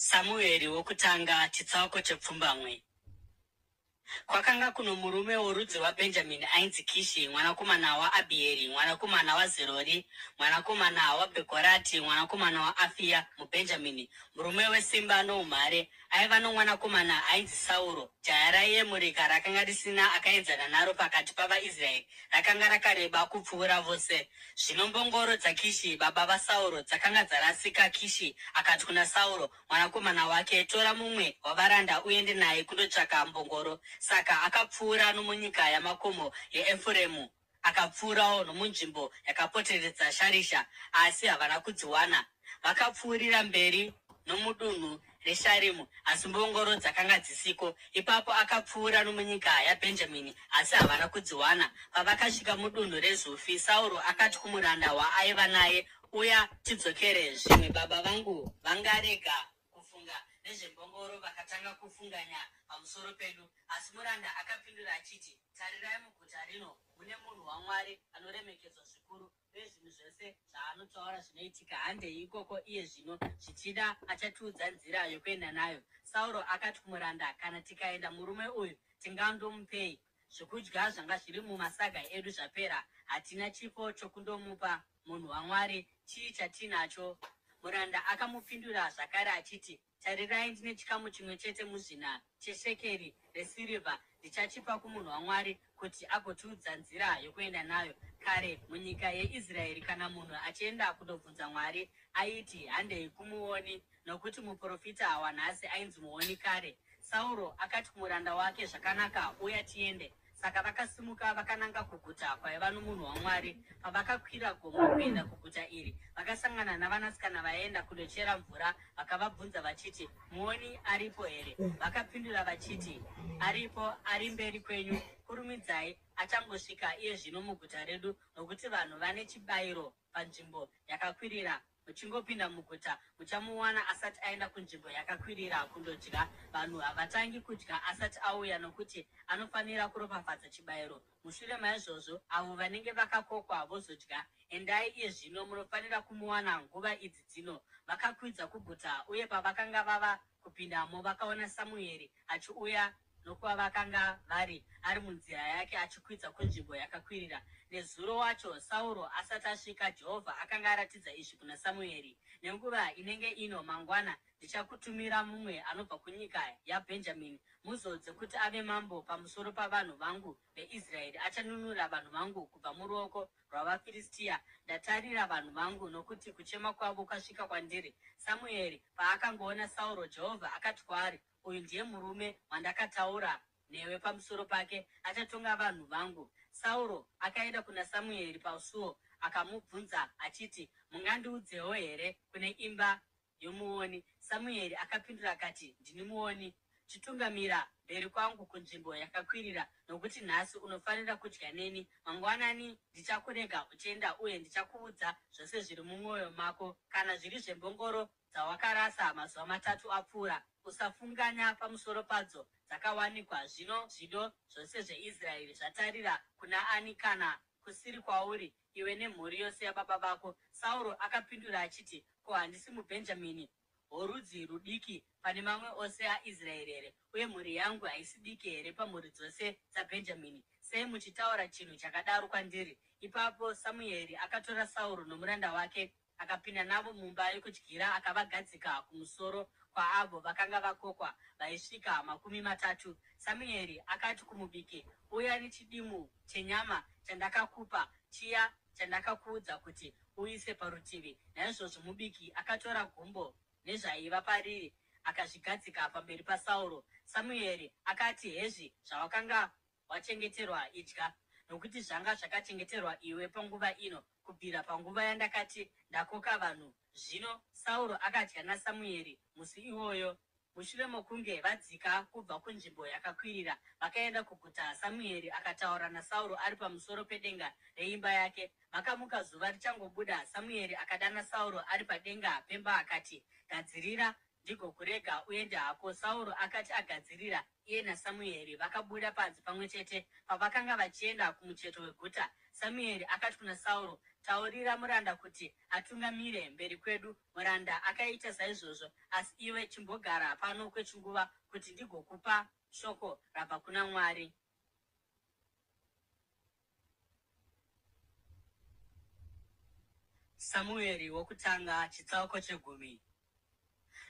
Samueri wokutanga chitsauko chepfumbamwe. Kwakanga kuno murume worudzi rwaBhenjamini ainzi Kishi, mwanakomana waAbhieri, mwanakomana waZerori, mwanakomana waBhekorati, mwanakomana waAfiya, muBhenjamini, murume wesimba noumhare. Aiva nomwanakomana ainzi Sauro, jaya raiyemurika rakanga risina akaenzana naro pakati pavaIsraeri, rakanga rakareba kupfuura vose. Zvino mbongoro dzaKishi, baba vaSauro, dzakanga dzarasika. Kishi akati kuna Sauro, mwanakomana wake, Tora mumwe wavaranda uende naye kundotsvaka mbongoro. Saka akapfuura nomunyika yamakomo yeEfuremu, akapfuurawo nomunzvimbo yakapoteredza Sharisha, asi havana kudziwana. Vakapfuurira mberi nomudunhu reSharimu, asi mbongoro dzakanga dzisiko. Ipapo akapfuura nomunyika yaBhenjamini, asi havana kudziwana. Pavakasvika mudunhu reZufi, Sauro akati kumuranda waaiva naye, Uya tidzokere, zvimwe baba vangu vangarega kufunga nezvembongoro vakatanga kufunganya pamusoro pedu. Asi muranda akapindura achiti, Tarirai, muguta rino mune munhu waMwari anoremekedzwa zvikuru, uye zvinhu zvose zvaanotaura zvinoitika. Handei ikoko iye zvino, zvichida achatiudza nzira yokuenda nayo. Sauro akati kumuranda, Kana tikaenda murume uyu tingandomupei? Zvokudya zvanga zviri mumasaga edu zvapera, hatina chipo chokundomupa. Munhu waMwari, chii chatinacho? Muranda akamupindura zvakare achiti, Tarirai, ndine chikamu chimwe chete muzvina cheshekeri resirivha, ndichachipa kumunhu waMwari kuti agotiudza nzira yokuenda nayo. Kare munyika yeIsraeri, kana munhu achienda kundobvunza Mwari, aiti, Handei kumuoni, nokuti muprofita wanhasi ainzi muoni kare. Sauro akati kumuranda wake, Zvakanaka, uya tiende. Saka vakasimuka vakananga kuguta kwaiva nomunhu waMwari. Pavakakwira gomo kuenda kuguta iri, vakasangana navanasikana vaienda kundochera mvura, vakavabvunza vachiti, Muoni aripo here? Vakapindura vachiti, Aripo, ari mberi kwenyu. Kurumidzai, achangosvika iye zvino muguta redu, nokuti vanhu vane chibayiro panzvimbo yakakwirira. Muchingopinda muguta, muchamuwana asati aenda kunzvimbo yakakwirira kundodya. Vanhu havatangi kudya asati auya, nokuti anofanira kuropafadza chibayiro. Mushure maizvozvo, avo vanenge vakakokwa vozodya. Endai iye zvino, munofanira kumuwana nguva idzi dzino. Vakakwidza kuguta, uye pavakanga vava kupindamo, vakaona Samueri achiuya nokwavakanga vari, ari munzira yake achikwidza kunzvimbo yakakwirira. Nezuro wacho, Sauro asati asvika, Jehovha akanga aratidza izvi kuna Samueri, Nenguva inenge ino mangwana ndichakutumira mumwe anobva kunyika yaBhenjamini. Muzodze kuti ave mambo pamusoro pavanhu vangu veIsraeri, achanunura vanhu vangu kubva muruoko rwavaFiristia. Ndatarira vanhu vangu, nokuti kuchema kwavo kwasvika kwandiri. Samueri paakangoona Sauro, Jehovha akati kwaari, Uyu ndiye murume wandakataura newe pamusoro pake, achatonga vanhu vangu. Sauro akaenda kuna Samueri pasuo akamubvunza achiti, Mungandiudzewo here kune imba yomuoni? Samueri akapindura akati, Ndini muoni. Chitungamira mberi kwangu kunzvimbo yakakwirira, nokuti nhasi unofanira kudya neni. Mangwanani ndichakurega uchienda uye ndichakuudza zvose zviri mumwoyo mako. Kana zviri zvembongoro dzawakarasa mazuva matatu apfuura, usafunganya pamusoro padzo, dzakawanikwa. Zvino zvido zvose zveIsraeri zvatarira kuna ani kana kusiri kwauri iwe nemhuri yose yababa vako? Sauro akapindura achiti, Ko, handisi muBhenjamini, worudzi rudiki pane mamwe ose aIsraeri here, uye mhuri yangu haisi diki here pamhuri dzose dzaBhenjamini? Sei muchitaura chinhu chakadaro kwandiri? Ipapo Samueri akatora Sauro nomuranda wake Akapinda navo mumba yokudyira akavagadzika kumusoro kwaavo vakanga vakokwa vaisvika 30. Samueri akati kumubiki, Uya nechidimu chenyama chandakakupa, chiya chandakakuudza kuti uise parutivi. Naizvozvo mubiki akatora gumbo nezvaiva pariri akazvigadzika pamberi paSauro. Samueri akati, Hezvi zvawakanga wachengeterwa idya, nokuti zvanga zvakachengeterwa iwe panguva ino, kubvira panguva yandakati ndakoka vanhu. Zvino Sauro akadya naSamueri musi iwoyo. Mushure mokunge vadzika kubva kunzvimbo yakakwirira, vakaenda kuguta. Samueri akataura naSauro ari pamusoro pedenga reimba yake. Vakamuka zuva richangobuda, Samueri akadana Sauro ari padenga pemba akati, Gadzirira. ndigokurega uende hako. Sauro akati agadzirira, iye naSamueri vakabuda panze pamwe chete. Pavakanga vachienda kumucheto weguta, Samueri akati kuna Sauro, Taurira muranda kuti atungamire mberi kwedu. Muranda akaita saizvozvo. Asi iwe chimbogara pano kwechinguva kuti ndigokupa shoko rabva kuna Mwari. Samueri wokutanga chitsauko chegumi.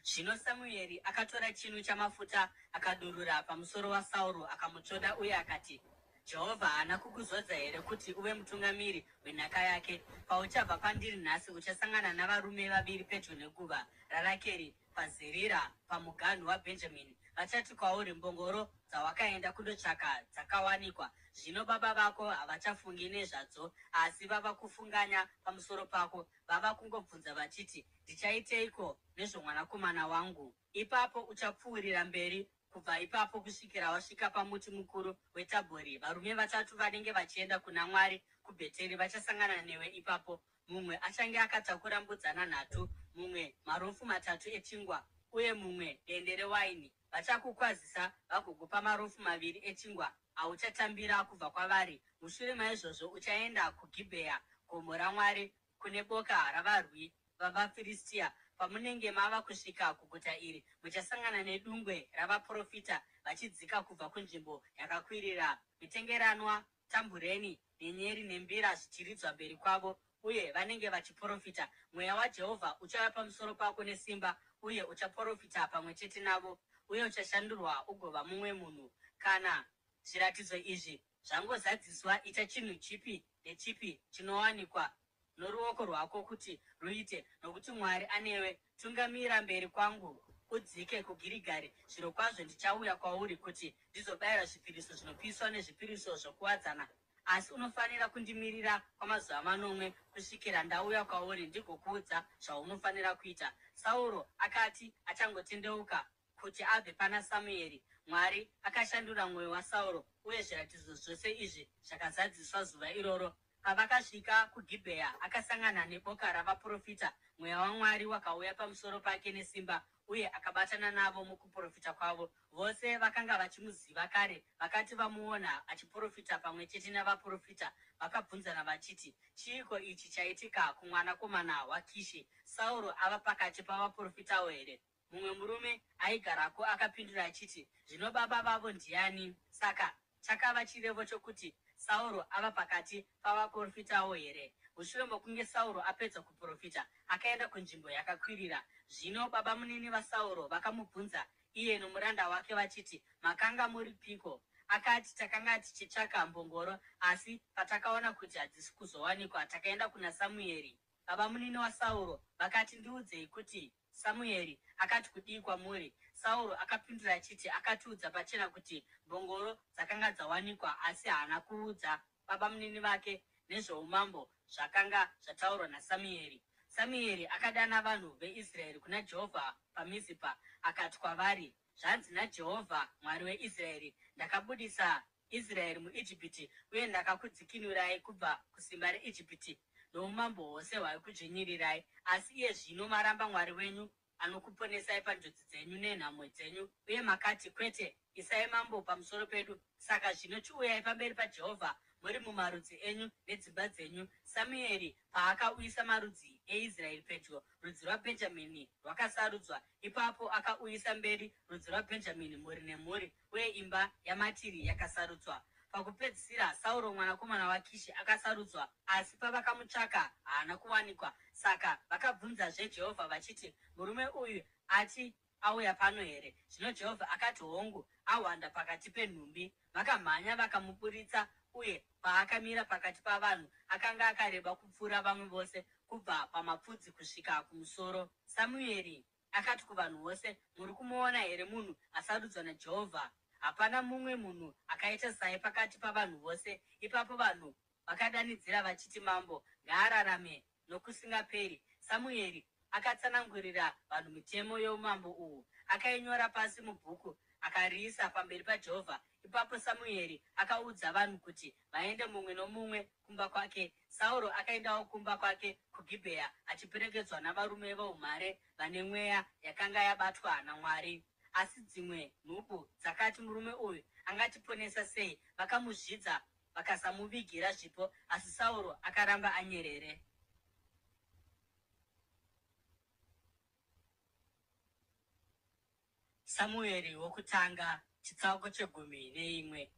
Zvino Samueri akatora chinu chamafuta akadurura pamusoro waSauro akamutsvoda uye akati, Jehovha haana kukuzodza here kuti uve mutungamiri wenhaka yake? Pauchabva pandiri nhasi uchasangana navarume vaviri pedyo neguva raRakeri paZerira pamuganhu waBhenjamini. Vachati kwauri, Mbongoro dzawakaenda kundotsvaka dzakawanikwa. Zvino baba vako havachafungi nezvadzo, asi vava kufunganya pamusoro pako. Vava kungobvunza vachiti, Ndichaiteiko nezvomwanakomana wangu? Ipapo uchapfuurira mberi kubva ipapo kusvikira wasvika pamuti mukuru weTabhori. Varume vatatu vanenge vachienda kuna Mwari kuBheteri vachasangana newe ipapo. Mumwe achange akatakura mbudzana nhatu, mumwe marofu matatu echingwa, uye mumwe dende rewaini. Vachakukwazisa vagokupa marofu maviri echingwa auchatambira kubva kwavari. Mushure maizvozvo uchaenda kuGibhea, gomo raMwari, kune boka ravarwi vavaFiristia. Pamunenge mava kusvika kuguta iri, muchasangana nedungwe ravaprofita vachidzika kubva kunzvimbo yakakwirira, mitengeranwa, tambureni, nyenyeri nembira zvichiridzwa mberi kwavo, uye vanenge vachiprofita. Mweya waJehovha uchauya pamusoro pako nesimba, uye uchaprofita pamwe chete navo, uye uchashandurwa ugova mumwe munhu. Kana zviratidzo izvi zvangozadziswa, ita chinhu chipi nechipi chinowanikwa noruoko rwako kuti ruite, nokuti Mwari anewe. Tungamira mberi kwangu udzike kuGirigari. Zvirokwazvo ndichauya kwauri kuti ndizobayira zvipiriso zvinopiswa nezvipiriso zvokuwadzana. Asi unofanira kundimirira kwamazuva manomwe kusvikira ndauya kwauri ndigokuudza zvaunofanira kuita. Sauro akati achangotendeuka kuti abve pana Samueri, Mwari akashandura mwoyo waSauro, uye zviratidzo zvose izvi zvakazadziswa zuva iroro. Pavakasvika kuGibhea, akasangana neboka ravaprofita. Mweya waMwari wakauya pamusoro pake nesimba, uye akabatana navo mukuprofita kwavo. Vose vakanga vachimuziva kare vakati vamuona achiprofita pamwe chete navaprofita, vakabvunzana vachiti, Chiiko ichi chaitika kumwanakomana waKishi? Sauro ava pakati pavaprofitawo here? Mumwe murume aigarako akapindura achiti, Zvino baba vavo ndiani? Saka chakava chirevo chokuti, Sauro ava pakati pavaprofitawo here? Mushure mokunge Sauro apedza kuprofita, akaenda kunzvimbo yakakwirira. Zvino babamunini vaSauro vakamubvunza iye nomuranda wake vachiti, Makanga muripiko? Akati, Takanga tichitsvaka mbongoro, asi patakaona kuti hadzisi kuzowanikwa, takaenda kuna Samueri. Babamunini waSauro vakati, Ndiudzei kuti Samueri akati kudii kwamuri? Sauro akapindura achiti, Akatiudza pachena kuti mbongoro dzakanga dzawanikwa. Asi haana kuudza babamunini vake nezvoumambo zvakanga zvataurwa naSamueri. Samueri akadana vanhu veIsraeri kuna Jehovha paMizipa akati kwavari, Zvanzi naJehovha Mwari weIsraeri, Ndakabudisa Israeri muIjipiti uye ndakakudzikinurai kubva kusimba reIjipiti noumambo hwose hwaikudzvinyirirai. Asi iye zvino maramba Mwari wenyu anokuponesai panjodzi dzenyu nenhamo dzenyu, uye makati, Kwete, isai mambo pamusoro pedu. Saka zvino chiuyai pamberi paJehovha muri mumarudzi enyu nedzimba dzenyu. Samueri paakauyisa marudzi eIsraeri pedyo, rudzi rwaBhenjamini rwakasarudzwa. Ipapo akauyisa mberi rudzi rwaBhenjamini mhuri nemhuri, uye imba yaMatiri yakasarudzwa. Pakupedzisira, Sauro mwanakomana waKishi akasarudzwa, asi pavakamutsvaka haana kuwanikwa. Saka vakabvunzazve Jehovha vachiti, Murume uyu ati auya pano here? Zvino Jehovha akati, Hongu, ahwanda pakati penhumbi. Vakamhanya vakamuburitsa, uye paakamira pakati pavanhu, akanga akareba kupfuura vamwe vose, kubva pamapfudzi kusvika kumusoro. Samueri akati kuvanhu vose, Muri kumuona here munhu asarudzwa naJehovha? Hapana mumwe munhu akaita saye pakati pavanhu vose. Ipapo vanhu vakadanidzira vachiti, Mambo ngaararame nokusingaperi! Samueri akatsanangurira vanhu mitemo youmambo uhwu. Akainyora pasi mubhuku akariisa pamberi paJehovha. Ipapo Samueri akaudza vanhu kuti vaende mumwe nomumwe kumba kwake. Sauro akaendawo kumba kwake kuGibhea achiperekedzwa navarume voumhare vane mweya yakanga yabatwa naMwari. Asi dzimwe nhubu dzakati, Murume uyu angatiponesa sei? Vakamuzvidza vakasamuvigira zvipo, asi Sauro akaramba anyerere. Samueri wokutanga, chitsauko chegumi neimwe.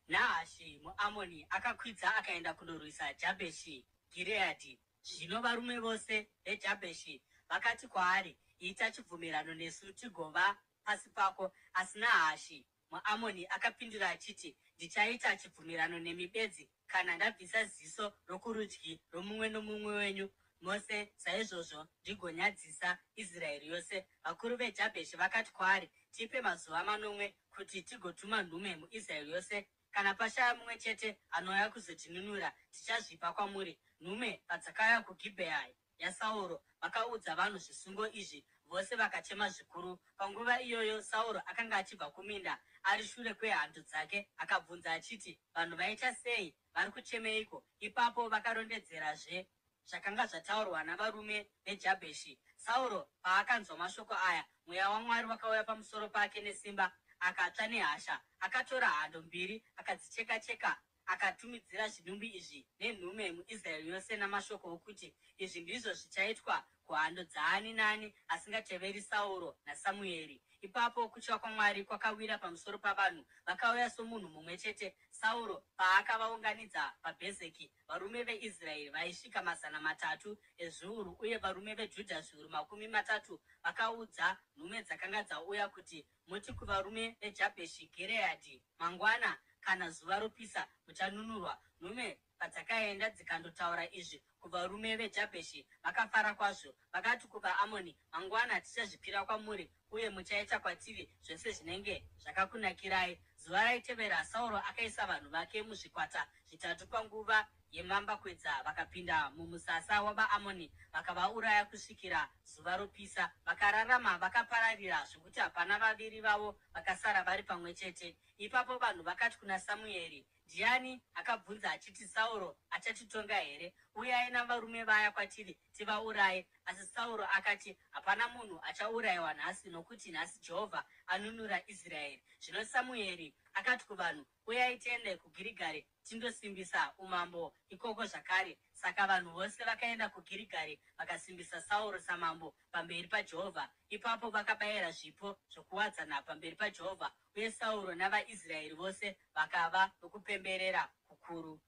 Nahashi muAmoni akakwidza akaenda kundorwisa Jabheshi Gireadhi. Zvino varume vose veJabheshi vakati kwaari, Ita chibvumirano nesu tigova pasi pako. Asi Nahashi muAmoni akapindura achiti, Ndichaita chibvumirano nemi bedzi kana ndabvisa ziso rokurudyi romumwe nomumwe wenyu mose saizvozvo ndigonyadzisa Israeri yose. Vakuru veJabheshi vakati kwaari, Tipe mazuva manomwe kuti tigotuma nhume muIsraeri yose. Kana pashaya mumwe chete anouya kuzotinunura, tichazvipa kwamuri. Nhume padzakauya kuGibhea yaSauro, vakaudza vanhu zvisungo izvi, vose vakachema zvikuru. Panguva iyoyo Sauro akanga achibva kuminda ari shure kwehando dzake, akabvunza achiti, Vanhu vaita sei? Vari kuchemeiko? Ipapo vakarondedzerazve zvakanga zvataurwa navarume veJabheshi. Sauro paakanzwa mashoko aya, mweya waMwari wakauya pamusoro pake nesimba, akatsva nehasha. Akatora hando mbiri akadzicheka-cheka, akatumidzira zvidumbu izvi nenhume muIsraeri yose namashoko okuti, Izvi ndizvo zvichaitwa kuhando dzaani naani asingateveri Sauro naSamueri. Ipapo kutya kwaMwari kwakawira pamusoro pavanhu, vakauya somunhu mumwe chete. Sauro paakavaunganidza paBhezeki, varume veIsraeri vaisvika 300 ezviuru uye varume veJudha 300,000. Vakaudza nhume dzakanga dzauya kuti, Muti kuvarume veJabheshi Gireadhi, Mangwana kana zuva ropisa muchanunurwa. Nhume padzakaenda dzikandotaura izvi kuvarume veJabheshi, vakafara kwazvo. Vakati kuvaAmoni, Mangwana tichazvipira kwamuri, uye muchaita kwatiri zvose zvinenge zvakakunakirai. Zuva raitevera, Sauro akaisa vanhu vake muzvikwata zvitatu panguva yemambakwedza, vakapinda mumusasa wavaAmoni vakavauraya kusvikira zuva ropisa. Vakararama vakapararira zvokuti hapana vaviri vavo vakasara vari pamwe chete. Ipapo vanhu vakati kuna Samueri, Ndiani akabvunza achiti, Sauro achatitonga here? Uyai navarume vaya kwatiri tivauraye. Asi Sauro akati, Hapana munhu achaurayiwa nhasi, nokuti nhasi Jehovha anunura Israeri. Zvino Samueri akati kuvanhu, Uyai tiende kuGirigari tindosimbisa umambo ikoko zvakare. Saka vanhu vose vakaenda kuGirigari vakasimbisa Sauro samambo pamberi paJehovha. Ipapo vakabayira zvipo zvokuwadzana pamberi paJehovha, uye Sauro navaIsraeri vose vakava nokupemberera kukuru.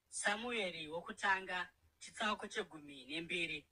Samueri wokutanga chitsauko chegumi nembiri.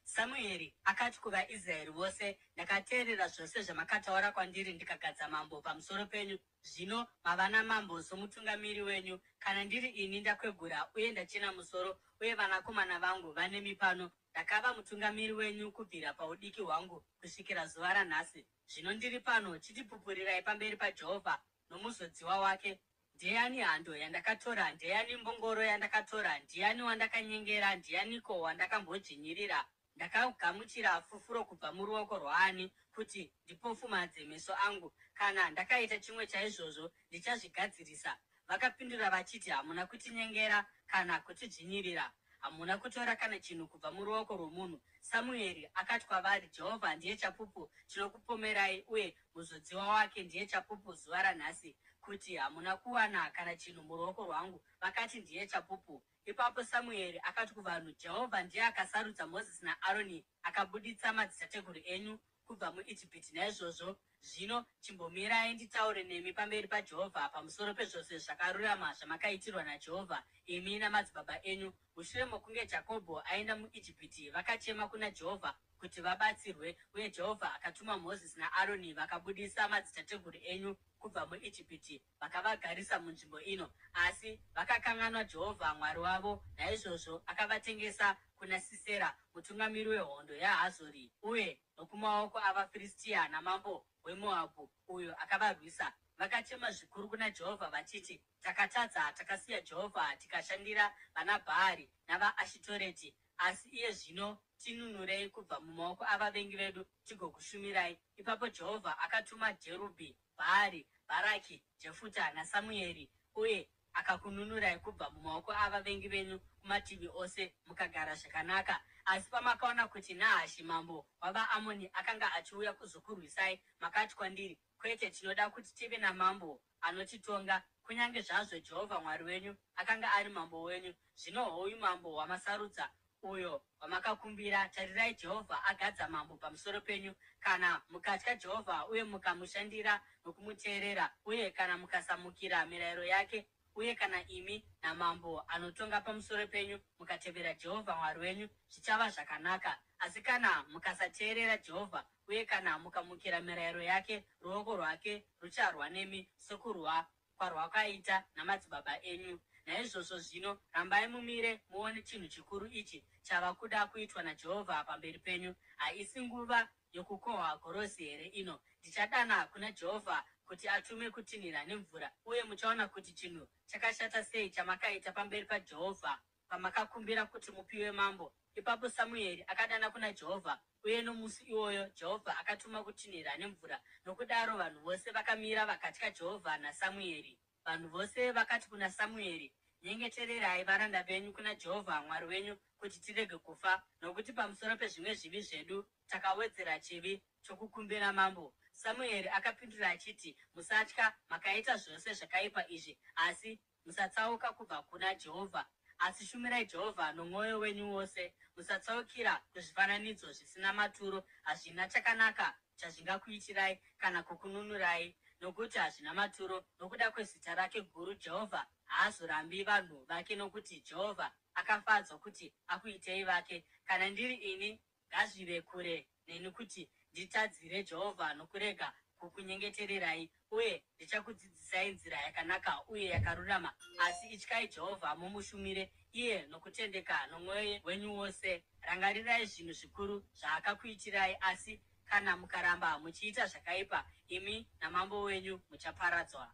Samueri akati kuvaIsraeri vose, Ndakateerera zvose zvamakataura kwandiri ndikagadza mambo pamusoro penyu. Zvino mava namambo somutungamiri wenyu. Kana ndiri ini, ndakwegura uye ndachena musoro, uye vanakomana vangu vanemi pano. Ndakava mutungamiri wenyu kubvira paudiki hwangu kusvikira zuva ranhasi. Zvino ndiri pano, chitipupurirai pamberi paJehovha nomuzodziwa wake. Ndeyani hando yandakatora? Ndeyani mbongoro yandakatora? Ndiani wandakanyengera? Ndianiko wandakambodzvinyirira? Ndakagamuchira fufuro kubva muruoko rwaani kuti ndipofumadze meso angu? Kana ndakaita chimwe chaizvozvo, ndichazvigadzirisa. Vakapindura vachiti, Hamuna kutinyengera kana kutidzvinyirira. Hamuna kutora kana chinhu kubva muruoko rwomunhu. Samueri akati kwavari, Jehovha ndiye chapupu chinokupomerai uye muzodziwa wake ndiye chapupu zuva ranhasi, kuti hamuna kuwana kana chinhu muruoko rwangu. Vakati, Ndiye chapupu. Ipapo Samueri akati kuvanhu, Jehovha ndiye akasarudza Mozisi naAroni, akabuditsa madzitateguru enyu kubva muIjipiti. Naizvozvo zvino chimbomirai nditaure nemi pamberi paJehovha pamusoro pezvose zvakarurama zvamakaitirwa naJehovha, imi namadzibaba enyu. Mushure mokunge Jakobho aenda muIjipiti, vakachema kuna Jehovha kuti vabatsirwe, uye Jehovha akatuma Mozisi naAroni, vakabudisa madzitateguru enyu kubva muIjipiti vakavagarisa munzvimbo ino. Asi vakakanganwa Jehovha Mwari wavo, naizvozvo akavatengesa kuna Sisera mutungamiri wehondo yaHazori uye nokumaoko avaFiristia namambo weMoabhu, uyo akavarwisa. Vakachema zvikuru kuna Jehovha vachiti, Takatadza, takasiya Jehovha tikashandira vanaBhaari navaAshitoreti. Asi iye zvino tinunurei kubva mumaoko avavengi vedu tigokushumirai. Ipapo Jehovha akatuma Jerubhi Bhaari, Bharaki, Jefuta naSamueri, uye akakununurai kubva mumaoko avavengi venyu kumativi ose, mukagara zvakanaka. Asi pamakaona kuti Nahashi mambo wavaAmoni akanga achiuya kuzokurwisai, makati kwandiri, Kwete, tinoda kuti tive namambo anotitonga, kunyange zvazvo Jehovha Mwari wenyu akanga ari mambo wenyu. Zvino hoyu mambo wamasarudza, uyo wamakakumbira. Tarirai, Jehovha agadza mambo pamusoro penyu. Kana mukatya Jehovha uye mukamushandira nokumuteerera, uye kana mukasamukira mirayiro yake, uye kana imi namambo anotonga pamusoro penyu mukatevera Jehovha Mwari wenyu, zvichava zvakanaka. Asi kana mukasateerera Jehovha uye kana mukamukira mirayiro yake, ruoko rwake rucharwa nemi sokurwa kwarwakaita namadzibaba enyu. Naizvozvo zvino rambai mumire muone chinhu chikuru ichi chava kuda kuitwa naJehovha pamberi penyu. Haisi nguva yokukohwa gorosi here ino? Ndichadana kuna Jehovha kuti atume kutinhira nemvura, uye muchaona kuti chinhu chakashata sei chamakaita pamberi paJehovha pamakakumbira kuti mupiwe mambo. Ipapo Samueri akadana kuna Jehovha, uye nomusi iwoyo Jehovha akatuma kutinhira nemvura. Nokudaro vanhu vose vakamira vakatya Jehovha naSamueri. Vanhu vose vakati kuna Samueri, Nyengetererai varanda venyu kuna Jehovha Mwari wenyu kuti tirege kufa, nokuti pamusoro pezvimwe zvivi zvedu takawedzera chivi chokukumbira mambo. Samueri akapindura achiti, Musatya, makaita zvose zvakaipa izvi, asi Musatsauka kubva kuna Jehovha, asi shumirai Jehovha nomwoyo wenyu wose. Musatsaukira kuzvifananidzo zvisina maturo, hazvina chakanaka chazvingakuitirai kana kukununurai, nokuti hazvina maturo. Nokuda kwezita rake guru, Jehovha haazorambi vanhu vake, nokuti Jehovha akafadzwa kuti akuitei vake. Kana ndiri ini, Ngazvive kure neni kuti nditadzire Jehovha nokurega kukunyengetererai, uye ndichakudzidzisai nzira yakanaka uye yakarurama. Asi ityai Jehovha mumushumire iye nokutendeka nomwoyo wenyu wose. Rangarirai zvinhu zvikuru zvaakakuitirai. Asi kana mukaramba muchiita zvakaipa, imi namambo wenyu muchaparadzwa.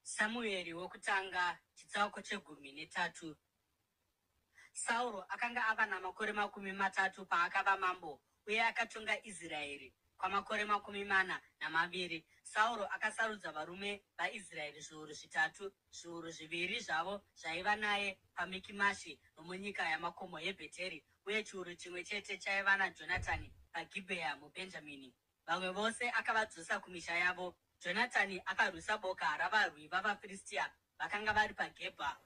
Samueri wokutanga chitsauko chegumi netatu. Sauro akanga ava namakore 30 paakava mambo, uye akatonga Israeri kwamakore 42. Sauro akasarudza varume vaIsraeri zviuru zvitatu, zviuru zviviri zvavo zvaiva naye paMikimashi nomunyika yamakomo yeBheteri, uye chiuru chimwe chete chaiva naJonatani paGibhea muBhenjamini. Vamwe vose akavadzosa kumisha yavo. Jonatani akarwisa boka ravarwi vavaFiristia vakanga vari paGebha.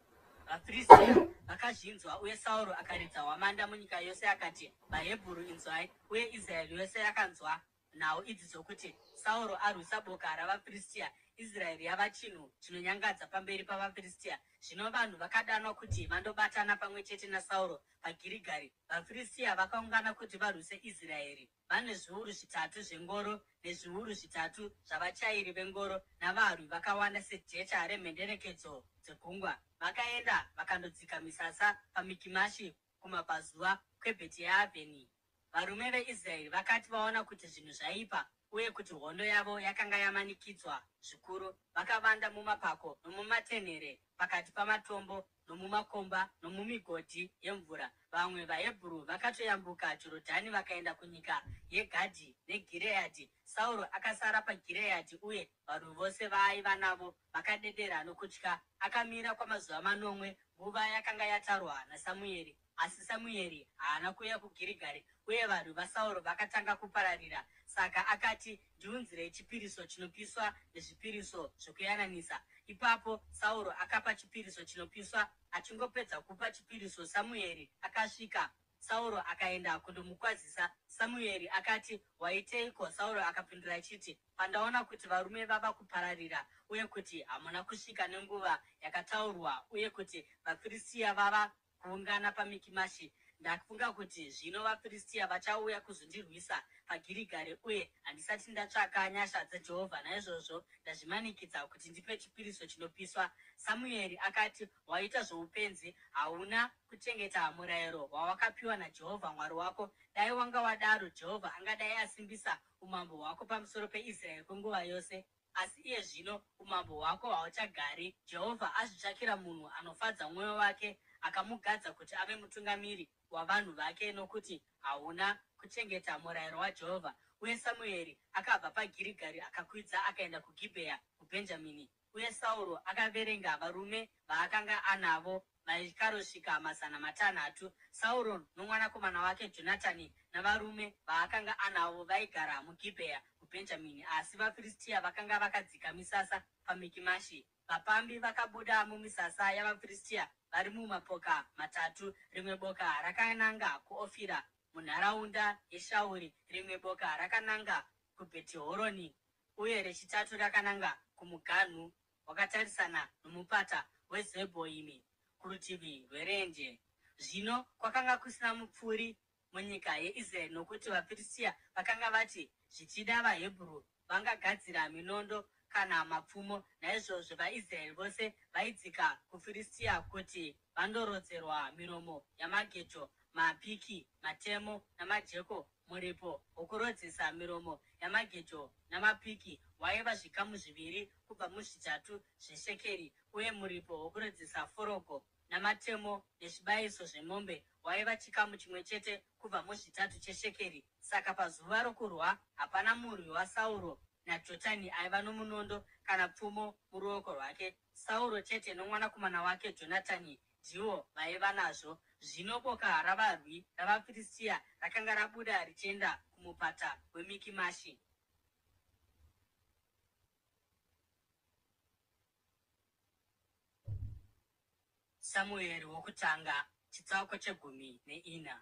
VaFiristia vakazvinzwa, uye Sauro akaridza hwamanda munyika yose akati, VaHebhuru, inzwai! Uye Israeri yose yakanzwa nhau idzi dzokuti, Sauro arwisa boka ravaFiristia, Israeri yava chinhu chinonyangadza pamberi pavaFiristia. Zvino vanhu vakadanwa kuti vandobatana pamwe chete naSauro paGirigari. VaFiristia vakaungana kuti varwise Israeri. Vane zviuru zvitatu zvengoro nezviuru zvitatu zvavachairi vengoro navarwi vakawanda sejecha remhenderekedzo dzegungwa. Vakaenda vakandodzika misasa paMikimashi kumabvazuva kweBhetiavheni. Varume veIsraeri vakati vaona kuti zvinhu zvaipa uye kuti hondo yavo yakanga yamanikidzwa zvikuru, vakavanda mumapako nomumatenhere pakati pamatombo nomumakomba nomumigodhi yemvura. Vamwe vaHebhuru vakatoyambuka Jorodhani vakaenda kunyika yeGadhi neGireadhi. Sauro akasara paGireadhi uye varwi vose vaaiva navo vakadedera nokutya. Akamira kwamazuva manomwe, nguva yakanga yatarwa naSamueri. Asi Samueri haana kuuya kuGirigari, uye varwi vaSauro vakatanga kupararira. Saka akati, Ndiunzirei chipiriso chinopiswa nezvipiriso zvokuyananisa. Ipapo Sauro akapa chipiriso chinopiswa. Achingopedza kupa chipiriso, Samueri akasvika. Sauro akaenda kundomukwazisa. Samueri akati, Waiteiko? Sauro akapindura achiti, Pandaona kuti varume vava kupararira uye kuti hamuna kusvika nenguva yakataurwa uye kuti vaFiristia vava kuungana paMikimashi, ndafunga kuti, Zvino vaFiristia vachauya kuzondirwisa paGirigari, uye handisati ndatsvaka nyasha dzaJehovha, naizvozvo ndazvimanikidza kuti ndipe chipiriso chinopiswa. Samueri akati, Waita zvoupenzi. Hauna kuchengeta murayiro wawakapiwa naJehovha Mwari wako. Dai wanga wadaro, Jehovha angadai asimbisa umambo hwako pamusoro peIsraeri kwenguva yose. Asi iye zvino umambo hwako hauchagari. Jehovha azvitsvakira munhu anofadza mwoyo wake akamugadza kuti ave mutungamiri wavanhu vake nokuti hauna kuchengeta murayiro waJehovha. Uye Samueri akabva paGirigari akakwidza akaenda kuGibhea muBhenjamini. Uye Sauro akaverenga varume vaakanga anavo vaikarosvika 600. Sauro nomwanakomana wake Jonatani navarume vaakanga anavo vaigara muGibhea muBhenjamini, asi vaFiristia vakanga vakadzika misasa paMikimashi. Vapambi vakabuda mumisasa yavaFiristia vari mumapoka matatu. Rimwe boka rakananga kuOfira munharaunda yeShauri, rimwe boka rakananga kuBhetihoroni, uye rechitatu rakananga kumuganhu wakatarisana nomupata weZebhoimi kurutivi rwerenje. Zvino kwakanga kusina mupfuri munyika yeIsraeri, nokuti vaFiristia vakanga vati, Zvichida vaHebheru vangagadzira minondo kana mapfumo. Naizvozvo vaIsraeri vose vaidzika kuFiristia kuti vandorodzerwa miromo yamagejo, mapiki, matemo namajeko. Muripo wokurodzesa miromo yamagejo namapiki waiva zvikamu zviviri kubva muzvitatu zveshekeri, uye muripo wokurodzesa forogo namatemo nezvibayiso zvemombe waiva chikamu chimwe chete kubva muzvitatu cheshekeri. Saka pazuva rokurwa hapana murwi waSauro naJotani aiva nomunondo kana pfumo muruoko rwake. Sauro chete nomwanakomana wake Jonatani ndivo vaiva nazvo. Zvino boka ravarwi ravaFiristia rakanga rabuda richienda kumupata weMikimashi. Samueri wokutanga, chitsauko chegumi neina.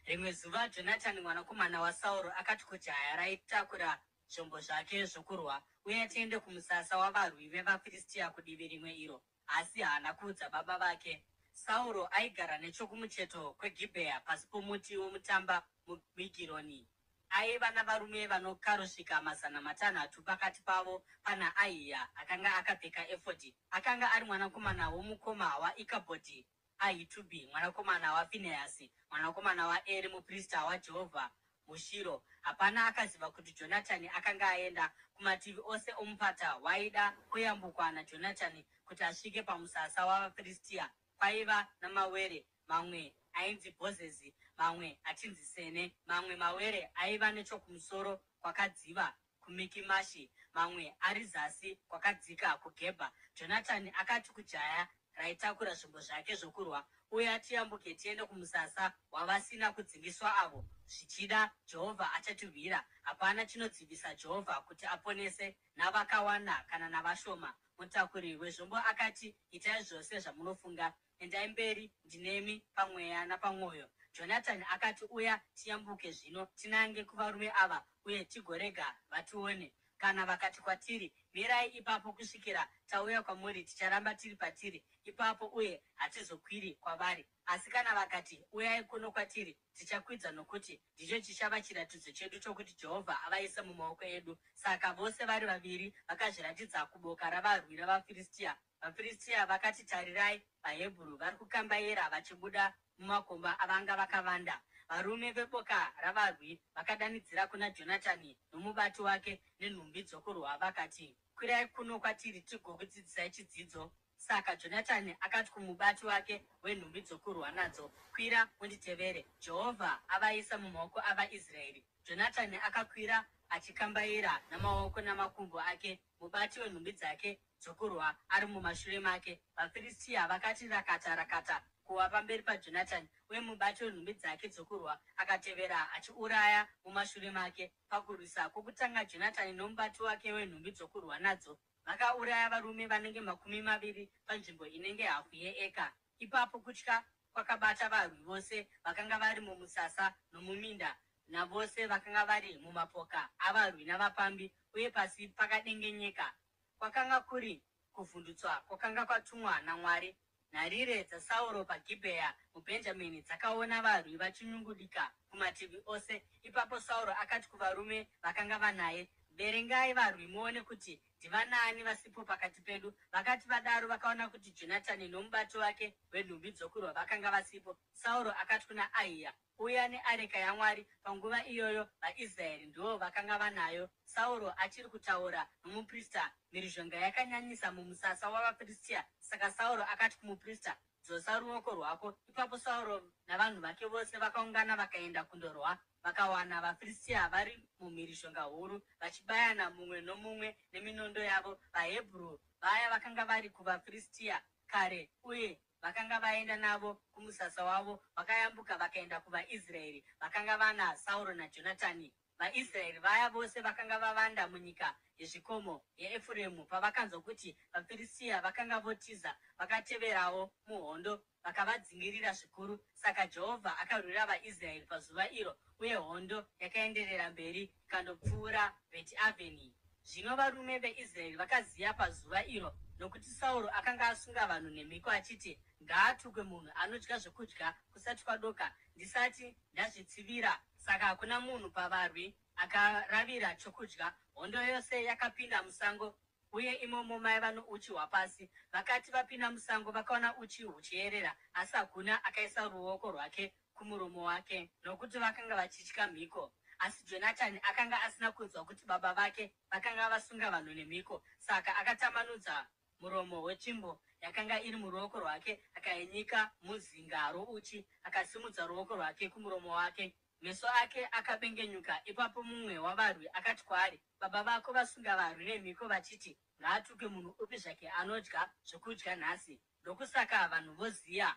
Rimwe zuva Jonatani mwanakomana waSauro akati kujaya raitakura zvombo zvake zvokurwa, Uya tiende kumusasa wavarwi vevaFiristia kudivi rimwe iro. Asi haana kuudza baba vake. Sauro aigara nechokumucheto kweGibhea pasi pomuti womutamba muMigironi. Aiva navarume vanokarosvika 600, pakati pavo pana Ahiya akanga akapfeka efodhi. Akanga ari mwanakomana womukoma waIkabhodhi, Ahitubhi mwanakomana waFinehasi, mwanakomana waEri muprista waJehovha muShiro. Hapana akaziva kuti Jonatani akanga aenda. Kumativi ose omupata waida kuyambukwa naJonatani kuti asvike pamusasa wavaFiristia kwaiva namawere, mamwe ainzi Bhozezi, mamwe achinzi Sene. Mamwe mawere aiva nechokumusoro kwakadziva kuMikimashi, mamwe ari zasi kwakadzika kuGebha. Jonatani akati kujaya raitakura zvombo zvake zvokurwa, Uya tiyambuke tiende kumusasa wavasina kudzingiswa avo. Zvichida Jehovha achatirwira. Hapana chinodzivisa Jehovha kuti aponese, navakawanda kana navashoma. Mutakuri wezvombo akati, Itai zvose zvamunofunga. Endai mberi, ndinemi pamweya napamwoyo. Jonatani akati, Uya tiyambuke zvino, tinange kuvarume ava uye tigorega vatione. Kana vakati kwatiri, Mirai ipapo kusvikira tauya kwamuri, ticharamba tiri patiri ipapo uye hatizokwiri kwavari. Asi kana vakati, Uyai kuno kwatiri, tichakwidza, nokuti ndicho chichava chiratidzo chedu chokuti Jehovha avaisa mumaoko edu. Saka vose vari vaviri vakazviratidza kuboka ravarwi ravaFiristia. VaFiristia vakati, Tarirai, vaHebhuru vari kukambaira vachibuda mumakomba avanga vakavanda. Varume veboka ravarwi vakadanidzira kuna Jonatani nomubati wake nenhumbi dzokurwa vakati, Kwirai kuno kwatiri tigokudzidzisai chidzidzo. Saka Jonatani akati kumubati wake wenhumbi dzokurwa nadzo, Kwira unditevere. Jehovha avaisa mumaoko avaIsraeri. Jonatani akakwira achikambaira namaoko namakumbo ake, mubati wenhumbi dzake dzokurwa ari mumashure make. VaFiristia vakati rakata rakata kuwa pamberi paJonatani, uye mubati wenhumbi dzake dzokurwa akatevera achiuraya mumashure make. Pakurwisa kwokutanga Jonatani nomubati wake wenhumbi dzokurwa nadzo vakauraya varume vanenge 20 panzvimbo inenge hafu yeeka. Ipapo kutya kwakabata varwi vose vakanga vari mumusasa nomuminda, navose vakanga vari mumapoka avarwi navapambi, uye pasi pakadengenyeka. Kwakanga kuri kuvhundutswa kwakanga kwatumwa naMwari. Nharire dzaSauro paGibhea muBhenjamini dzakaona varwi vachinyungudika kumativi ose. Ipapo Sauro akati kuvarume vakanga vanaye, Verengai varwi muone kuti ndivanaani vasipo pakati pedu. Vakati vadaro, vakaona kuti Jonatani nomubati wake wenhumbi dzokurwa vakanga vasipo. Sauro akati kuna Ahiya, Uya neareka yaMwari. Panguva iyoyo vaIsraeri ndivo vakanga vanayo. Sauro achiri kutaura nomuprista, mhirizhonga yakanyanyisa mumusasa wavaFiristia. Saka Sauro akati kumuprista, Dzosa ruoko rwako. Ipapo Sauro navanhu vake vose vakaungana vakaenda kundorwa. Vakawana vaFiristia vari mumhirizhonga huru, vachibayana mumwe nomumwe neminondo yavo. VaHebhuru vaya vakanga vari kuvaFiristia kare uye vakanga vaenda navo kumusasa wavo vakayambuka vakaenda kuvaIsraeri vakanga vana Sauro naJonatani. VaIsraeri vaya vose vakanga vavanda munyika yezvikomo yeEfuremu pavakanzwa kuti vaFiristia vakanga votiza, vakateverawo muhondo vakavadzingirira zvikuru. Saka Jehovha akarwira vaIsraeri pazuva iro, uye hondo yakaenderera mberi ikandopfuura Bheti-avheni. Zvino varume veIsraeri vakaziya pazuva iro, nokuti Sauro akanga asunga vanhu nemhiko achiti, Ngaatukwe munhu anodya zvokudya kusati kwadoka, ndisati ndazvitsivira. Saka hakuna munhu pavarwi akaravira chokudya. Hondo yose yakapinda musango, uye imomo maiva nouchi hwapasi. Vakati vapinda musango, vakaona uchi huchiyerera, asi hakuna akaisa ruoko rwake kumuromo wake, nokuti vakanga vachitya mhiko. Asi Jonatani akanga asina kunzwa kuti baba vake vakanga vasunga vanhu nemhiko, saka akatambanudza muromo wetsvimbo yakanga iri muruoko rwake akainyika muzinga rouchi, akasimudza ruoko rwake kumuromo wake. Meso ake akabengenuka. Ipapo mumwe wavarwi akati kwaari, Baba vako vasunga varwi nemhiko vachiti, Ngaatuke munhu upi zvake anodya zvokudya nhasi. Ndokusaka vanhu voziya.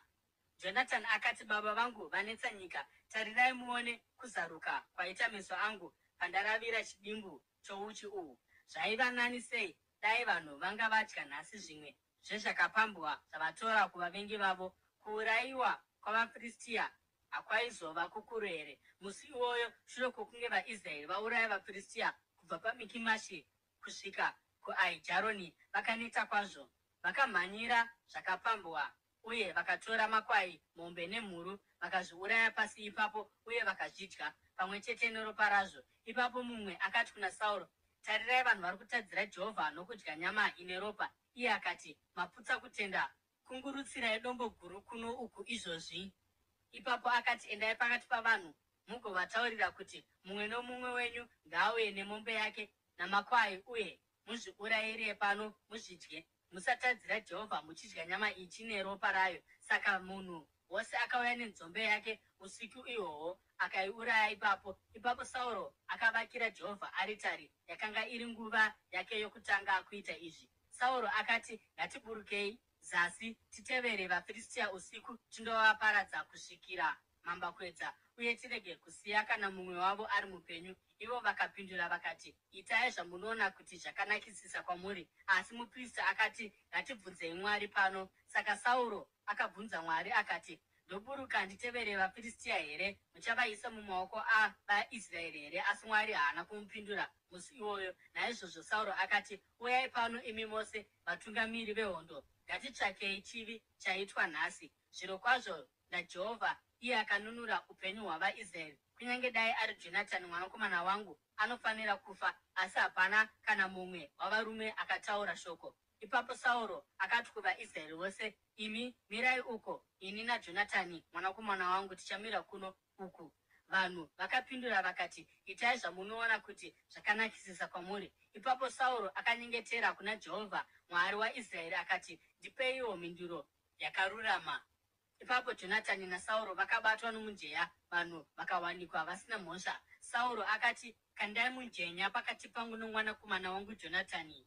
Jonatani akati, Baba vangu vanetsa nyika. Tarirai muone kuzaruka kwaita meso angu pandaravira chidimbu chouchi uhu. Zvaiva nani sei dai vanhu vanga vadya nhasi zvimwe zvezvakapambwa zvavatora kuvavengi vavo! Kuurayiwa kwavaFiristia hakwaizova kukuru here musi iwoyo, shure kwokunge vaIsraeri vauraya vaFiristia kubva paMikimashi kusvika kuAijaroni? Vakaneta kwazvo. Vakamhanyira zvakapambwa uye vakatora makwai, mombe nemhuru, vakazviuraya pasi ipapo uye vakazvidya, pamwe chete neropa razvo. Ipapo mumwe akati kuna Sauro, Tarirai, vanhu vari kutadzira Jehovha nokudya nyama ine ropa. Iye akati, Maputsa kutenda. Kungurutsirai dombo guru kuno uku izvozvi. Ipapo akati, Endai pakati pavanhu mugovataurira kuti, Mumwe nomumwe wenyu ngaauye nemombe yake namakwai uye muzviurayire pano muzvidye. Musatadzira Jehovha muchidya nyama ichine ropa rayo. Saka munhu wose akauya nenzombe yake usiku ihwohwo akaiuraya ipapo. Ipapo Sauro akavakira Jehovha aritari, yakanga iri nguva yake yokutanga kuita izvi. Sauro akati, Ngatiburukei zasi titevere vaFiristia usiku tindovaparadza kusvikira mambakwedza, uye tirege kusiya kana mumwe wavo ari mupenyu. Ivo vakapindura vakati, Itai zvamunoona kuti zvakanakisisa kwamuri. Asi muprista akati, Ngatibvunzei Mwari pano. Saka Sauro akabvunza Mwari akati, Ndoburuka nditevere vaFiristia here? Muchavaisa mumaoko avaIsraeri here? Asi Mwari haana kumupindura musi iwoyo. Naizvozvo Sauro akati, Uyai pano imi mose vatungamiri vehondo, ngatitsvakei chivi chaitwa nhasi. Zvirokwazvo naJehovha, iye akanunura upenyu hwavaIsraeri, kunyange dai ari Jonatani mwanakomana wangu, anofanira kufa. Asi hapana kana mumwe wavarume akataura shoko. Ipapo Sauro akati kuvaIsraeri vose, Imi mirai uko, ini naJonatani mwanakomana wangu tichamira kuno uku. Vanhu vakapindura vakati, Itai zvamunoona kuti zvakanakisisa kwamuri. Ipapo Sauro akanyengetera kuna Jehovha, Mwari waIsraeri akati, Ndipeiwo mhinduro yakarurama. Ipapo Jonatani naSauro vakabatwa nomujenya, vanhu vakawanikwa vasina mhosva. Sauro akati, Kandai mujenya pakati pangu nomwanakomana wangu Jonatani.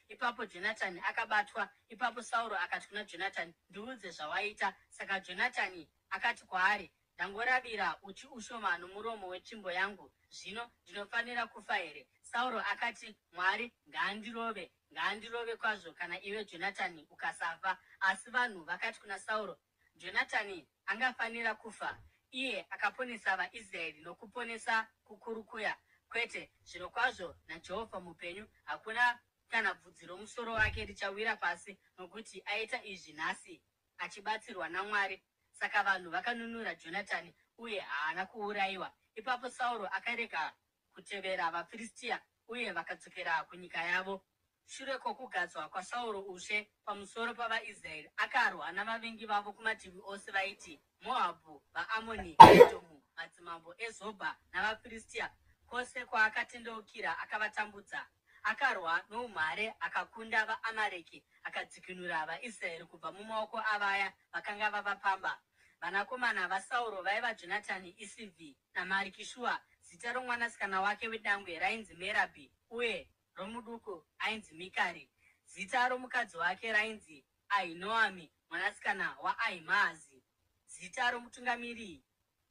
Ipapo Jonatani akabatwa. Ipapo Sauro akati kuna Jonatani, Ndiudze zvawaita. Saka Jonatani akati kwaari, Ndangoravira uchi ushoma nomuromo wetsvimbo yangu, zvino ndinofanira kufa here? Sauro akati, Mwari ngaandirove, ngaandirove kwazvo kana iwe Jonatani ukasafa. Asi vanhu vakati kuna Sauro, Jonatani angafanira kufa, iye akaponesa vaIsraeri nokuponesa kukuru kuya? Kwete, zvirokwazvo naJehovha mupenyu, hakuna kana bvudzi romusoro wake richawira pasi, nokuti aita izvi nhasi achibatsirwa naMwari. Saka vanhu vakanunura Jonatani, uye haana kuurayiwa. Ipapo Sauro akarega kutevera vaFiristia. uye vakadzokera kunyika yavo. Shure kwokugadzwa kwaSauro ushe pamusoro pavaIsraeri, akarwa navavengi vavo kumativi ose vaiti Moabhu, vaAmoni, Edhomu, madzimambo eZobha navaFiristia. Kwose kwaakatendeukira akavatambudza. Akarwa noumhare akakunda vaAmareki akadzikinura vaIsraeri kubva mumaoko avaya vakanga vavapamba. Vanakomana vaSauro vaiva Jonatani, Ishivhi naMarikishua. Zita romwanasikana wake wedangwe rainzi Merabhi uye romuduku ainzi Mikari. Zita romukadzi wake rainzi Ahinoami mwanasikana waAhimaazi. Zita romutungamiri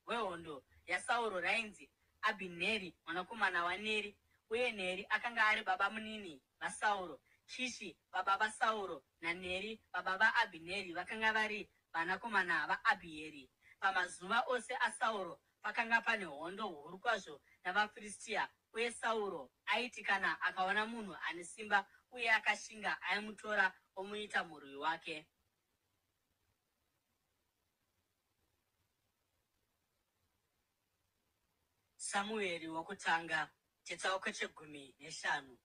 wehondo yaSauro rainzi Abhineri mwanakomana waNeri, uye Neri akanga ari babamunini vaSauro. Kishi baba vaSauro naNeri baba vaAbhineri vakanga vari vanakomana vaAbhieri. Pamazuva ose aSauro pakanga pane hondo huru kwazvo navaFiristia, uye Sauro aiti kana akaona munhu ane simba uye akashinga aimutora omuita murwi wake. Samueri wokutanga, chitsauko chegumi neshanu.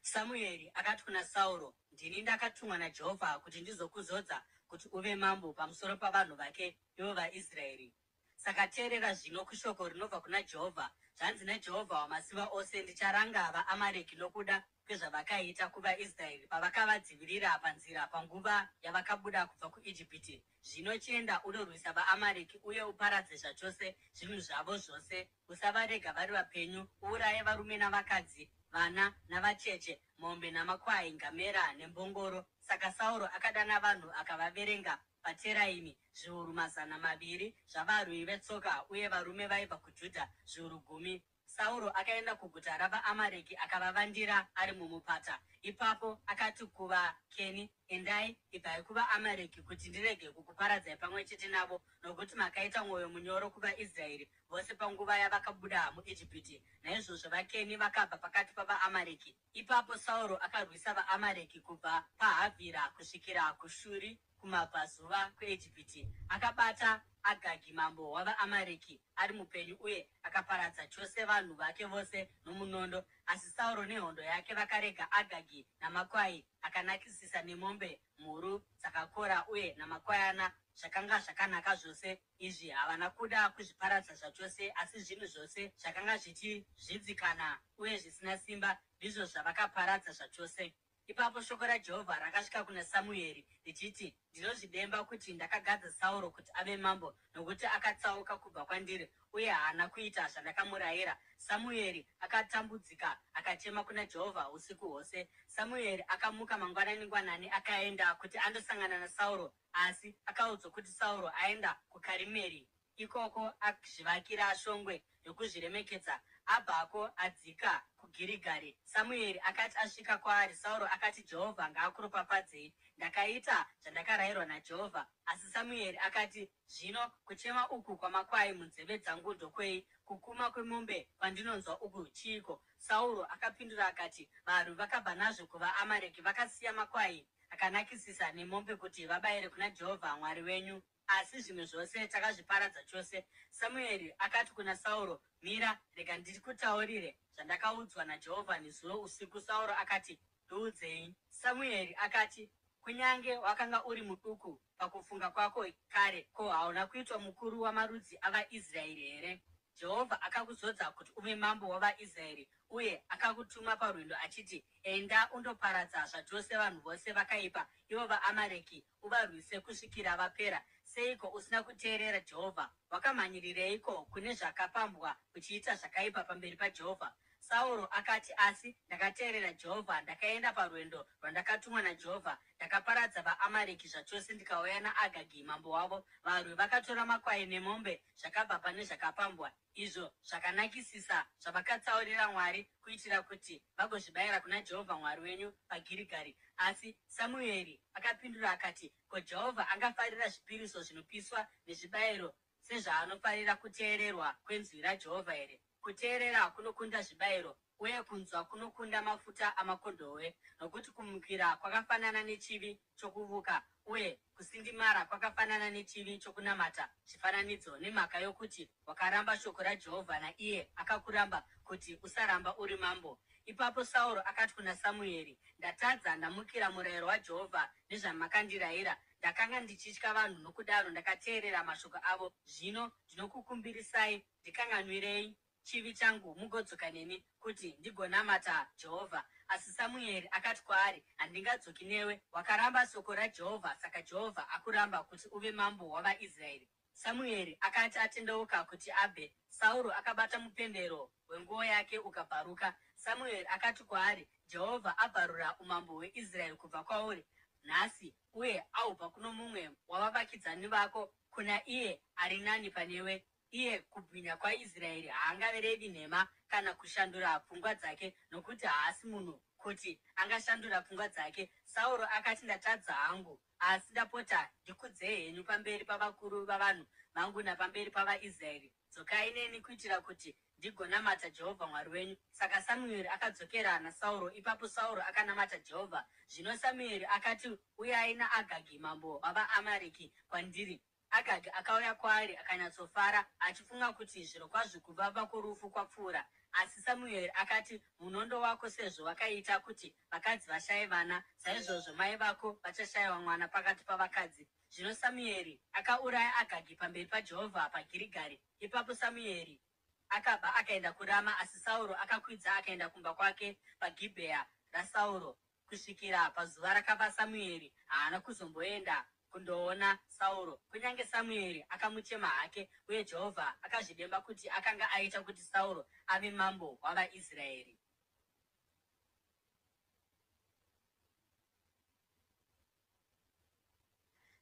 Samueri akati kuna Sauro, Ndini ndakatumwa naJehovha kuti ndizokuzodza kuti uve mambo pamusoro pavanhu vake ivo vaIsraeri. Saka teerera zvino kushoko rinobva kuna Jehovha. Zvanzi naJehovha Wamasimba Ose, Ndicharanga vaAmareki nokuda kwezvavakaita kuvaIsraeri pavakavadzivirira panzira panguva yavakabuda kubva kuIjipiti. Zvino chienda undorwisa vaAmareki uye uparadze zvachose zvinhu zvavo zvose. Usavarega vari vapenyu, uuraye varume navakadzi, vana navacheche, mombe namakwai, ngamera nembongoro. Saka Sauro akadana vanhu akavaverenga paTeraimi, zviuru 200 zvavarwi vetsoka uye varume vaibva kuJudha zviuru gumi. Sauro akaenda kuguta ravaAmareki akavavandira ari mumupata. Ipapo akati kuvaKeni, Endai, ibvai kuvaAmareki, kuti ndirege kukuparadzai pamwe chete navo, nokuti makaita mwoyo munyoro kuvaIsraeri vose panguva yavakabuda muIjipiti. Naizvozvo vaKeni vakabva pakati pavaAmareki. Ipapo Sauro akarwisa vaAmareki kubva paHavhira kusvikira kuShuri kumabvazuva kweIjipiti. Akabata Agagi mambo wavaAmareki ari mupenyu uye akaparadza chose vanhu vake vose nomunondo. Asi Sauro nehondo yake vakarega Agagi namakwai akanakisisa nemombe mhuru dzakakora uye namakwayana zvakanga zvakanaka zvose izvi havana kuda kuzviparadza zvachose asi zvinhu zvose zvakanga zvichizvidzikana uye zvisina simba ndizvo zvavakaparadza zvachose. Ipapo shoko raJehovha rakasvika kuna Samueri richiti, Ndinozvidemba kuti ndakagadza Sauro kuti ave mambo, nokuti akatsauka kubva kwandiri uye haana kuita zvandakamurayira. Samueri akatambudzika akachema kuna Jehovha usiku hwose. Samueri akamuka mangwanani-ngwanani akaenda kuti andosangana naSauro, asi akaudzwa kuti Sauro aenda kuKarimeri. Ikoko akzvivakira shongwe yokuzviremekedza, abvako adzika kuGirigari. Samueri akati asvika kwaari, Sauro akati, Jehovha ngaakuropafadzei! Ndakaita zvandakarayirwa naJehovha. Asi Samueri akati, Zvino kuchema uku kwamakwai munzeve dzangu ndokwei? Kukuma kwemombe kwandinonzwa uku chiiko? Sauro akapindura akati, Varwi vakabva nazvo kuvaAmareki, vakasiya makwai akanakisisa nemombe kuti vabayire kuna Jehovha Mwari wenyu. Asi zvimwe zvose takazviparadza chose. Samueri akati kuna Sauro, Mira, rega ndikutaurire zvandakaudzwa naJehovha nezuro usiku. Sauro akati, Ndiudzei. Samueri akati, Kunyange wakanga uri muduku pakufunga kwako kare, ko hauna kuitwa mukuru wamarudzi avaIsraeri here? Jehovha akakuzodza kuti uve mambo wavaIsraeri, uye akakutuma parwendo achiti, Enda undoparadza zvachose vanhu vose vakaipa, ivo vaAmareki, uvarwise kusvikira vapera. Seiko usina kuteerera Jehovha? Wakamhanyirireiko kune zvakapambwa uchiita zvakaipa pamberi paJehovha? Sauro akati, Asi ndakateerera Jehovha, ndakaenda parwendo rwandakatumwa naJehovha, ndakaparadza vaAmareki zvachose ndikauya naAgagi mambo wavo. Varwi vakatora makwai nemombe zvakabva pane zvakapambwa, izvo zvakanakisisa zvavakatsaurira Mwari kuitira kuti vagozvibayira kuna Jehovha Mwari wenyu paGirigari. Asi Samueri akapindura akati, Ko Jehovha angafarira zvipiriso zvinopiswa nezvibayiro sezvaanofarira kuteererwa kwenzwi raJehovha here? Kuteerera kunokunda zvibayiro. Uye kunzwa kunokunda mafuta amakondohwe, nokuti kumukira kwakafanana nechivi chokuvuka, uye kusindimara kwakafanana nechivi chokunamata zvifananidzo, nemhaka yokuti wakaramba shoko raJehovha, naiye akakuramba kuti usaramba uri mambo. Ipapo Sauro akati kuna Samueri, Ndatadza, ndamukira murayiro waJehovha nezvamakandirayira. Ndakanga ndichitya vanhu, nokudaro ndakateerera mashoko avo. Zvino ndinokukumbirisai, ndikanganwirei chivi changu mugodzoka neni, kuti ndigonamata Jehovha. Asi Samueri akati kwaari, Handingadzoki newe. Wakaramba shoko raJehovha, saka Jehovha akuramba kuti uve mambo wavaIsraeri. Samueri akati atendeuka kuti abve, Sauro akabata mupendero wenguo yake ukabvaruka. Samueri akati kwaari, Jehovha abvarura umambo hweIsraeri kubva kwauri nhasi uye ahupa kuno mumwe wavavakidzani vako, kuna iye ari nani panewe. Iye kubwinya kwaIsraeri haangarevi nhema kana kushandura pfungwa dzake, nokuti haasi munhu kuti angashandura pfungwa dzake. Sauro akati, Ndatadza hangu, asi ndapota ndikudzei henyu pamberi pavakuru vavanhu vangu napamberi pavaIsraeri. Dzokai neni kuitira kuti ndigonamata Jehovha Mwari wenyu. Saka Samueri akadzokera naSauro, ipapo Sauro akanamata Jehovha. Zvino Samueri akati, Uyai naAgagi mambo wavaAmareki kwandiri. Agagi akauya kwaari akanyatsofara, achifunga kuti, Zvirokwazvo kuvava kworufu kwapfuura. Asi Samueri akati, Munondo wako sezvo wakaita kuti vakadzi vashaye vana, saizvozvo mai vako vachashayiwa mwana pakati pavakadzi. Zvino Samueri akauraya Agagi pamberi paJehovha paGirigari. Ipapo Samueri akabva akaenda kuRama, asi Sauro akakwidza akaenda kumba kwake paGibhea raSauro. Kusvikira pazuva rakafa Samueri, haana kuzomboenda kundoona Sauro. Kunyange Samueri akamuchema hake, uye Jehovha akazvidemba kuti akanga aita kuti Sauro ave mambo wavaIsraeri.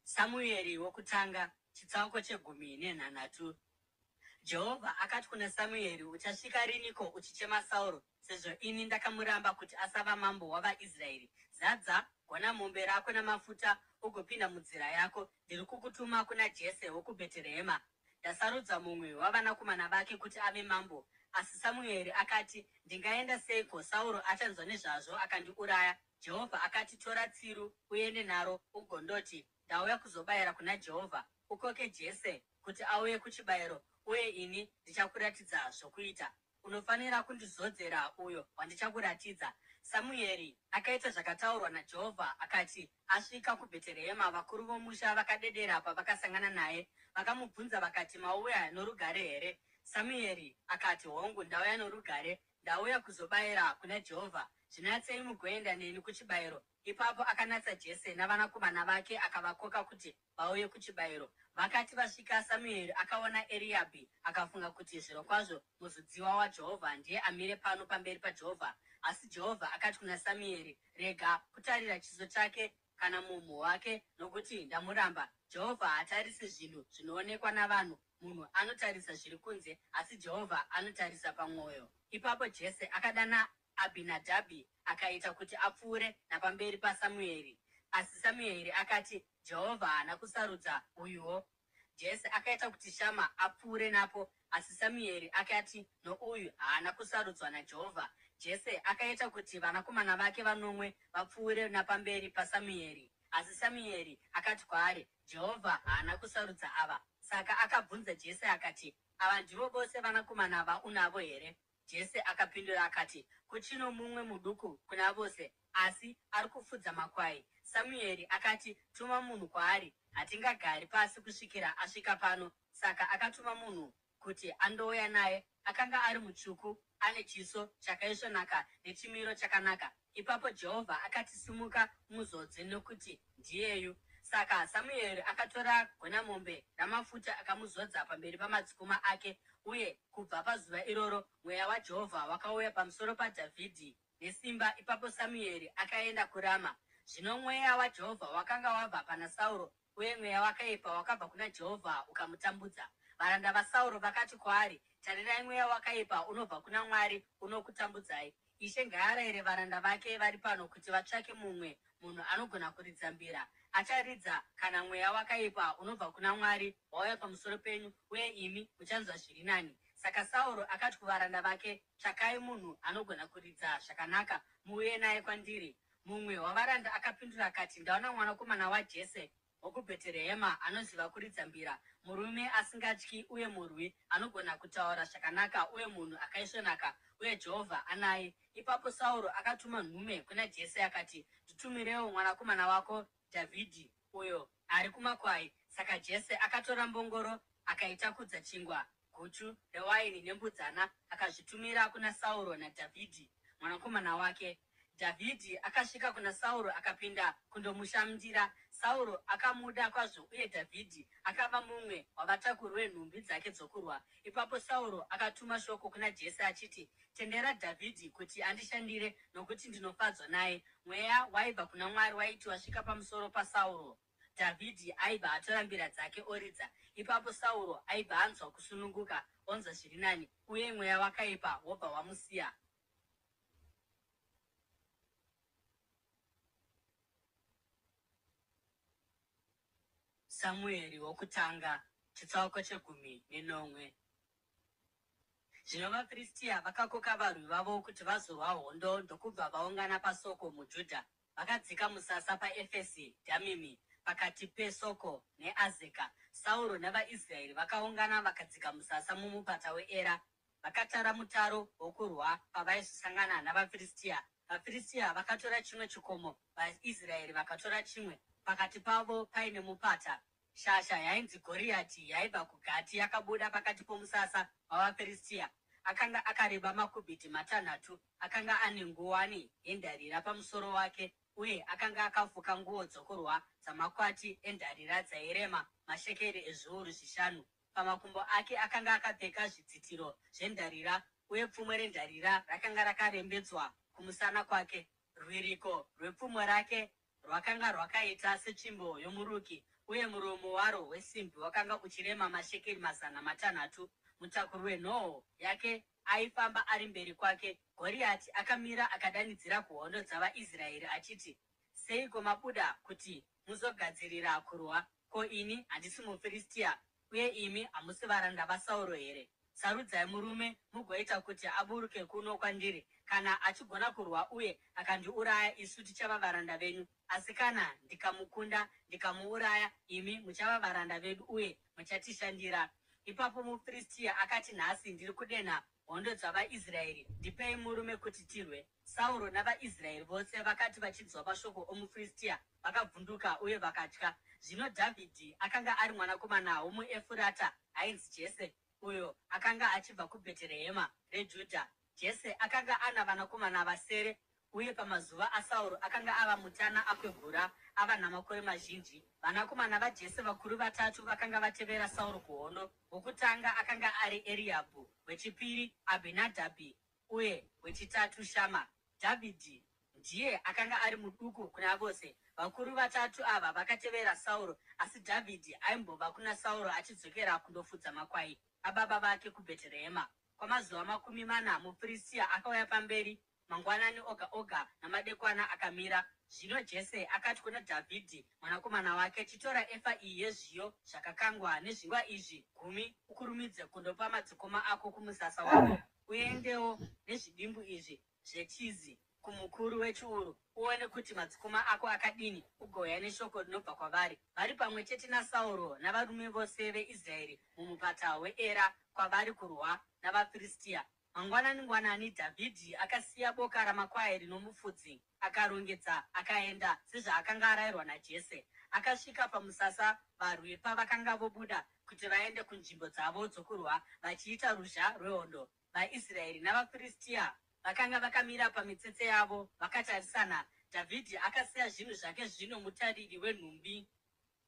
Samueri wokutanga, chitsauko chegumi nenhanhatu. Jehovha akati kuna Samueri, Uchasvika riniko uchichema Sauro, sezvo ini ndakamuramba kuti asava mambo wavaIsraeri? Zadza gonamombe rako namafuta ugopinda munzira yako. Ndiri kukutuma kuna Jese wokuBheterehema. Ndasarudza mumwe wavanakomana vake kuti ave mambo. Asi Samueri akati, Ndingaenda seiko? Sauro achanzwa nezvazvo akandiuraya. Jehovha akati, Tora tsiru uende naro ugondoti, Ndauya kuzobayira kuna Jehovha. Ukoke Jese kuti auye kuchibayiro, uye ini ndichakuratidza zvokuita. Unofanira kundizodzera uyo wandichakuratidza. Samueri akaita zvakataurwa naJehovha. Akati asvika kuBheterehema, vakuru vomusha vakadedera pavakasangana naye. Vakamubvunza vakati, Mauya norugare here? Samueri akati, Hongu, ndauya norugare. Ndauya kuzobayira kuna Jehovha. Zvinatsei mugoenda neni kuchibayiro. Ipapo akanatsa Jese navanakomana vake akavakoka kuti vauye kuchibayiro. Vakati vasvika, Samueri akaona Eriabhi akafunga kuti, Zvirokwazvo muzodziwa waJehovha ndiye amire pano pamberi paJehovha. Asi Jehovha akati kuna Samueri, Rega kutarira chiso chake kana mumhu wake, nokuti ndamuramba. Jehovha haatarisi zvinhu zvinoonekwa navanhu. Munhu anotarisa zviri kunze, asi Jehovha anotarisa pamwoyo. Ipapo Jese akadana Abhinadhabhi akaita kuti apfuure napamberi paSamueri. Asi Samueri akati, Jehovha haana kusarudza uyuwo. Jese akaita kuti Shama apfuure napo, asi Samueri akati, Nouyu haana kusarudzwa naJehovha. Jese akaita kuti vanakomana vake vanomwe vapfuure napamberi paSamueri, asi Samueri akati kwaari, Jehovha haana kusarudza ava. Saka akabvunza Jese akati, Ava ndivo vose vanakomana vaunavo here? Jese akapindura akati, Kuchino mumwe muduku kuna vose, asi ari kufudza makwai. Samueri akati, Tuma munhu kwaari, hatingagari pasi kusvikira asvika pano. Saka akatuma munhu kuti andouya naye. Akanga ari mutsvuku, ane chiso chakaisvonaka nechimiro chakanaka. Ipapo Jehovha akati, Simuka umuzodze, nokuti ndiyeyu. Saka Samueri akatora gonamombe ramafuta akamuzodza pamberi pamadzikoma ake, uye kubva pazuva iroro mweya waJehovha wakauya pamusoro paDhavhidhi nesimba. Ipapo Samueri akaenda kuRama. Zvino mweya waJehovha wakanga wabva pana Sauro, uye mweya wakaipa wakabva kuna Jehovha ukamutambudza. Varanda vaSauro vakati kwaari, Tarirai, mweya wakaipa unobva kuna Mwari unokutambudzai. Ishe ngaarayire varanda vake vari pano kuti vatsvake mumwe munhu anogona kuridza mbira. Acharidza kana mweya wakaipa unobva kuna Mwari wauya pamusoro penyu, uye imi muchanzwa zviri nani. Saka Sauro akati kuvaranda vake, Tsvakai munhu anogona kuridza zvakanaka, muuye naye kwandiri. Mumwe wavaranda akapindura akati, Ndaona mwanakomana waJese wokuBheterehema anoziva kuridza mbira, murume asingatyi uye murwi, anogona kutaura zvakanaka uye munhu akaisvonaka, uye Jehovha anaye. Ipapo Sauro akatuma nhume kuna Jese akati, Nditumirewo mwanakomana wako Dhavhidhi, uyo ari kumakwai. Saka Jese akatora mbongoro akaitakudza chingwa, guchu rewaini nembudzana, akazvitumira kuna Sauro naDhavhidhi mwanakomana wake. Dhavhidhi akasvika kuna Sauro akapinda kundomushamdira. Sauro akamuda kwazvo uye Dhavhidhi akava mumwe wavatakuri wenhumbi dzake dzokurwa. Ipapo Sauro akatuma shoko kuna Jese achiti, Tendera Dhavhidhi kuti andishandire nokuti ndinofadzwa naye. Mweya waibva kuna Mwari waiti wasvika pamusoro paSauro, Dhavhidhi aibva atora mbira dzake oridza. Ipapo Sauro aibva anzwa kusununguka, onzwa zviri nani, uye mweya wakaipa wobva wamusiya. Samueri wokutanga, chitsauko chegumi nenomwe. Zvino vaFiristia vakakoka varwi vavo kuti vazorwa hondo ndokubva vaungana paSoko muJudha. Vakadzika musasa paEfesi Dhamimi, pakati peSoko neAzeka. Sauro navaIsraeri vakaungana vakadzika musasa mumupata weEra. Vakatara mutaro wokurwa pavaizosangana navaFiristia. VaFiristia vakatora chimwe chikomo, vaIsraeri vakatora chimwe, pakati pavo paine mupata. Shasha yainzi Goriati yaibva kuGati yakabuda pakati pomusasa wavaFiristia. Akanga akareba makubhiti matanhatu, akanga ane nguwani yendarira pamusoro wake uye akanga akafuka nguo dzokurwa dzamakwati endarira dzairema mashekeri ezviuru zvishanu. Pamakumbo ake akanga akapfeka zvidzitiro zvendarira, uye pfumo rendarira rakanga rakarembedzwa kumusana kwake. Rwiriko rwepfumo rake rwakanga rwakaita setsvimbo yomuruki, uye muromo waro wesimbi wakanga uchirema mashekeri 600. Mutakuri wenhoo yake aifamba ari mberi kwake. Goriati akamira akadanidzira kuhondo dzavaIsraeri achiti, Seiko mabuda kuti muzogadzirira kurwa? Ko, ini handisi muFiristia, uye imi hamusi varanda vaSauro here? Sarudzai murume mugoita kuti aburuke kuno kwandiri. Kana achigona kurwa uye akandiuraya, isu tichava varanda venyu. Asi kana ndikamukunda ndikamuuraya, imi muchava varanda vedu uye muchatishandira. Ipapo muFiristia akati, Nhasi ndiri kudenha hondo dzavaIsraeri. Ndipei murume kuti tirwe. Sauro navaIsraeri vose vakati vachinzwa mashoko omuFiristia, vakavhunduka uye vakatya. Zvino Dhavhidhi akanga ari mwanakomana womuEfurata ainzi Jese, uyo akanga achibva kuBheterehema reJudha. Jese akanga ana vanakomana vasere, uye pamazuva aSauro akanga ava mutana akwegura, ava namakore mazhinji. Vanakomana vaJese vakuru vatatu vakanga vatevera Sauro kuhondo. Wokutanga akanga ari Eriabhu, wechipiri Abhinadhabhi, uye wechitatu Shama. Dhavhidhi ndiye akanga ari muduku kuna vose. Vakuru vatatu ava vakatevera Sauro, asi Dhavhidhi aimbova kuna Sauro achidzokera kundofudza makwai ababa vake kuBheterehema. Kwamazuva 40 muFiristia akauya pamberi mangwanani oga oga namadekwana akamira. Zvino Jese akati kuna Dhavhidhi mwanakomana wake, Chitora efa iyi yezviyo zvakakangwa nezvingwa izvi gumi ukurumidze kundopa madzikoma ako kumusasa wako. Uendewo nezvidimbu izvi zvechizi kumukuru wechiuru, uone kuti madzikoma ako akadini, ugouya neshoko rinobva kwavari. Vari pamwe chete naSauro navarume vose veIsraeri mumupata weEra kwavari kurwa navaFiristia. Mangwanani-ngwanani Dhavhidhi akasiya boka ramakwai rinomufudzi, akarongedza akaenda sezvaakanga arayirwa naJese. Akasvika pamusasa varwi pavakanga vobuda kuti vaende kunzvimbo dzavo dzokurwa vachiita ruzha rwehondo. VaIsraeri navaFiristia vakanga vakamira pamitsetse yavo vakatarisana. Dhavhidhi akasiya zvinhu zvake zvino mutariri wenhumbi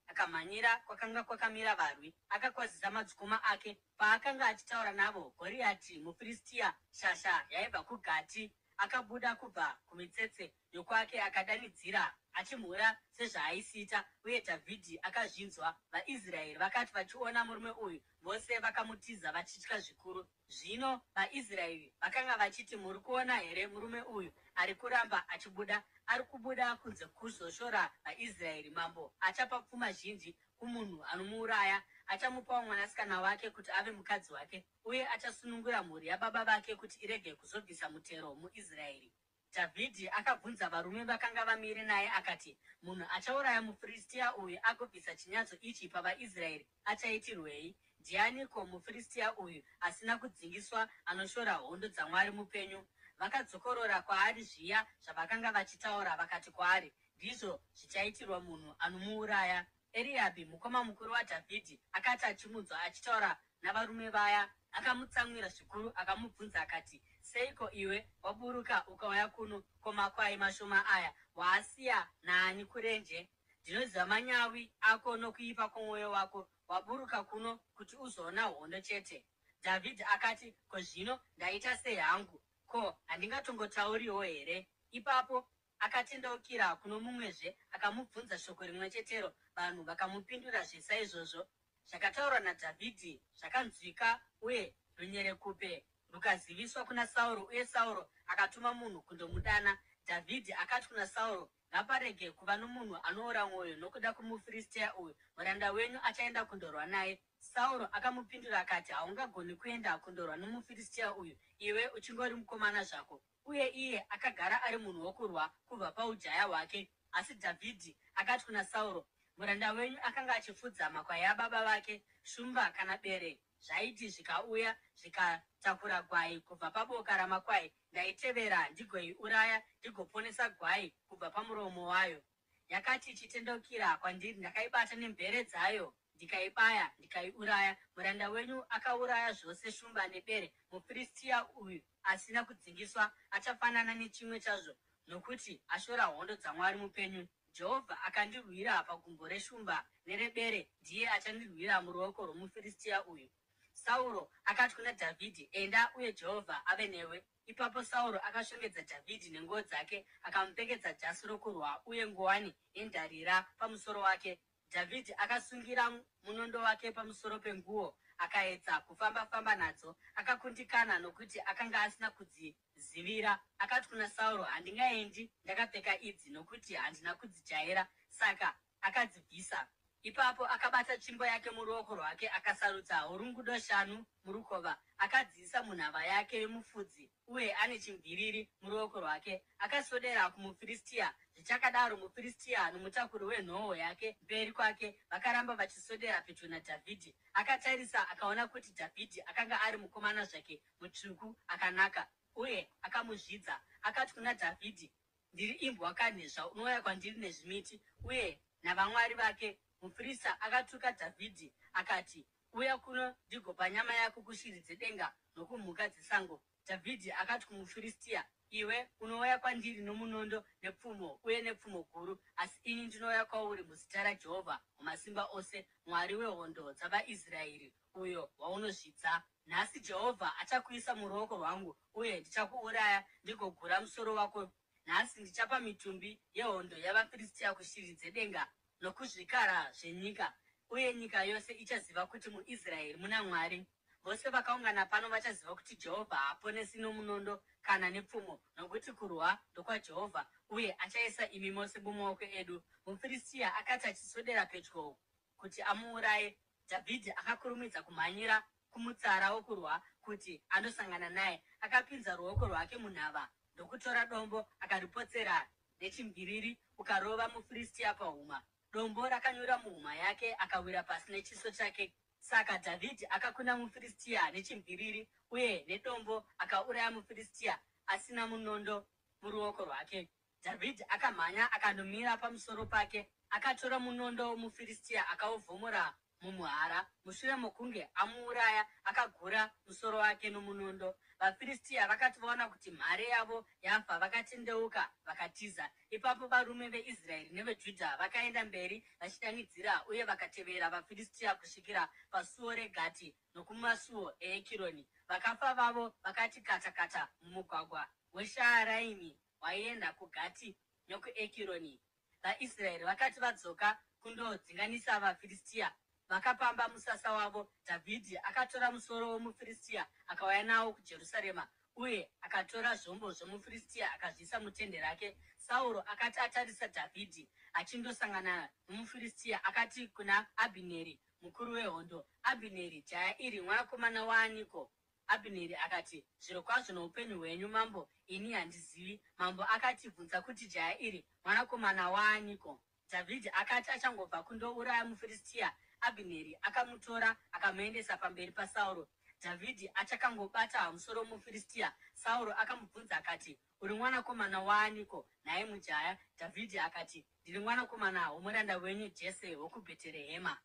akamhanyira kwakanga kwakamira varwi, akakwazisa madzikoma ake. Paakanga achitaura navo, Goriati muFiristia, shasha yaibva kuGati, akabuda kubva kumitsetse yokwake akadanidzira achimhura sezvaaisiita, uye Dhavhidhi akazvinzwa. VaIsraeri vakati vachiona murume uyu, vose vakamutiza vachitya zvikuru. Zvino vaIsraeri vakanga vachiti, Muri kuona here murume uyu ari kuramba achibuda? Ari kubuda kunze kuzoshora vaIsraeri. Mambo achapa pfuma zhinji kumunhu anomuuraya. Achamupawo mwanasikana wake kuti ave mukadzi wake, uye achasunungura mhuri yababa vake kuti irege kuzobvisa mutero muIsraeri. Dhavhidhi akabvunza varume vakanga vamire naye akati, Munhu achauraya muFiristia uyu agobvisa chinyadziso ichi pavaIsraeri achaitirwei? Ndianiko muFiristia uyu asina kudzingiswa anoshora hondo dzaMwari mupenyu? Vakadzokorora kwaari zviya zvavakanga vachitaura vakati kwaari, Ndizvo zvichaitirwa munhu anomuuraya. Eriabhi, mukoma mukuru waDhavhidhi, akati achimunzwa achitaura navarume vaya, akamutsamwira zvikuru akamubvunza akati, Seiko iwe waburuka ukauya kuno? Ko makwai mashoma aya waasiya naani kurenje? Ndinoziva manyawi ako nokuipa kwomwoyo wako, waburuka kuno kuti uzoona hondo chete. Dhavhidhi akati, Ko zvino ndaita sei hangu? Ko handingatongotauriwo here? Ipapo Akatendeukira kuno mumwezve akamubvunza shoko rimwechetero, vanhu vakamupindurazve saizvozvo. Zvakataurwa naDhavhidhi zvakanzwika uye runyerekupe rukaziviswa kuna Sauro, uye Sauro akatuma munhu kundomudana. Dhavhidhi akati kuna Sauro, Ngaparege kuva nomunhu anoora mwoyo nokuda kwomuFiristia uyu, muranda wenyu achaenda kundorwa naye. Sauro akamupindura akati, Haungagoni kuenda kundorwa nomuFiristia uyu, iwe uchingori mukomana zvako. Uye iye akagara ari munhu wokurwa kubva paujaya hwake. Asi Dhavhidhi akati kuna Sauro, Muranda wenyu akanga achifudza makwai ababa vake, shumba kana bere zvaiti zvikauya zvikatakura gwai kubva paboka ramakwai, ndaitevera ndigoiuraya ndigoponesa gwai kubva pamuromo wayo. Yakati ichitendeukira kwandiri, ndakaibata nemvere dzayo, ndikaibaya, ndikaiuraya. Muranda wenyu akauraya zvose shumba nebere. MuFiristia uyu asina kudzingiswa achafanana nechimwe chazvo, nokuti ashora hondo dzaMwari mupenyu. Jehovha akandirwira pagumbo reshumba nerebere, ndiye achandirwira muruoko rwomuFiristia uyu. Sauro akati kuna Dhavhidhi, Enda, uye Jehovha ave newe. Ipapo Sauro akashongedza Dhavhidhi nenguo dzake, akamupfekedza jasi rokurwa uye nguwani yendarira pamusoro wake. Dhavhidhi akasungira munondo wake pamusoro penguo akaedza kufamba-famba nadzo, akakundikana nokuti akanga asina kudzizivira. Akati kuna Sauro, Handingaendi ndakapfeka idzi, nokuti handina kudzijaira. Saka akadzibvisa. Ipapo akabata tsvimbo yake muruoko rwake, akasarudza hurungudo shanu murukova, akadziisa munhava yake yomufudzi, uye ane chimviriri muruoko rwake, akaswedera kumuFiristia. Zvichakadaro, muFiristia nomutakuri wenhoo yake mberi kwake vakaramba vachiswedera pedyo naDhavhidhi. Akatarisa akaona kuti Dhavhidhi akanga ari mukomana zvake mutsvuku akanaka, uye akamuzvidza. Akati kuna Dhavhidhi, Ndiri imbwa kanhi zvaunouya kwandiri nezvimiti? Uye navamwari vake. MuFiristia akatuka Dhavhidhi akati, Uya kuno ndigopa nyama yako kushiri dzedenga nokumhuka dzesango. Dhavhidhi akati kumuFiristia, Iwe unouya kwandiri nomunondo nepfumo uye nepfumo guru, asi ini ndinouya kwauri muzita raJehovha Wamasimba Ose, Mwari wehondo dzavaIsraeri, uyo waunozvidza. Nhasi Jehovha achakuisa muruoko rwangu, uye ndichakuuraya ndigogura musoro wako. Nhasi ndichapa mitumbi yehondo yavaFiristia kushiri dzedenga nokuzvikara zvenyika, uye nyika yose ichaziva kuti muIsraeri muna Mwari. Vose vakaungana pano vachaziva kuti Jehovha haaponesi nomunondo kana nepfumo, nokuti kurwa ndokwaJehovha, uye achaisa imi mose mumaoko edu. MuFiristia akati achiswedera pedyo kuti amuuraye, Dhavhidhi akakurumidza kumhanyira kumutsara wokurwa kuti andosangana naye. Akapinza ruoko rwake munhava ndokutora dombo akaripotsera nechimviriri ukarova muFiristia pahuma. Dombo rakanyura muhuma yake akawira pasi nechiso chake. Saka Dhavhidhi akakunda muFiristia nechimviriri uye nedombo akauraya muFiristia asina munondo muruoko rwake. Dhavhidhi akamhanya akandomira pamusoro pake, akatora munondo womuFiristia akauvhomora mumuhara. Mushure mokunge amuuraya, akagura musoro wake nomunondo. VaFiristia vakati vaona kuti mhare yavo yafa, vakatendeuka vakatiza. Ipapo varume veIsraeri neveJudha vakaenda mberi vachidanidzira uye vakatevera vaFiristia kusvikira pasuo reGati nokumasuo eEkironi. Vakafa vavo vakati kata kata mumugwagwa weShaaraimi waienda kuGati nokuEkironi. VaIsraeri vakati vadzoka kundodzinganisa vaFiristia, vakapamba musasa wavo. Dhavhidhi akatora musoro womuFiristia akauya nawo kuJerusarema, uye akatora zvombo zvomuFiristia akazviisa mutende rake. Sauro akati atarisa Dhavhidhi achindosangana nomuFiristia, akati kuna Abhineri, mukuru wehondo, Abhineri, jaya iri mwanakomana waaniko? Abhineri akati, Zvirokwazvo noupenyu hwenyu, mambo, ini handizivi. Mambo akati, Bvunza kuti jaya iri mwanakomana waaniko. Dhavhidhi akati achangobva kundouraya muFiristia, Abhineri akamutora akamuendesa pamberi paSauro. Dhavhidhi achakangobata musoro womuFiristia, Sauro akamubvunza akati, Uri mwanakomana waaniko, nhai mujaya? Dhavhidhi akati, Ndiri mwanakomana womuranda wenyu Jese wokuBheterehema.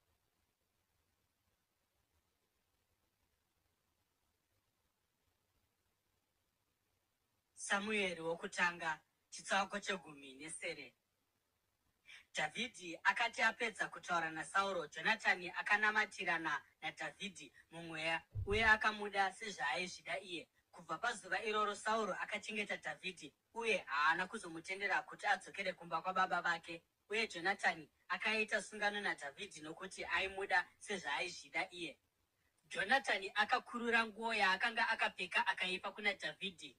Samueri wokutanga, chitsauko chegumi nesere. Dhavhidhi akati apedza kutaura naSauro, Jonatani akanamatirana naDhavhidhi mumweya, uye akamuda sezvaaizvida iye. Kubva pazuva iroro Sauro akachengeta Dhavhidhi uye haana kuzomutendera kuti adzokere kumba kwababa vake. Uye Jonatani akaita sungano naDhavhidhi nokuti aimuda sezvaaizvida iye. Jonatani akakurura nguo yaakanga akapfeka akaipa kuna Dhavhidhi,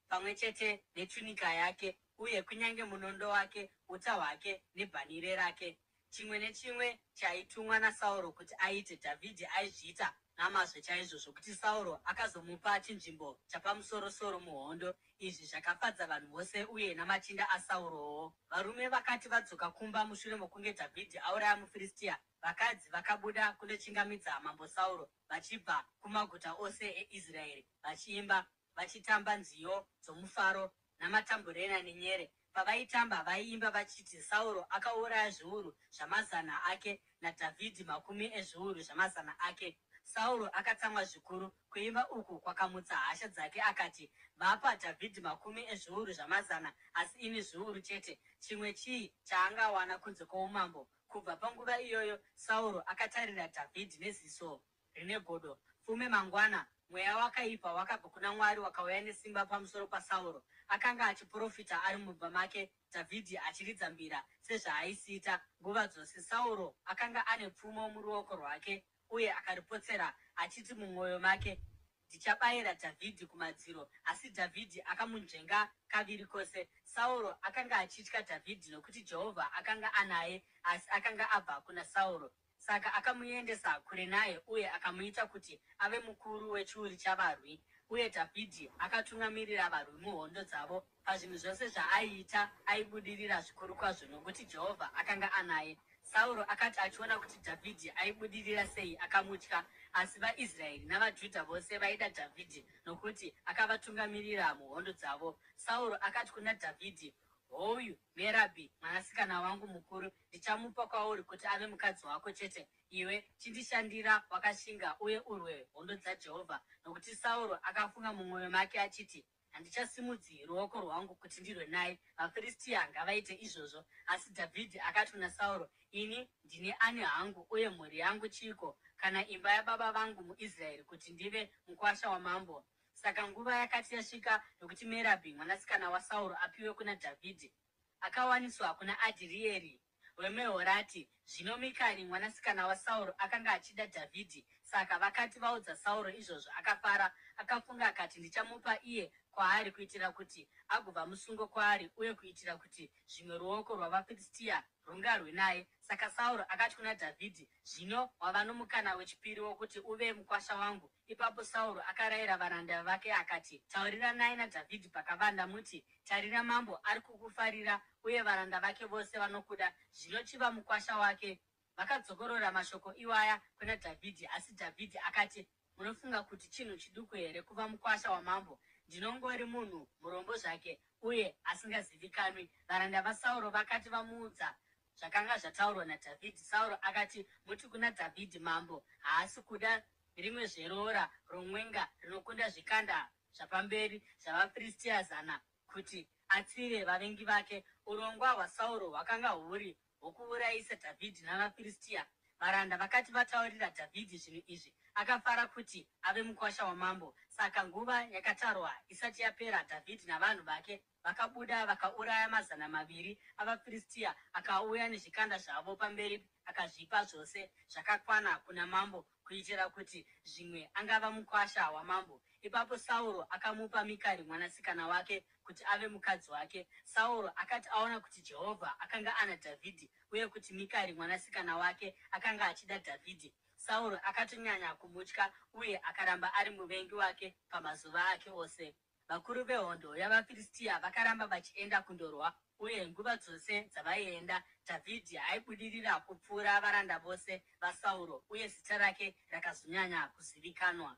pamwe chete nechunika yake uye kunyange munondo wake, uta hwake nebhanhire rake. Chimwe nechimwe chaitumwa naSauro kuti aite, Dhavhidhi aizviita namazvo chaizvo, zvokuti Sauro akazomupa chinzvimbo chapamusoro-soro muhondo. Izvi zvakafadza vanhu vose uye namachinda aSaurowo. Varume vakati vadzoka kumba mushure mokunge Dhavhidhi auraya muFiristia, vakadzi vakabuda kundochingamidza mambo Sauro vachibva kumaguta ose eIsraeri, vachiimba, vachitamba nziyo dzomufaro namatamburena nenyere. Pavaitamba, vaiimba vachiti, Sauro akauraya zviuru zvamazana ake, naDhavhidhi makumi ezviuru zvamazana ake. Sauro akatsamwa zvikuru. Kuimba uku kwakamutsa hasha dzake akati, Vapa Dhavhidhi makumi ezviuru zvamazana, asi ini zviuru chete. Chimwe chii chaangawana kunze kwoumambo? Kubva panguva iyoyo Sauro akatarira Dhavhidhi neziso rine godo. Fume mangwana, mweya wakaipa wakabva kuna Mwari wakauya nesimba pamusoro paSauro. Akanga achiprofita ari mumba make, Dhavhidhi achiridza mbira sezvaaisiita nguva dzose. Sauro akanga ane pfumo muruoko rwake uye akaripotsera achiti mumwoyo make, Ndichabayira Dhavhidhi kumadziro. Asi Dhavhidhi akamunzvenga kaviri kose. Sauro akanga achitya Dhavhidhi nokuti Jehovha akanga anaye asi akanga abva kuna Sauro. Saka akamuendesa kure naye uye akamuita kuti ave mukuru wechiuru chavarwi. Uye Dhavhidhi akatungamirira varwi muhondo dzavo. Pazvinhu zvose zvaaiita aibudirira zvikuru kwazvo nokuti Jehovha akanga anaye. Sauro akati achiona kuti Dhavhidhi aibudirira sei, akamutya. Asi vaIsraeri navaJudha vose vaida Dhavhidhi nokuti akavatungamirira muhondo dzavo. Sauro akati kuna Dhavhidhi, Hoyu Merabhi mwanasikana wangu mukuru, ndichamupa kwauri kuti ave mukadzi wako chete. Iwe chindishandira wakashinga uye urwe hondo dzaJehovha. Nokuti Sauro akafunga mumwoyo make achiti, Handichasimudzi ruoko rwangu kuti ndirwe naye. VaFiristia ngavaite izvozvo. Asi Dhavhidhi akati kuna Sauro, Ini ndini ani hangu uye mhuri yangu chiiko, kana imba yababa vangu muIsraeri, kuti ndive mukuwasha wamambo? Saka nguva yakati yasvika yokuti Merabhi mwanasikana waSauro apiwe kuna Dhavhidhi, akawaniswa kuna Adhirieri weMehorati. Zvino Mikari mwanasikana waSauro akanga achida Dhavhidhi. Saka vakati vaudza Sauro izvozvo, akafara. Akafunga akati, Ndichamupa iye kwaari kuitira kuti agova musungo kwaari uye kuitira kuti zvimwe ruoko rwavaFiristia rungarwe naye. Saka Sauro akati kuna Dhavhidhi, Zvino wava nomukana wechipiri wokuti uve mukwasha wangu. Ipapo Sauro akarayira varanda vake akati, Tauriranai naDhavhidhi pakavanda muti, Tarira mambo ari kukufarira uye varanda vake vose vanokuda, zvino chiva mukwasha wake. Vakadzokorora mashoko iwaya kuna Dhavhidhi, asi Dhavhidhi akati, Munofunga kuti chinhu chiduku here kuva mukwasha wamambo? Ndinongori munhu murombo zvake uye asingazivikanwi. Varanda vaSauro vakati vamuudza zvakanga zvataurwa naDhavhidhi, Sauro akati, Muti kuna Dhavhidhi, Mambo haasi kuda rimwezve roora romwenga rinokunda zvikanda zvapamberi zvavaFiristia zana kuti atsive vavengi vake. Urongwa hwaSauro hwakanga huri hwokuurayisa Dhavhidhi navaFiristia. Varanda vakati vataurira Dhavhidhi zvinhu izvi, akafara kuti ave mukuwasha wamambo. Saka nguva yakatarwa isati yapera, Dhavhidhi navanhu vake vakabuda vakauraya 200 avaFiristia, akauya nezvikanda zvavo pamberi akazvipa zvose zvakakwana kuna mambo. kuitira kuti zvimwe angava mukwasha wamambo. Ipapo Sauro akamupa Mikari mwanasikana wake kuti ave mukadzi wake. Sauro akati aona kuti Jehovha akanga ana Dhavhidhi uye kuti Mikari mwanasikana wake akanga achida Dhavhidhi, Sauro akatonyanya kumutya uye akaramba ari muvengi wake pamazuva ake ose. Vakuru vehondo yavaFiristia vakaramba vachienda kundorwa, uye nguva dzose dzavaienda, Dhavhidhi aibudirira kupfuura varanda vose vaSauro, uye zita rake rakazonyanya kuzivikanwa.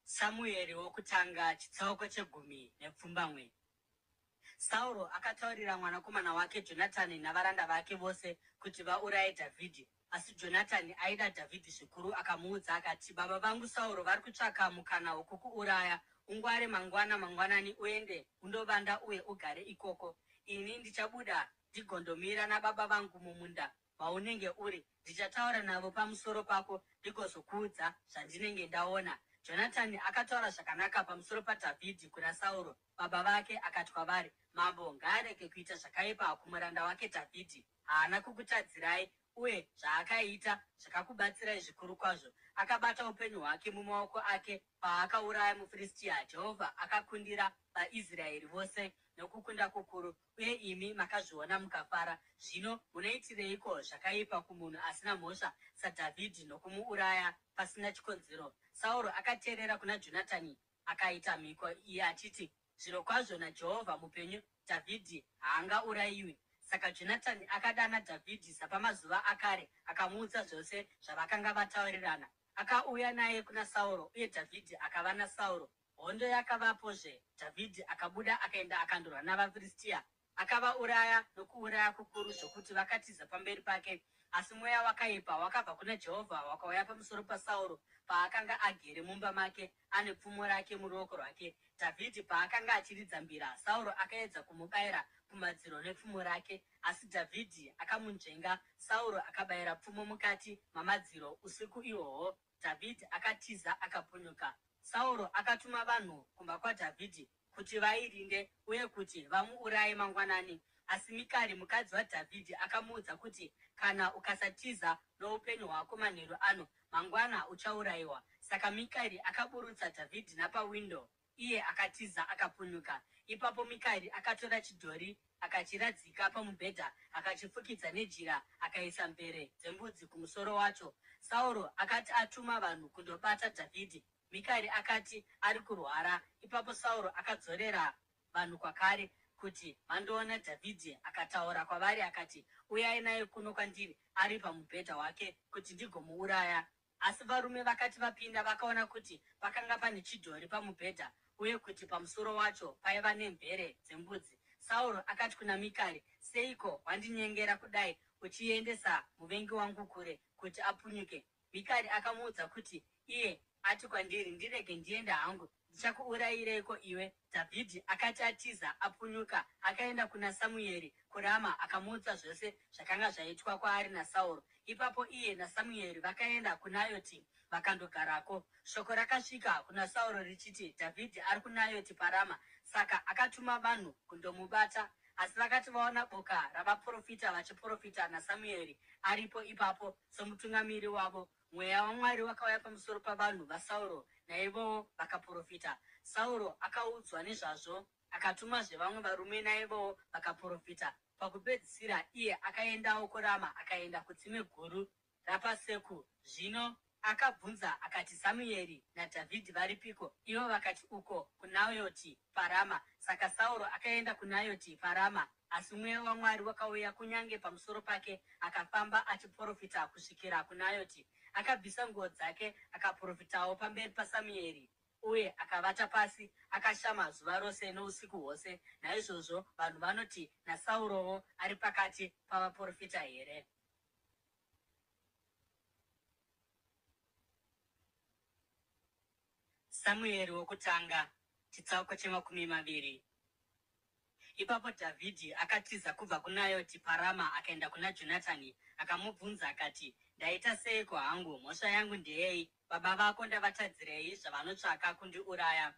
Samueri wokutanga chitsauko chegumi nepfumbamwe. Sauro akataurira mwanakomana wake Jonatani navaranda vake vose kuti vauraye Dhavhidhi. Asi Jonatani aida Dhavhidhi zvikuru akamuudza akati, Baba vangu Sauro vari kutsvaka mukana wokukuuraya. Ungware mangwana mangwanani uende undovanda uye ugare ikoko. Ini ndichabuda ndigondomira nababa vangu mumunda maunenge uri. Ndichataura navo pamusoro pako ndigozokuudza zvandinenge ndaona. Jonatani akataura zvakanaka pamusoro paDhavhidhi kuna Sauro baba vake akati kwavari, Mambo ngaarege kuita zvakaipa kumuranda wake Dhavhidhi. Haana kukutadzirai, uye zvaakaita zvakakubatsirai zvikuru kwazvo. Akabata upenyu hwake mumaoko ake paakauraya muFiristia. Jehovha akakundira vaIsraeri vose nokukunda kukuru, uye imi makazviona mukafara. Zvino munoitireiko zvakaipa kumunhu asina mhosva saDhavhidhi nokumuuraya pasina chikonzero? Sauro akateerera kuna Jonatani akaita mhiko iyi achiti, Zvirokwazvo naJehovha mupenyu, Dhavhidhi haangaurayiwi. Saka Jonatani akadana Dhavhidhi sapamazuva akare akamuudza zvose zvavakanga vataurirana. Akauya naye kuna Sauro, uye Dhavhidhi akava naSauro. Hondo yakavapozve, Dhavhidhi akabuda akaenda akandorwa navaFiristia. Akavauraya nokuuraya kukuru zvokuti vakatiza pamberi pake. Asi mweya wakaipa wakabva kuna Jehovha wakauya pamusoro paSauro paakanga agere mumba make ane pfumo rake muruoko rwake. Dhavhidhi paakanga achiridza mbira, Sauro akaedza kumubayira kumadziro nepfumo rake, asi Dhavhidhi akamunzvenga. Sauro akabayira pfumo mukati mamadziro usiku ihwohwo. Dhavhidhi akatiza akapunyuka. Sauro akatuma vanhu kumba kwaDhavhidhi kuti vairinde uye kuti vamuuraye mangwanani. Asi Mikari mukadzi waDhavhidhi akamuudza kuti, Kana ukasatiza noupenyu hwako manheru ano, mangwana uchaurayiwa. Saka Mikari akaburutsa Dhavhidhi napawindo, iye akatiza akapunyuka. Ipapo Mikari akatora chidhori akachiradzika pamubhedha, akachifukidza nejira akaisa mvere dzembudzi kumusoro wacho. Sauro akati atuma vanhu kundobata Dhavhidhi, Mikari akati, Ari kurwara. Ipapo Sauro akadzorera vanhu kwakare kuti vandoona Dhavhidhi, akataura kwavari akati, Uyai naye kuno kwandiri ari pamubhedha wake kuti ndigomuuraya. Asi varume vakati vapinda, vakaona kuti pakanga pane chidhori pamubhedha uye kuti pamusoro wacho paiva nemvere dzembudzi. Sauro akati kuna Mikari, Seiko wandinyengera kudai uchiendesa muvengi wangu kure kuti apunyuke? Mikari akamuudza kuti, Iye ati kwandiri, Ndirege ndiende hangu, ndichakuurayireiko iwe? Dhavhidhi akati atiza apunyuka, akaenda kuna Samueri kuRama akamuudza zvose zvakanga zvaitwa kwaari naSauro. Ipapo iye naSamueri vakaenda kuNayoti vakandogarako. Shoko rakasvika kuna Sauro richiti, Dhavhidhi ari kuNayoti paRama. Saka akatuma vanhu kundomubata. Asi vakati vaona boka ravaprofita vachiprofita naSamueri aripo ipapo somutungamiri wavo, mweya waMwari wakauya pamusoro pavanhu vaSauro, naivowo vakaprofita. Sauro akaudzwa nezvazvo, akatumazve vamwe varume, naivowo vakaprofita. Pakupedzisira iye akaendawo kuRama akaenda kutsime guru rapaSeku. Zvino akabvunza akati, Samueri naDhavhidhi varipiko? Ivo vakati, Uko kuNayoti paRama. Saka Sauro akaenda kuNayoti paRama, asi mweya waMwari wakauya kunyange pamusoro pake, akafamba achiprofita kusvikira kuNayoti. Akabvisa nguo dzake akaprofitawo pamberi paSamueri, uye akavata pasi akashama zuva rose nousiku hwose. Naizvozvo vanhu vanoti, NaSaurowo ari pakati pavaprofita here? Samueri wokutanga, chitsauko chemakumi maviri. Ipapo Dhavhidhi akatiza kubva kuNayoti paRama akaenda kuna Jonatani, akamubvunza akati, Ndaita seiko hangu? Mhosva yangu ndeyei? Baba vako ndavatadzirei zvavanotsvaka kundiuraya?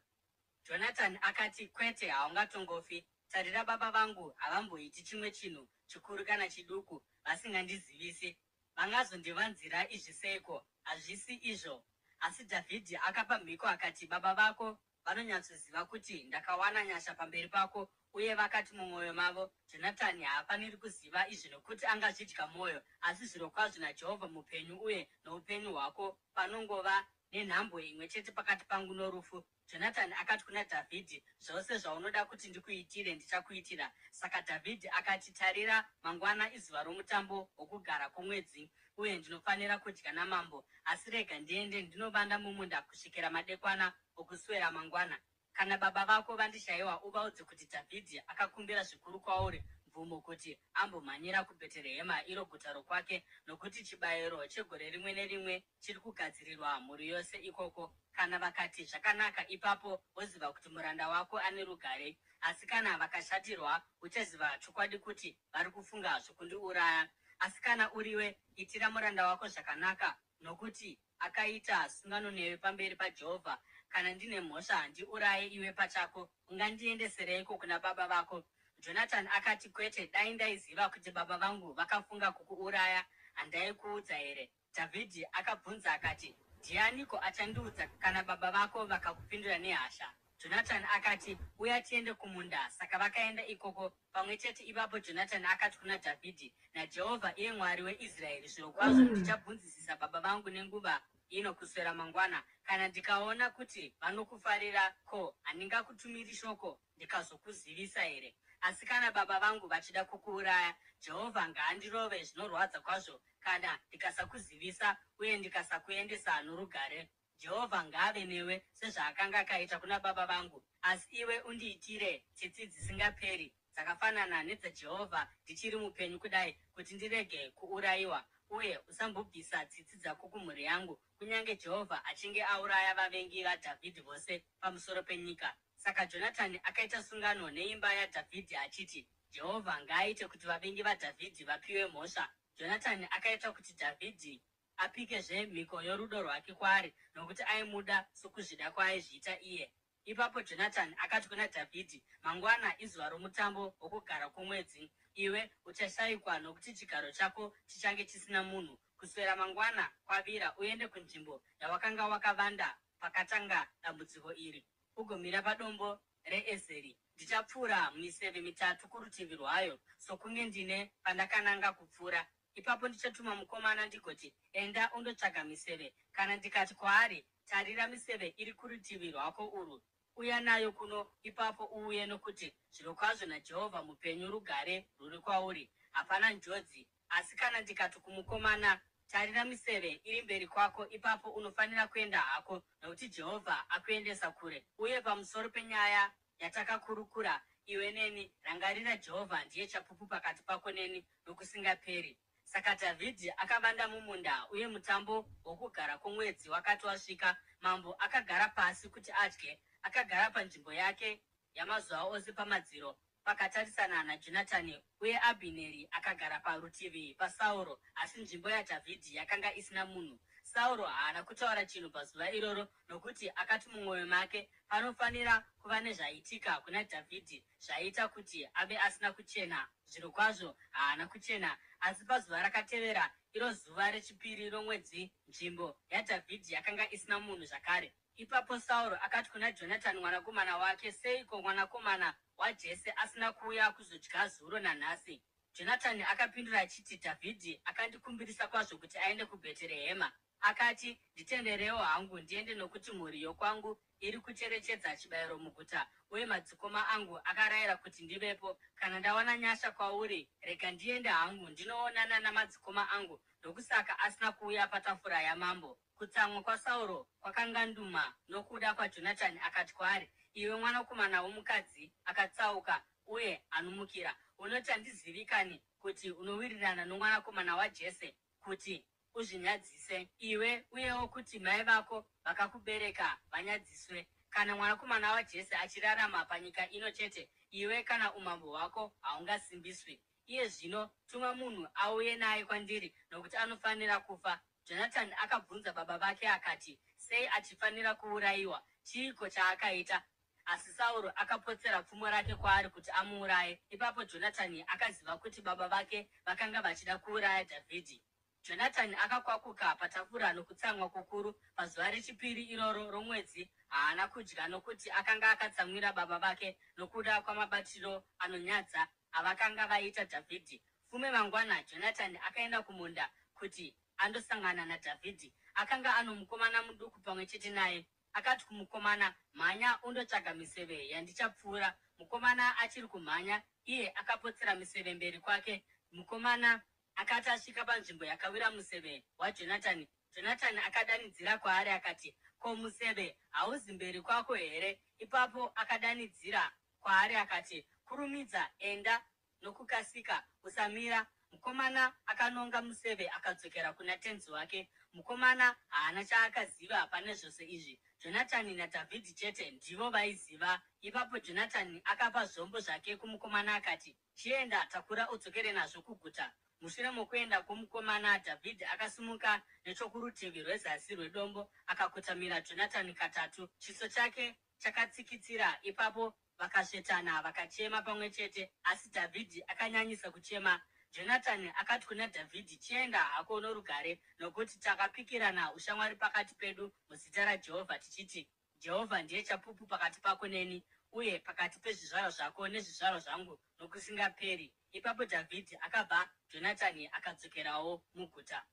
Jonatani akati, Kwete, haungatongofi. Tarira, baba vangu havamboiti chimwe chinhu, chikuru kana chiduku, vasingandizivisi. Vangazondivanzira izvi seiko? Hazvisi izvo! Asi Dhavhidhi akapa mhiko akati, Baba vako vanonyatsoziva kuti ndakawana nyasha pamberi pako, uye vakati mumwoyo mavo, Jonatani haafaniri kuziva izvi nokuti angazvidya mwoyo. Asi zvirokwazvo naJehovha mupenyu uye noupenyu hwako, panongova nenhambwe imwe chete pakati pangu norufu. Jonatani akati kuna Dhavhidhi, Zvose zvaunoda kuti ndikuitire ndichakuitira. Saka Dhavhidhi akati, Tarira, mangwana izuva romutambo wokugara kwomwedzi, uye ndinofanira kudya namambo. Asi rega ndiende ndinovanda mumunda kusvikira madekwana okuswera mangwana. Kana baba vako vandishayiwa, uvaudze kuti Dhavhidhi akakumbira zvikuru kwauri mvumo kuti ambomhanyira kuBheterehema, iro guta rokwake, nokuti chibayiro chegore rimwe nerimwe chiri kugadzirirwa mhuri yose ikoko. Kana vakati, Zvakanaka, ipapo woziva kuti muranda wako ane rugare. Asi kana vakashatirwa, uchaziva chokwadi kuti vari kufunga zvokundiuraya. Asi kana uriwe, itira muranda wako zvakanaka, nokuti akaita sungano newe pamberi paJehovha. Kana ndine mhosva, ndiuraye iwe pachako. Ungandiendesereiko kuna baba vako? Jonatani akati, Kwete, dai ndaiziva kuti baba vangu vakafunga kukuuraya, handaikuudza here? Dhavhidhi akabvunza akati, Ndianiko achandiudza kana baba vako vakakupindura nehasha? Jonatani akati, Uya tiende kumunda. Saka vakaenda ikoko pamwe chete. Ipapo Jonatani akati kuna Dhavhidhi, NaJehovha, iye Mwari weIsraeri, zvirokwazvo ndichabvunzisisa baba vangu nenguva ino kuswera mangwana. Kana ndikaona kuti vanokufarira, ko, handingakutumiri shoko ndikazokuzivisa here? Asi kana baba vangu vachida kukuuraya, Jehovha ngaandirove zvinorwadza kwazvo kana ndikasakuzivisa uye ndikasakuendesa norugare. Jehovha ngaave newe sezvaakanga akaita kuna baba vangu. Asi iwe undiitire tsitsi dzisingaperi dzakafanana nedzaJehovha ndichiri mupenyu kudai, kuti ndirege kuurayiwa, uye usambobvisa tsitsi dzako kumhuri yangu, kunyange Jehovha achinge auraya vavengi vaDhavhidhi vose pamusoro penyika. Saka Jonatani akaita sungano neimba yaDhavhidhi achiti, Jehovha ngaaite kuti vavengi vaDhavhidhi vapiwe mhosva. Jonatani akaita kuti Dhavhidhi apikezve mhiko yorudo rwake kwaari, nokuti aimuda sokuzvida kwaaizviita iye. Ipapo Jonatani akati kuna Dhavhidhi, Mangwana izuva romutambo wokugara kwomwedzi. Iwe uchashayikwa nokuti chigaro chako chichange chisina munhu. Kuswera mangwana kwavira, uende kunzvimbo yawakanga wakavanda pakatanga dambudziko iri, ugomira padombo reEzeri. Ndichapfura miseve mitatu kurutivi rwayo, sokunge ndine pandakananga kupfura. Ipapo ndichatuma mukomana ndigoti, Enda undotsvaga miseve. Kana ndikati kwaari, Tarira, miseve iri kurutivi rwako urwu, uya nayo kuno, ipapo uuye, nokuti zvirokwazvo naJehovha mupenyu rugare rwuri kwauri, hapana njodzi. Asi kana ndikati kumukomana, Tarira, miseve iri mberi kwako, ipapo unofanira kuenda hako, nokuti Jehovha akuendesa kure. Uye pamusoro penyaya yatakakurukura iwe neni, rangarira, Jehovha ndiye chapupu pakati pako neni nokusingaperi. Saka Dhavhidhi akavanda mumunda, uye mutambo wokugara kwomwedzi wakati wasvika, mambo akagara pasi kuti adye. Akagara panzvimbo yake yamazuva ose pamadziro, pakatarisana naJonatani, uye Abhineri akagara parutivi paSauro, asi nzvimbo yaDhavhidhi yakanga isina munhu. Sauro haana kutaura chinhu pazuva iroro, nokuti akati mumwoyo make, Panofanira kuva nezvaitika kuna Dhavhidhi zvaita kuti ave asina kuchena. Zvirokwazvo haana kuchena. Asi pazuva rakatevera, iro zuva rechipiri romwedzi, nzvimbo yaDhavhidhi yakanga isina munhu zvakare. Ipapo Sauro akati kuna Jonatani mwanakomana wake, Seiko mwanakomana waJese asina kuuya kuzodya zuro nanhasi? Jonatani akapindura achiti, Dhavhidhi akandikumbirisa kwazvo kuti aende kuBheterehema. Akati, Nditenderewo hangu ndiende nokuti mhuri yokwangu iri kucherechedza chibayiro muguta, uye madzikoma angu akarayira kuti ndivepo. Kana ndawana nyasha kwauri, rega ndiende hangu ndinoonana namadzikoma angu. Ndokusaka asina kuuya patafura yamambo. Kutsamwa kwaSauro kwakanganduma nokuda kwaJonatani, akati kwaari, Iwe mwanakomana womukadzi akatsauka uye anomukira! Unoti handizivi kanhi kuti unowirirana nomwanakomana waJese kuti uzvinyadzise iwe uyewo kuti mai vako vakakubereka vanyadziswe. Kana mwanakomana waJese achirarama panyika ino chete, iwe kana umambo hwako haungasimbiswi. Iye zvino tuma munhu auye naye kwandiri, nokuti anofanira kufa. Jonatani akabvunza baba vake akati, Sei achifanira kuurayiwa? Chiiko chaakaita? Asi Sauro akapotsera pfumo rake kwaari kuti amuuraye. Ipapo Jonatani akaziva kuti baba vake vakanga vachida kuuraya Dhavhidhi. Jonatani akakwakuka patafura nokutsamwa kukuru. Pazuva rechipiri iroro romwedzi haana kudya nokuti akanga akatsamwira baba vake nokuda kwamabatiro anonyadza avakanga vaita Dhavhidhi. Fume mangwana Jonatani akaenda kumunda kuti andosangana naDhavhidhi. Akanga ano mukomana muduku pamwe chete naye. Akati kumukomana, Mhanya undotsvaga miseve yandichapfura. Mukomana achiri kumhanya, iye akapotsera miseve mberi kwake. Mukomana akati asvika panzvimbo yakawira museve waJonatani, Jonatani akadanidzira kwaari akati, Ko museve hauzi mberi kwako here? Ipapo akadanidzira kwaari akati, Kurumidza, enda nokukasika, usamira. Mukomana akanonga museve akadzokera kuna tenzi wake. Mukomana haana chaakaziva pane zvose izvi. Jonatani naDhavhidhi chete ndivo vaiziva. Ipapo Jonatani akapa zvombo zvake kumukomana akati, Chienda, takura udzokere nazvo kuguta. Mushure mokuenda kwomukomana, Dhavhidhi akasimuka nechokurutivi rwezasi rwedombo akakotamira Jonatani katatu, chiso chake chakatsikitsira. Ipapo vakasvetana vakachema pamwe chete, asi Dhavhidhi akanyanyisa kuchema. Jonatani akati kuna Dhavhidhi, Chienda hako norugare, nokuti takapikirana ushamwari pakati pedu muzita raJehovha tichiti, Jehovha ndiye chapupu pakati pako neni, uye pakati pezvizvarwa zvako nezvizvarwa zvangu nokusingaperi. Ipapo Dhavhidhi akabva Jonatani akadzokerawo muguta.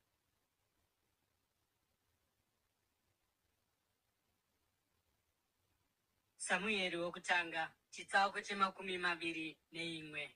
Samueri wokutanga, chitsauko che21.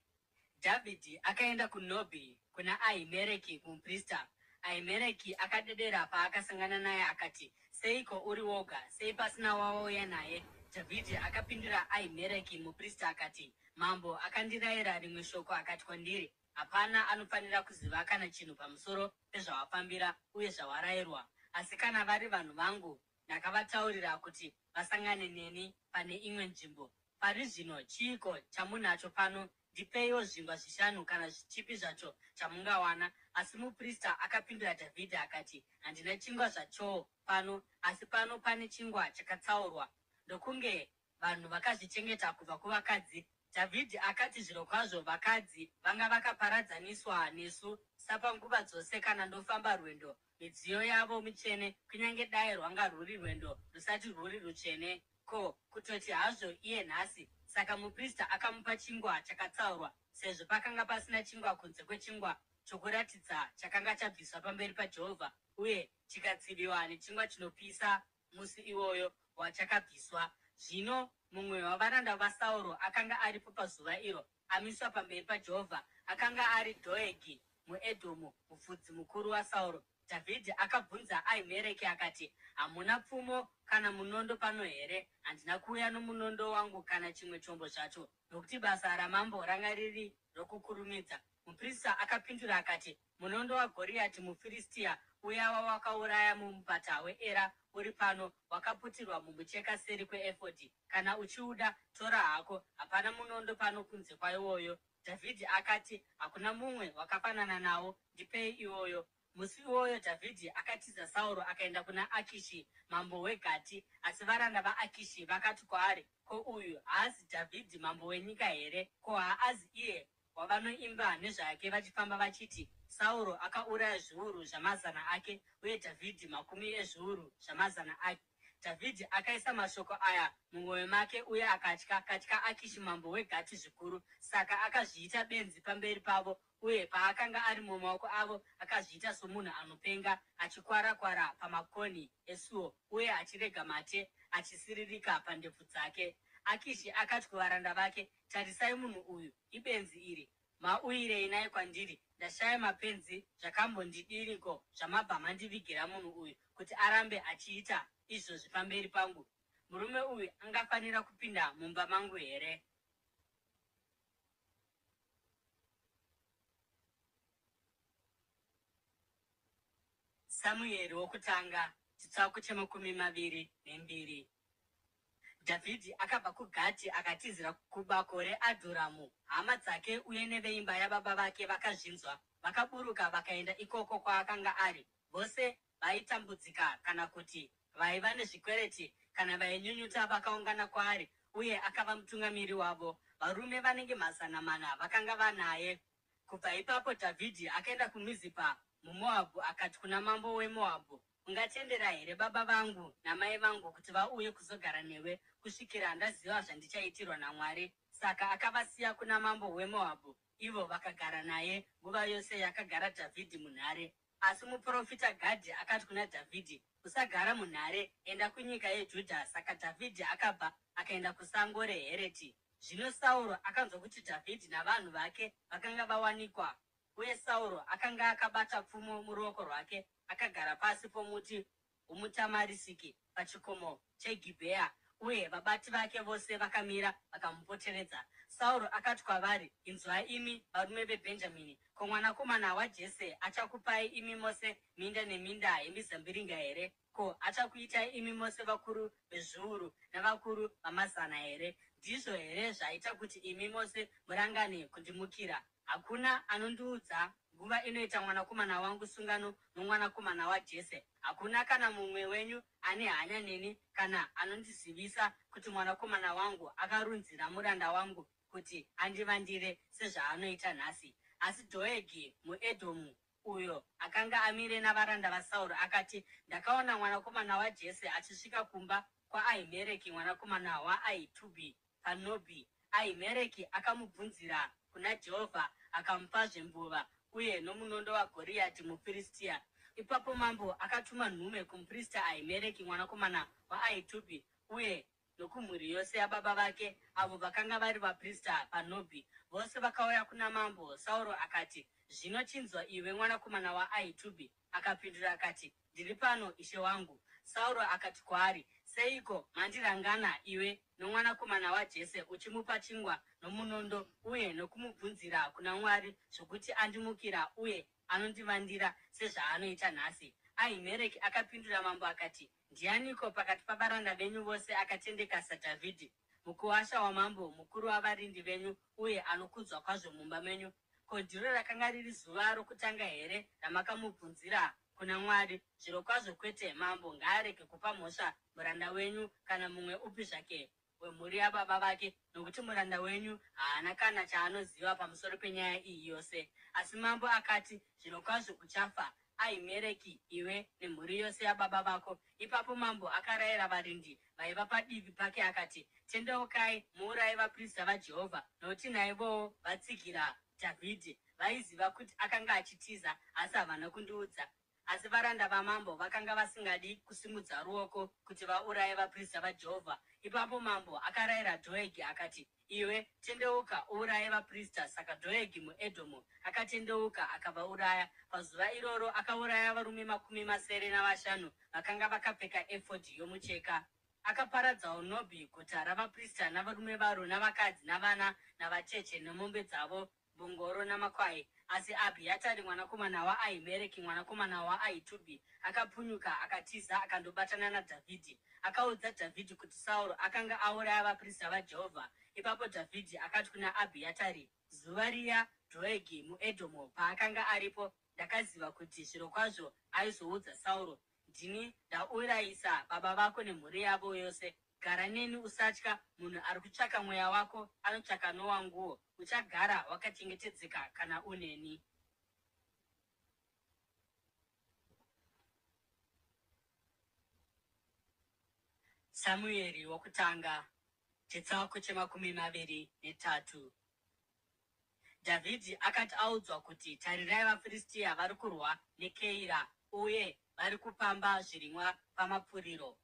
Dhavhidhi akaenda kuNobhi kuna Ahimereki muprista. Ahimereki akadedera paakasangana naye akati, Seiko uri woga? Sei pasina wawauya naye? Dhavhidhi akapindura Ahimereki muprista akati, Mambo akandirayira rimwe shoko akati kwandiri, Hapana anofanira kuziva kana chinhu pamusoro pezvawafambira uye zvawarayirwa. Asi kana vari vanhu vangu, ndakavataurira kuti vasangane neni pane imwe nzvimbo. Pari zvino chiiko chamunacho pano? Ndipeiwo zvingwa zvishanu kana chipi zvacho chamungawana. Asi muprista akapindura Dhavhidhi akati, Handina chingwa zvachowo pano, asi pano pane chingwa chakatsaurwa, ndokunge vanhu vakazvichengeta kubva kuvakadzi. Dhavhidhi akati, Zvirokwazvo vakadzi vanga vakaparadzaniswa nesu sapanguva dzose kana ndofamba rwendo, midziyo yavo mitsvene, kunyange dai rwanga rwuri rwendo rusati rwuri rutsvene. Ko, kutoti hazvo iye nhasi! Saka muprista akamupa chingwa chakatsaurwa, sezvo pakanga pasina chingwa kunze kwechingwa chokuratidza chakanga chabviswa pamberi paJehovha uye chikatsiviwa nechingwa chinopisa musi iwoyo wachakabviswa. Zvino mumwe wavaranda vaSauro akanga aripo pazuva iro, amiswa pamberi paJehovha, akanga ari Dhoegi muEdhomu, mufudzi mukuru waSauro. Dhavhidhi akabvunza Ahimereki akati, Hamuna pfumo kana munondo pano here? Handina kuuya nomunondo wangu kana chimwe chombo zvacho, nokuti basa ramambo ranga riri rokukurumidza. Muprista akapindura akati, Munondo waGoriati muFiristia, uya wawakauraya mumupata weEra, uri pano, wakaputirwa mumucheka seri kweefodhi. Kana uchiuda, tora hako. Hapana munondo pano kunze kwaiwoyo. Dhavhidhi akati, Hakuna mumwe wakafanana nawo, ndipei iwoyo. Musi iwoyo Dhavhidhi akatiza Sauro akaenda kuna Akishi mambo weGati. Asi varanda vaAkishi vakati kwaari, Ko uyu haazi Dhavhidhi mambo wenyika here? Ko haazi iye wavanoimba nezvake vachifamba vachiti, Sauro akauraya zviuru zvamazana ake, uye Dhavhidhi makumi ezviuru zvamazana ake? Dhavhidhi akaisa mashoko aya mumwoyo make uye akatya, katya Akishi mambo weGati zvikuru. Saka akazviita benzi pamberi pavo, uye paakanga ari mumaoko avo akazviita somunhu anopenga, achikwara-kwara pamakonhi esuo uye achirega mate achisiririka pandebvu dzake. Akishi akati kuvaranda vake, Tarisai munhu uyu, ibenzi iri. Mauyirei naye kwandiri? Ndashaya mapenzi zvakambondidiriko zvamabva mandivigira munhu uyu kuti arambe achiita izvozvi pamberi pangu? Murume uyu angafanira kupinda mumba mangu here? Samueri wokutanga, chitsauko che22. Dhavhidhi akabva kuGati akatizira kubako reAdhuramu. Hama dzake uye neveimba yababa vake vakazvinzwa, vakaburuka vakaenda ikoko kwaakanga ari. Vose vaitambudzika kana kuti vaiva nezvikwereti kana vainyunyuta vakaungana kwaari, uye akava mutungamiri wavo. Varume vanenge 400 vakanga vanaye. Kubva ipapo Dhavhidhi akaenda kuMizipa muMoabhu akati kuna mambo weMoabhu, Ungatendera here baba vangu namai vangu kuti vauye kuzogara newe kusvikira ndaziva zvandichaitirwa naMwari? Saka akavasiya kuna mambo weMoabhu, ivo vakagara naye nguva yose yakagara Dhavhidhi munhare. Asi muprofita Gadhi akati kuna Dhavhidhi, Usagara munhare, enda kunyika yeJudha. Saka Dhavhidhi akabva akaenda kusango reHereti. Zvino Sauro akanzwa kuti Dhavhidhi navanhu vake vakanga vawanikwa, uye Sauro akanga akabata pfumo muruoko rwake, akagara pasi pomuti womutamarisiki pachikomo cheGibhea, uye vabati vake vose vakamira vakamupoteredza. Sauro akati kwavari, Inzwai imi varume veBhenjamini, ko mwanakomana waJese achakupai imi mose minda neminda yemizambiringa here? Ko achakuitai imi mose vakuru vezviuru navakuru vamazana here? Ndizvo here zvaita kuti imi mose murangane kundimukira? Hakuna anondiudza nguva inoita mwanakomana wangu sungano nomwanakomana waJese. Hakuna kana mumwe wenyu ane hanya neni kana anondizivisa kuti mwanakomana wangu akarunzira muranda wangu kuti andivandire sezvaanoita nhasi. Asi Dhoegi muEdhomu, uyo akanga amire navaranda vaSauro, akati, Ndakaona mwanakomana waJese achisvika kumba kwaAhimereki mwanakomana waAhitubhi paNobhi. Ahimereki akamubvunzira kuna Jehovha akamupazve mbuva uye nomunondo waGoriati muFiristia. Ipapo mambo akatuma nhume kumuprista Ahimereki mwanakomana waAhitubhi uye nokumhuri yose yababa vake, avo vakanga vari vaprista paNobhi. Vose vakauya kuna mambo. Sauro akati, Zvino chinzwa iwe, mwanakomana waAhitubhi. Akapindura akati, Ndiri pano, ishe wangu. Sauro akati kwaari, Seiko mandirangana iwe nomwanakomana waJese, uchimupa chingwa nomunondo uye nokumubvunzira kuna Mwari, zvokuti andimukira uye anondivandira sezvaanoita nhasi? Ahimereki akapindura mambo akati, Ndianiko pakati pavaranda venyu vose akatendeka saDhavhidhi, mukuwasha wamambo, mukuru wavarindi venyu uye anokudzwa kwazvo mumba menyu? Ko ndiro rakanga riri zuva rokutanga here ramakamubvunzira kuna Mwari? Zvirokwazvo kwete! Mambo ngaarege kupa mhosva muranda wenyu kana mumwe upi zvake wemhuri yababa vake, nokuti muranda wenyu haana kana chaanoziva pamusoro penyaya iyi yose. Asi mambo akati, Zvirokwazvo uchafa, Ahimereki, iwe nemhuri yose yababa vako. Ipapo mambo akarayira varindi vaiva padivi pake akati, Tendeukai muuraye vaprista vaJehovha, nokuti naivowo vatsigira Dhavhidhi. Vaiziva kuti akanga achitiza, asi havana kundiudza. Asi varanda vamambo vakanga vasingadi kusimudza ruoko kuti vauraye vaprista vaJehovha. Ipapo mambo akarayira Dhoegi akati, Iwe, tendeuka uuraye vaprista. Saka Dhoegi muEdhomu akatendeuka akavauraya. Pazuva iroro akauraya varume 75 vakanga vakapfeka efodhi yomucheka. Akaparadzawo Nobhi, guta ravaprista, navarume varo, navakadzi, navana, navacheche, nemombe dzavo, mbongoro namakwai. Asi Abhiatari mwanakomana waAhimereki mwanakomana waAhitubhi akapunyuka akatiza akandobatana naDhavhidhi. Akaudza Dhavhidhi kuti Sauro akanga auraya vaprista vaJehovha. Ipapo Dhavhidhi akati kuna Abhiatari, Zuva riya Dhoegi muEdhomu paakanga aripo, ndakaziva kuti zvirokwazvo aizoudza Sauro. Ndini ndaurayisa baba vako nemhuri yavo yose. Gara neni, usatya. Munhu ari kutsvaka mweya wako anotsvaka nowanguwo. Uchagara wakachengetedzeka kana uneni. Samueri wokutanga, chitsauko chemakumi 23. Dhavhidhi akati audzwa kuti, Tarirai vaFiristia vari kurwa neKeira uye vari kupamba zvirimwa pamapuriro,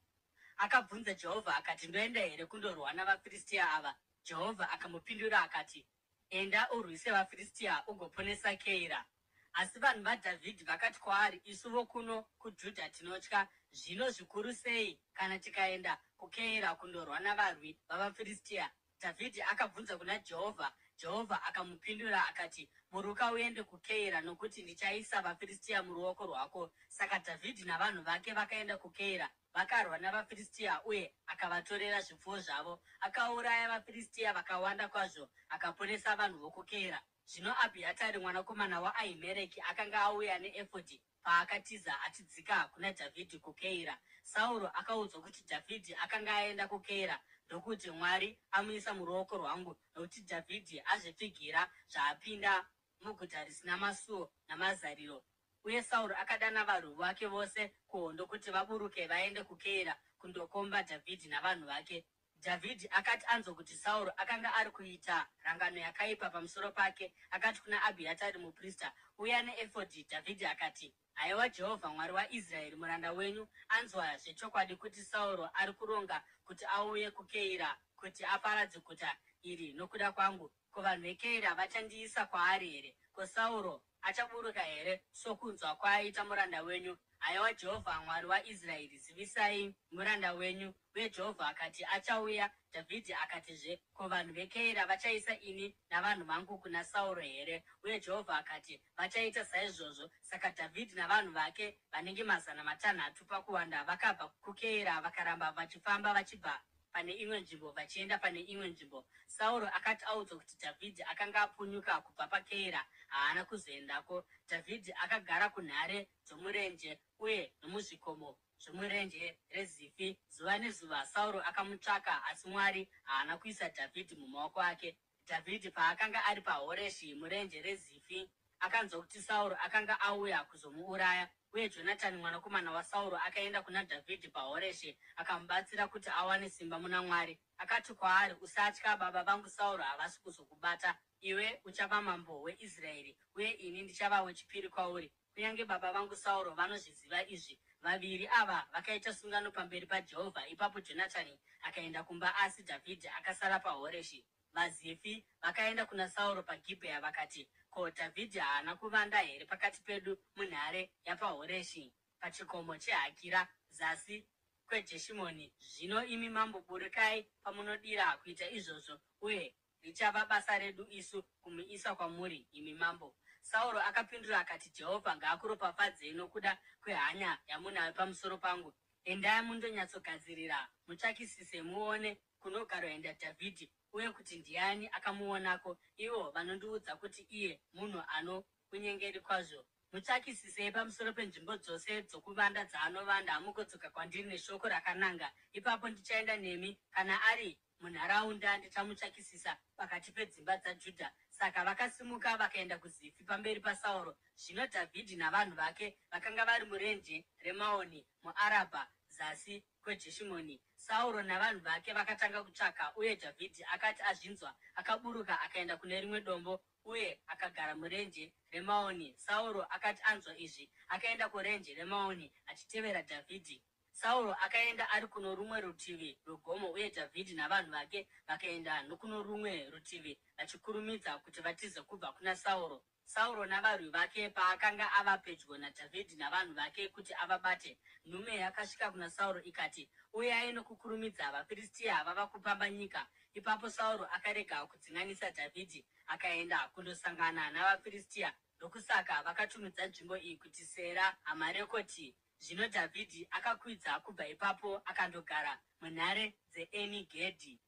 akabvunza Jehovha akati, Ndoenda here kundorwa navaFiristia ava? Jehovha akamupindura akati, Enda urwise vaFiristia ugoponesa Keira. Asi vanhu vaDhavhidhi vakati kwaari, Isu vokuno kuJudha tinotya, zvino zvikuru sei kana tikaenda kuKeira kundorwa navarwi vavaFiristia! Dhavhidhi akabvunza kuna Jehovha, Jehovha akamupindura akati, Buruka uende kuKeira, nokuti ndichaisa vaFiristia muruoko rwako. Saka Dhavhidhi navanhu vake vakaenda kuKeira, vakarwa navaFiristia uye akavatorera zvipfuwo zvavo. Akauraya vaFiristia vakawanda kwazvo akaponesa vanhu vokuKeira. Zvino Abhiatari mwanakomana waAhimereki akanga auya neefodhi paakatiza achidzika kuna Dhavhidhi kuKeira. Sauro akaudzwa kuti Dhavhidhi akanga aenda kuKeira. ndokuti, Mwari amuisa muruoko rwangu, nokuti Dhavhidhi azvipfigira zvaapinda muguta risina masuo namazariro. Uye Sauro akadana varwi vake vose kuhondo kuti vaburuke vaende kuKeira kundokomba Dhavhidhi navanhu vake. Dhavhidhi akati anzwa kuti Sauro akanga ari kuita rangano yakaipa pamusoro pake, akati kuna Abhiatari muprista, Uya neefodhi. Dhavhidhi akati, Haiwa Jehovha, Mwari waIsraeri, muranda wenyu anzwa zvechokwadi kuti Sauro ari kuronga kuti auye kuKeira kuti aparadze guta iri nokuda kwangu. Ko vanhu veKeira vachandiisa kwaari here? Ko Sauro achaburuka here sokunzwa kwaaita muranda wenyu? Haiwa Jehovha, Mwari waIsraeri, zivisai muranda wenyu. Uye Jehovha akati, Achauya. Dhavhidhi akatizve, Ko vanhu veKeira vachaisa ini navanhu vangu kuna Sauro here? Uye Jehovha akati, Vachaita saizvozvo. Saka Dhavhidhi navanhu vake vanenge 600 pakuwanda vakabva kuKeira vakaramba vachifamba vachibva pane imwe nzvimbo vachienda pane imwe nzvimbo. Sauro akati audzwa kuti Dhavhidhi akanga apunyuka kubva paKeira, haana kuzoendako. Dhavhidhi akagara kunhare dzomurenje uye nomuzvikomo zvomurenje reZifi. Zuva nezuva Sauro akamutsvaka, asi Mwari haana kuisa Dhavhidhi mumaoko ake. Dhavhidhi paakanga ari paHoreshi murenje reZifi, akanzwa kuti Sauro akanga auya kuzomuuraya. Uye Jonatani mwanakomana waSauro akaenda kuna Dhavhidhi paHoreshi akamubatsira kuti awane simba muna Mwari. Akati kwaari, Usatya, baba vangu Sauro havasi kuzokubata. Iwe uchava mambo weIsraeri, uye ini ndichava wechipiri kwauri. Kunyange baba vangu Sauro vanozviziva izvi. Vaviri ava vakaita sungano pamberi paJehovha. Ipapo Jonatani akaenda kumba, asi Dhavhidhi akasara paHoreshi. VaZifi vakaenda kuna Sauro paGibhea vakati, Ko, Dhavhidhi haana kuvanda here pakati pedu munhare yapaHoreshi, pachikomo cheHakira, zasi kweJeshimoni? Zvino imi mambo, burukai pamunodira kuita izvozvo, uye Richava basa redu isu kumuisa kwamuri, imi mambo. Sauro akapindura akati, Jehovha ngaakuropafadzei nokuda kwehanya yamunayo pamusoro pangu. Endai mundonyatsogadzirira, mutsvakisise muone kunogaroenda Dhavhidhi uye kuti ndiani akamuonako. Ivo vanondiudza kuti iye munhu ano unyengeri kwazvo. Mutsvakisisei pamusoro penzvimbo dzose dzokuvanda dzaanovanda, mugodzoka kwandiri neshoko rakananga. Ipapo ndichaenda nemi, kana ari munharaunda, ndichamutsvakisisa pakati pedzimba dzaJudha. Saka vakasimuka vakaenda kuZifi pamberi paSauro. Zvino Dhavhidhi navanhu vake vakanga vari murenje reMaoni muArabha, zasi kweJeshimoni. Sauro navanhu vake vakatanga kutsvaka, uye Dhavhidhi akati azvinzwa, akaburuka akaenda kune rimwe dombo uye akagara murenje reMaoni. Sauro akati anzwa izvi, akaenda kurenje reMaoni achitevera Dhavhidhi. Sauro akaenda ari kuno rumwe rutivi rwegomo, uye Dhavhidhi navanhu vake vakaenda nokuno rumwe rutivi vachikurumidza kuti vatize kubva kuna Sauro. Sauro navarwi vake paakanga ava pedyo naDhavhidhi navanhu vake kuti avabate, nhume yakasvika kuna Sauro ikati, Uyai nokukurumidza, vaFiristia vava kupamba nyika. Ipapo Sauro akarega kudzinganisa Dhavhidhi, akaenda kundosangana navaFiristia. Ndokusaka vakatumidza nzvimbo iyi kuti Sera Hamarekoti. Zvino Dhavhidhi akakwidza kubva ipapo akandogara munhare dzeEni Gedhi.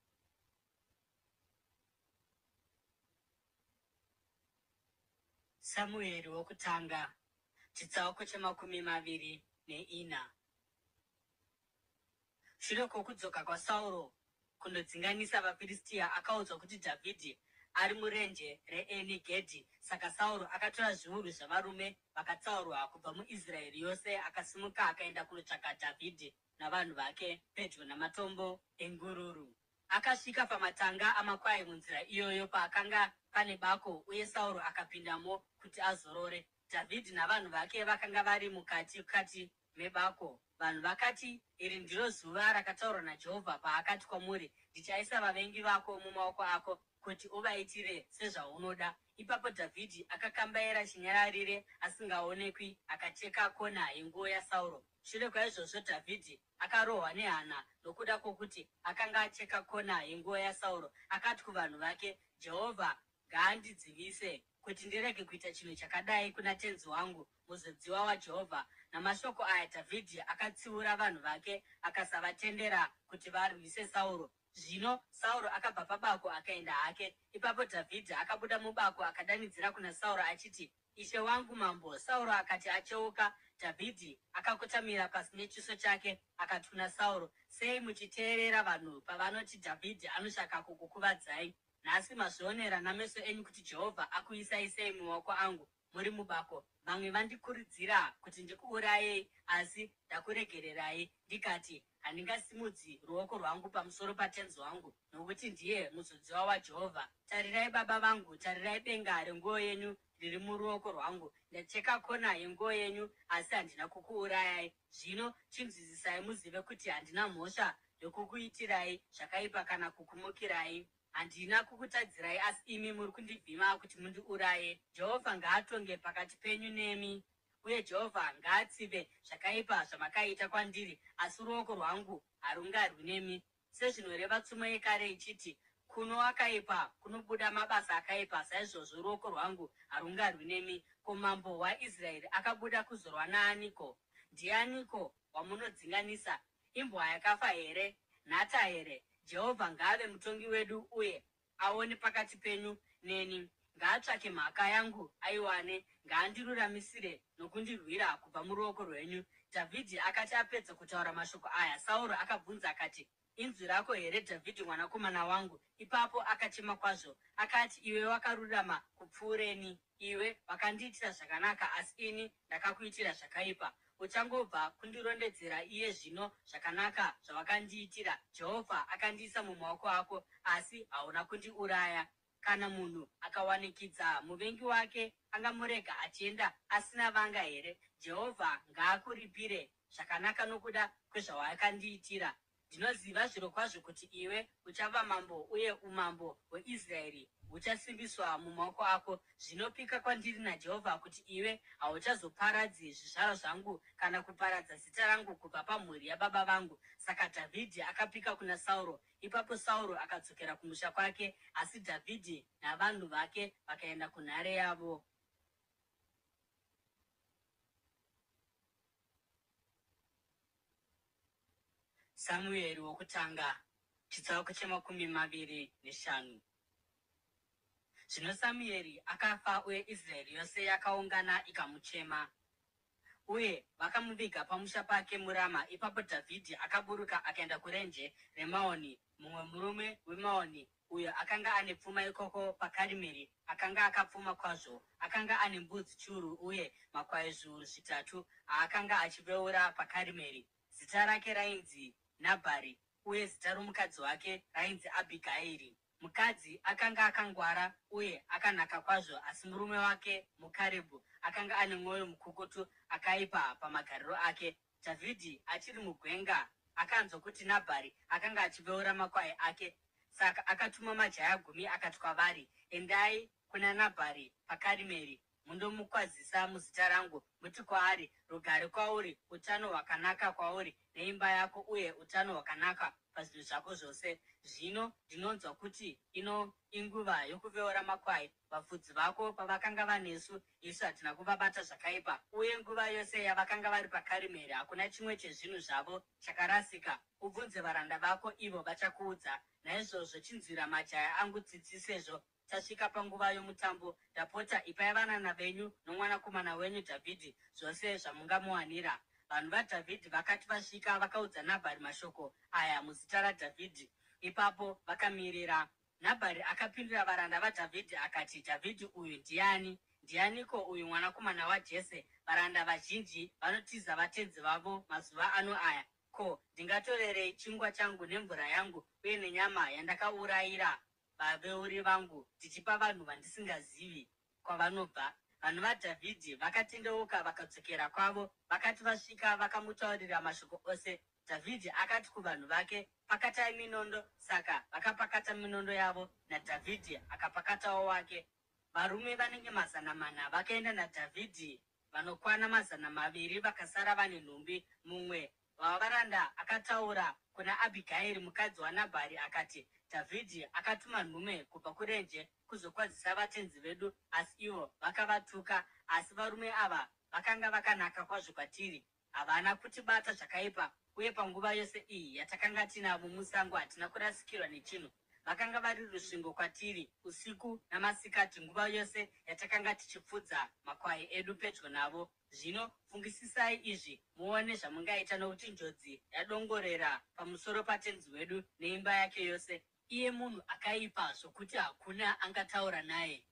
Samueri wokutanga, chitsauko che24. Shure kwokudzoka kwaSauro kundodzinganisa vaFiristia, akaudzwa kuti Dhavhidhi ari murenje reEni Gedhi. Saka Sauro akatora zviuru zvavarume vakatsaurwa kubva muIsraeri yose, akasimuka akaenda kundotsvaka Dhavhidhi navanhu vake pedyo namatombo engururu. Akasvika pamatanga amakwai munzira iyoyo paakanga pane bako, uye Sauro akapindamo kuti azorore. Dhavhidhi navanhu vake vakanga vari mukati kati mebako. Vanhu vakati, Iri ndiro zuva rakataurwa naJehovha paakati kwamuri, Ndichaisa vavengi vako mumaoko ako kuti uvaitire sezvaunoda. Ipapo Dhavhidhi akakambaira chinyararire asingaonekwi akacheka kona yenguo yaSauro. Shure kwaizvozvo Dhavhidhi akarohwa nehana nokuda kwokuti akanga acheka kona yenguo yaSauro. Akati kuvanhu vake, Jehovha ngaandidzivise kuti ndirege kuita chinhu chakadai kuna tenzi wangu, muzodziwa waJehovha. Namashoko aya Dhavhidhi akatsiura vanhu vake akasavatendera kuti varwise Sauro. Zvino Sauro akabva pabako akaenda hake. Ipapo Dhavhidhi akabuda mubako akadanidzira kuna Sauro achiti, Ishe wangu mambo! Sauro akati acheuka, Dhavhidhi akakotamira pasi nechiso chake akati kuna Sauro, Sei muchiteerera vanhu pavanoti Dhavhidhi anotsvaka kukukuvadzai? Nhasi mazvionera nameso enyu kuti Jehovha akuisai sei mumaoko angu muri mubako. Vamwe vandikurudzira kuti ndikuurayei, asi ndakuregererai, ndikati, Handingasimudzi ruoko rwangu pamusoro patenzi wangu, nokuti ndiye muzodziwa waJehovha. Tarirai, baba vangu, tarirai benga renguo yenyu riri muruoko rwangu. Ndacheka kona yenguo yenyu, asi handina kukuurayai. Zvino chinzwisisai muzive kuti handina mhosva yokukuitirai zvakaipa kana kukumukirai. Handina kukutadzirai, asi imi muri kundivhima kuti mundiuraye. Jehovha ngaatonge pakati penyu nemi, uye Jehovha ngaatsive zvakaipa zvamakaita kwandiri, asi ruoko rwangu harungarwi nemi. Sezvinoreva tsumo yekare ichiti, Kuno wakaipa kunobuda mabasa akaipa, saizvozvo ruoko rwangu harungarwi nemi. Ko mambo waIsraeri akabuda kuzorwa naaniko? Ndianiko wamunodzinganisa? Imbwa yakafa here? Nhata here? Jehovha ngaave mutongi wedu uye aone pakati penyu neni. Ngaatsvake mhaka yangu aiwane, ngaandiruramisire nokundirwira kubva muruoko rwenyu. Dhavhidhi akati apedza kutaura mashoko aya, Sauro akabvunza akati, Inzwi rako here, Dhavhidhi mwanakomana wangu? Ipapo akachema kwazvo. Akati, Iwe wakarurama kupfuureni. Iwe wakandiitira zvakanaka, asi ini ndakakuitira zvakaipa. Uchangobva kundirondedzera iye zvino zvakanaka zvawakandiitira. Jehovha akandiisa mumaoko ako, asi hauna kundiuraya. Kana munhu akawanikidza muvengi wake, angamurega achienda asina vanga here? Jehovha ngaakuripire zvakanaka nokuda kwezvawakandiitira. Ndinoziva zvirokwazvo kuti iwe uchava mambo uye umambo hweIsraeri huchasimbiswa mumaoko ako. Zvino pika kwandiri naJehovha kuti iwe hauchazoparadzi zvizvarwa zvangu kana kuparadza zita rangu kubva pamhuri yababa vangu. Saka Dhavhidhi akapika kuna Sauro. Ipapo Sauro akadzokera kumusha kwake, asi Dhavhidhi navanhu vake vakaenda kunhare yavo. Samueri wokutanga, chitsauko che25. Zvino Samueri akafa uye Israeri yose yakaungana ikamuchema. Uye vakamuviga pamusha pake muRama. Ipapo Dhavhidhi akaburuka akaenda kurenje reMaoni. Mumwe murume weMaoni, uyo akanga ane pfuma ikoko paKarimeri, akanga akapfuma kwazvo. Akanga ane mbudzi chiuru uye makwai 3,000 aakanga achiveura paKarimeri. Zita rake rainzi Nabhari, uye zita romukadzi wake rainzi Abhigairi. Mukadzi akanga akangwara uye akanaka kwazvo, asi murume wake muKarebhu akanga ane mwoyo mukukutu akaipa pamagariro ake. Dhavhidhi achiri mugwenga akanzwa kuti Nabhari akanga achiveura makwai ake. Saka akatuma majaya gumi akati kwavari, Endai kuna Nabhari paKarimeri, mundomukwazisa muzita rangu, muti kwaari, Rugare kwauri, utano hwakanaka kwauri neimba yako, uye utano hwakanaka pazvinhu zvako zvose. Zvino ndinonzwa kuti ino inguva yokuveura makwai. Vafudzi vako pavakanga vanesu, isu hatina kuvabata zvakaipa, uye nguva yose yavakanga vari paKarimeri hakuna chimwe chezvinhu zvavo chakarasika. Ubvunze varanda vako, ivo vachakuudza. Naizvozvo chinzwira majaya angu tsitsi sezvo tasvika panguva yomutambo. Ndapota, ipai vanana venyu nomwanakomana wenyu Dhavhidhi zvose zvamungamuwanira. Vanhu vaDhavhidhi vakati vasvika, vakaudza Nabhari mashoko aya muzita raDhavhidhi. Ipapo vakamirira. Nabhari akapindura varanda vaDhavhidhi akati, Dhavhidhi uyu ndiani? Ndianiko uyu mwanakomana waJese? Varanda vazhinji vanotiza vatenzi vavo mazuva ano aya. Ko, ndingatorerei chingwa changu nemvura yangu uye nenyama yandakaurayira vaveuri vangu ndichipa vanhu vandisingazivi kwavanobva? Vanhu vaDhavhidhi vakatendeuka vakadzokera kwavo. Vakati vasvika, vakamutaurira mashoko ose. Dhavhidhi akati kuvanhu vake, Pakatai minondo! Saka vakapakata minondo yavo, naDhavhidhi akapakatawo wake. Varume vanenge 400 vakaenda naDhavhidhi, vanokwana 200 vakasara vane nhumbi. Mumwe wavaranda akataura kuna Abhigairi mukadzi waNabhari akati, Dhavhidhi akatuma nhume kubva kurenje kuzokwazisa vatenzi vedu, asi ivo vakavatuka. Asi varume ava vakanga vakanaka kwazvo kwatiri. Havana kutibata zvakaipa, uye panguva yose iyi yatakanga tinavo musango hatina kurasikirwa nechinhu. Vakanga vari rusvingo kwatiri usiku namasikati nguva yose yatakanga tichifudza makwai edu pedyo navo. Zvino fungisisai izvi muone zvamungaita nokuti njodzi yadongorera pamusoro patenzi wedu neimba yake yose. Iye munhu akaipa zvokuti hakuna angataura naye.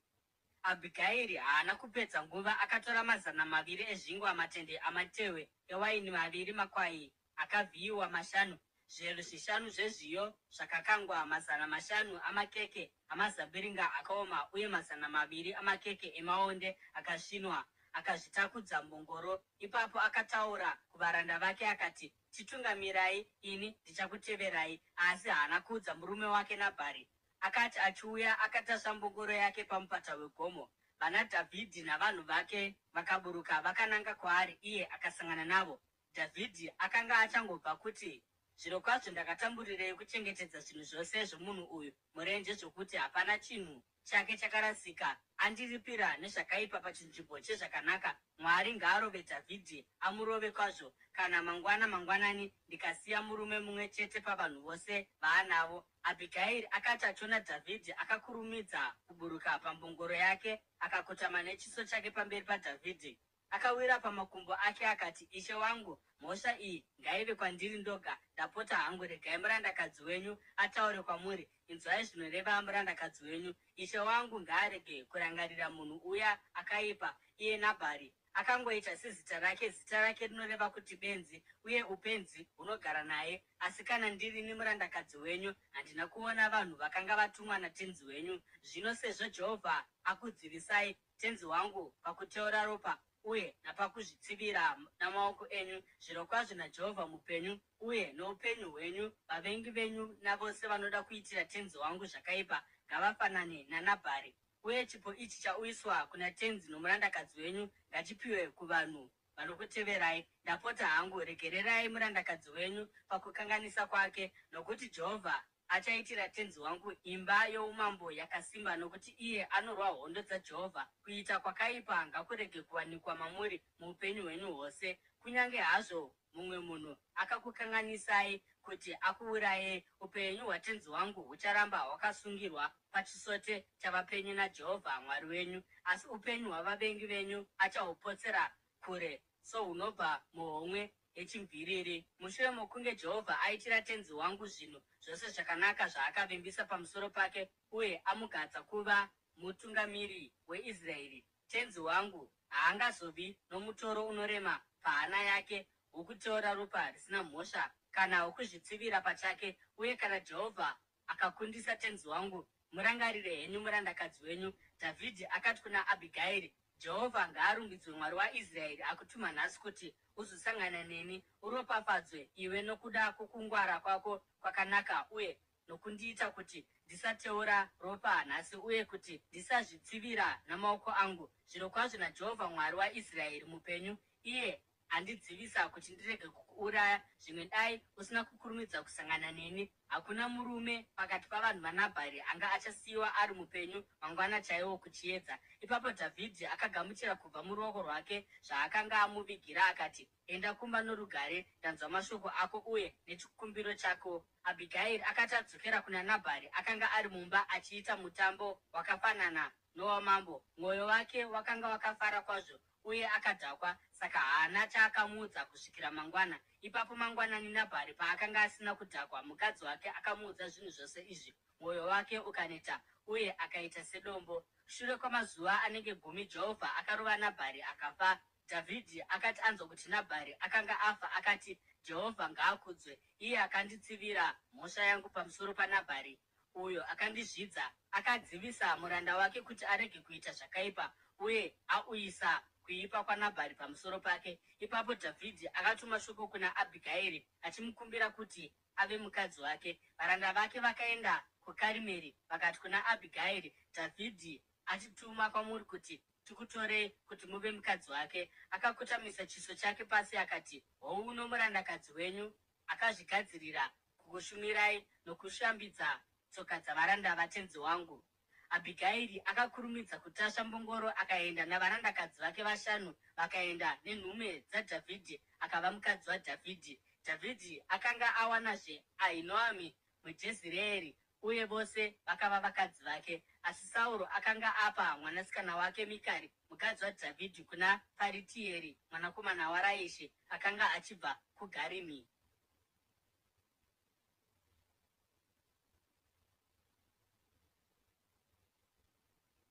Abhigairi haana kupedza nguva akatora 200 ezvingwa, matende amatehwe ewaini maviri, makwai akavhiyiwa mashanu, zviyero zvishanu zvezviyo zvakakangwa, 500 amakeke amazambiringa akaoma uye 200 amakeke emaonde akasvinwa, akazvitakudza mbongoro. Ipapo akataura kuvaranda vake akati, Chitungamirai, ini ndichakuteverai. Asi haana kuudza murume wake Nabhari. Akati achiuya akatasva mbongoro yake pamupata wegomo, vanaDhavhidhi navanhu vake vakaburuka vakananga kwaari, iye akasangana navo. Dhavhidhi akanga achangobva kuti, Zvirokwazvo ndakatamburirei kuchengetedza zvinhu zvose zvomunhu uyu murenje zvokuti hapana chinhu chake chakarasika, andiripira nezvakaipa pachinzvimbo chezvakanaka. Mwari ngaarove Dhavhidhi, amurove kwazvo, kana mangwana mangwanani ndikasiya murume mumwe chete pavanhu vose vaanavo. Abhigairi akati achiona Dhavhidhi, akakurumidza kuburuka pambongoro yake akakotama nechiso chake pamberi paDhavhidhi. Akawira pamakumbo ake akati, Ishe wangu, mhosva iyi ngaive kwandiri ndoga, ndapota hangu, regai murandakadzi wenyu ataure kwamuri, inzwai zvinoreva murandakadzi wenyu. Ishe wangu ngaarege kurangarira munhu uya akaipa, iye Nabhari, akangoita sezita rake, zita rake rinoreva kuti benzi, uye upenzi hunogara naye. Asi kana ndirini murandakadzi wenyu, handina kuona vanhu vakanga vatumwa natenzi wenyu. Zvino sezvo Jehovha akudzivisai, tenzi wangu, pakuteura ropa uye napakuzvitsivira namaoko enyu, zvirokwazvo naJehovha mupenyu uye noupenyu hwenyu, vavengi venyu navose vanoda kuitira tenzi wangu zvakaipa ngavafanane naNabhari. Uye chipo ichi chauyiswa kuna tenzi nomurandakadzi wenyu ngachipiwe kuvanhu vanokuteverai. Ndapota hangu, regererai murandakadzi wenyu pakukanganisa kwake, nokuti Jehovha achaitira tenzi wangu imba youmambo yakasimba, nokuti iye anorwa hondo dzaJehovha. Kuita kwakaipa ngakurege kuwanikwa mamuri muupenyu hwenyu hwose. Kunyange hazvo mumwe munhu akakukanganisai kuti akuurayei, upenyu hwatenzi wangu hucharamba hwakasungirwa pachisote chavapenyu naJehovha Mwari wenyu, asi upenyu hwavavengi venyu achahupotsera kure sohunobva muhomwe yechimviriri. Mushure mokunge Jehovha aitira tenzi wangu zvinhu zvose zvakanaka zvaakavimbisa pamusoro pake uye amugadza kuva mutungamiri weIsraeri, tenzi wangu haangazovi nomutoro unorema pahana yake wokuteura ropa risina mhosva kana wokuzvitsivira pachake. Uye kana Jehovha akakundisa tenzi wangu, murangarire henyu murandakadzi wenyu. Dhavhidhi akati kuna Abhigairi, Jehovha ngaarumbidzwe, Mwari waIsraeri, akutuma nhasi kuti uzosangana neni. Uropafadzwe iwe nokuda kwokungwara kwako kwakanaka uye nokundiita kuti ndisateura ropa nhasi uye kuti ndisazvitsivira namaoko angu. Zvirokwazvo naJehovha Mwari waIsraeri mupenyu, iye andidzivisa kuti ndirege kukuuraya, zvimwe dai usina kukurumidza kusangana neni, hakuna murume pakati pavanhu vaNabhari anga achasiyiwa ari mupenyu mangwana chaiwo kuchiedza. Ipapo Dhavhidhi akagamuchira kubva muruoko rwake zvaakanga amuvigira akati, Enda kumba norugare, ndanzwa mashoko ako uye nechikumbiro chako. Abhigairi akati adzokera kuna Nabhari, akanga ari mumba achiita mutambo wakafanana nowamambo. Mwoyo wake wakanga wakafara kwazvo uye akadhakwa, saka haana chaakamuudza kusvikira mangwana. Ipapo mangwanani Nabhari paakanga asina kudhakwa, mukadzi wake akamuudza zvinhu zvose izvi. Mwoyo wake ukaneta uye akaita sedombo. Shure kwamazuva anenge gumi Jehovha akarova Nabhari akafa. Dhavhidhi akati anzwa kuti Nabhari akanga afa, akati, Jehovha ngaakudzwe, iye akanditsivira mhosva yangu pamusoro paNabhari, uyo akandizvidza, akadzivisa muranda wake kuti arege kuita zvakaipa, uye auyisa kuipa kwaNabhari pamusoro pake. Ipapo Dhavhidhi akatuma shoko kuna Abhigairi achimukumbira kuti ave mukadzi wake. Varanda vake vakaenda kuKarimeri vakati kuna Abhigairi, Dhavhidhi atituma kwamuri kuti tikutorei kuti muve mukadzi wake. Akakotamisa chiso chake pasi akati, Houno murandakadzi wenyu akazvigadzirira kukushumirai nokushambidza tsoka dzavaranda vatenzi wangu. Abhigairi akakurumidza kutasva mbongoro akaenda navarandakadzi vake vashanu, vakaenda nenhume dzaDhavhidhi, akava mukadzi waDhavhidhi. Dhavhidhi akanga awanazve Ahinoami muJezireeri. Uye vose vakava vakadzi vake. Asi Sauro akanga apa mwanasikana wake Mikari, mukadzi waDhavhidhi, kuna Paritieri mwanakomana waRaishi, akanga achibva kuGarimi.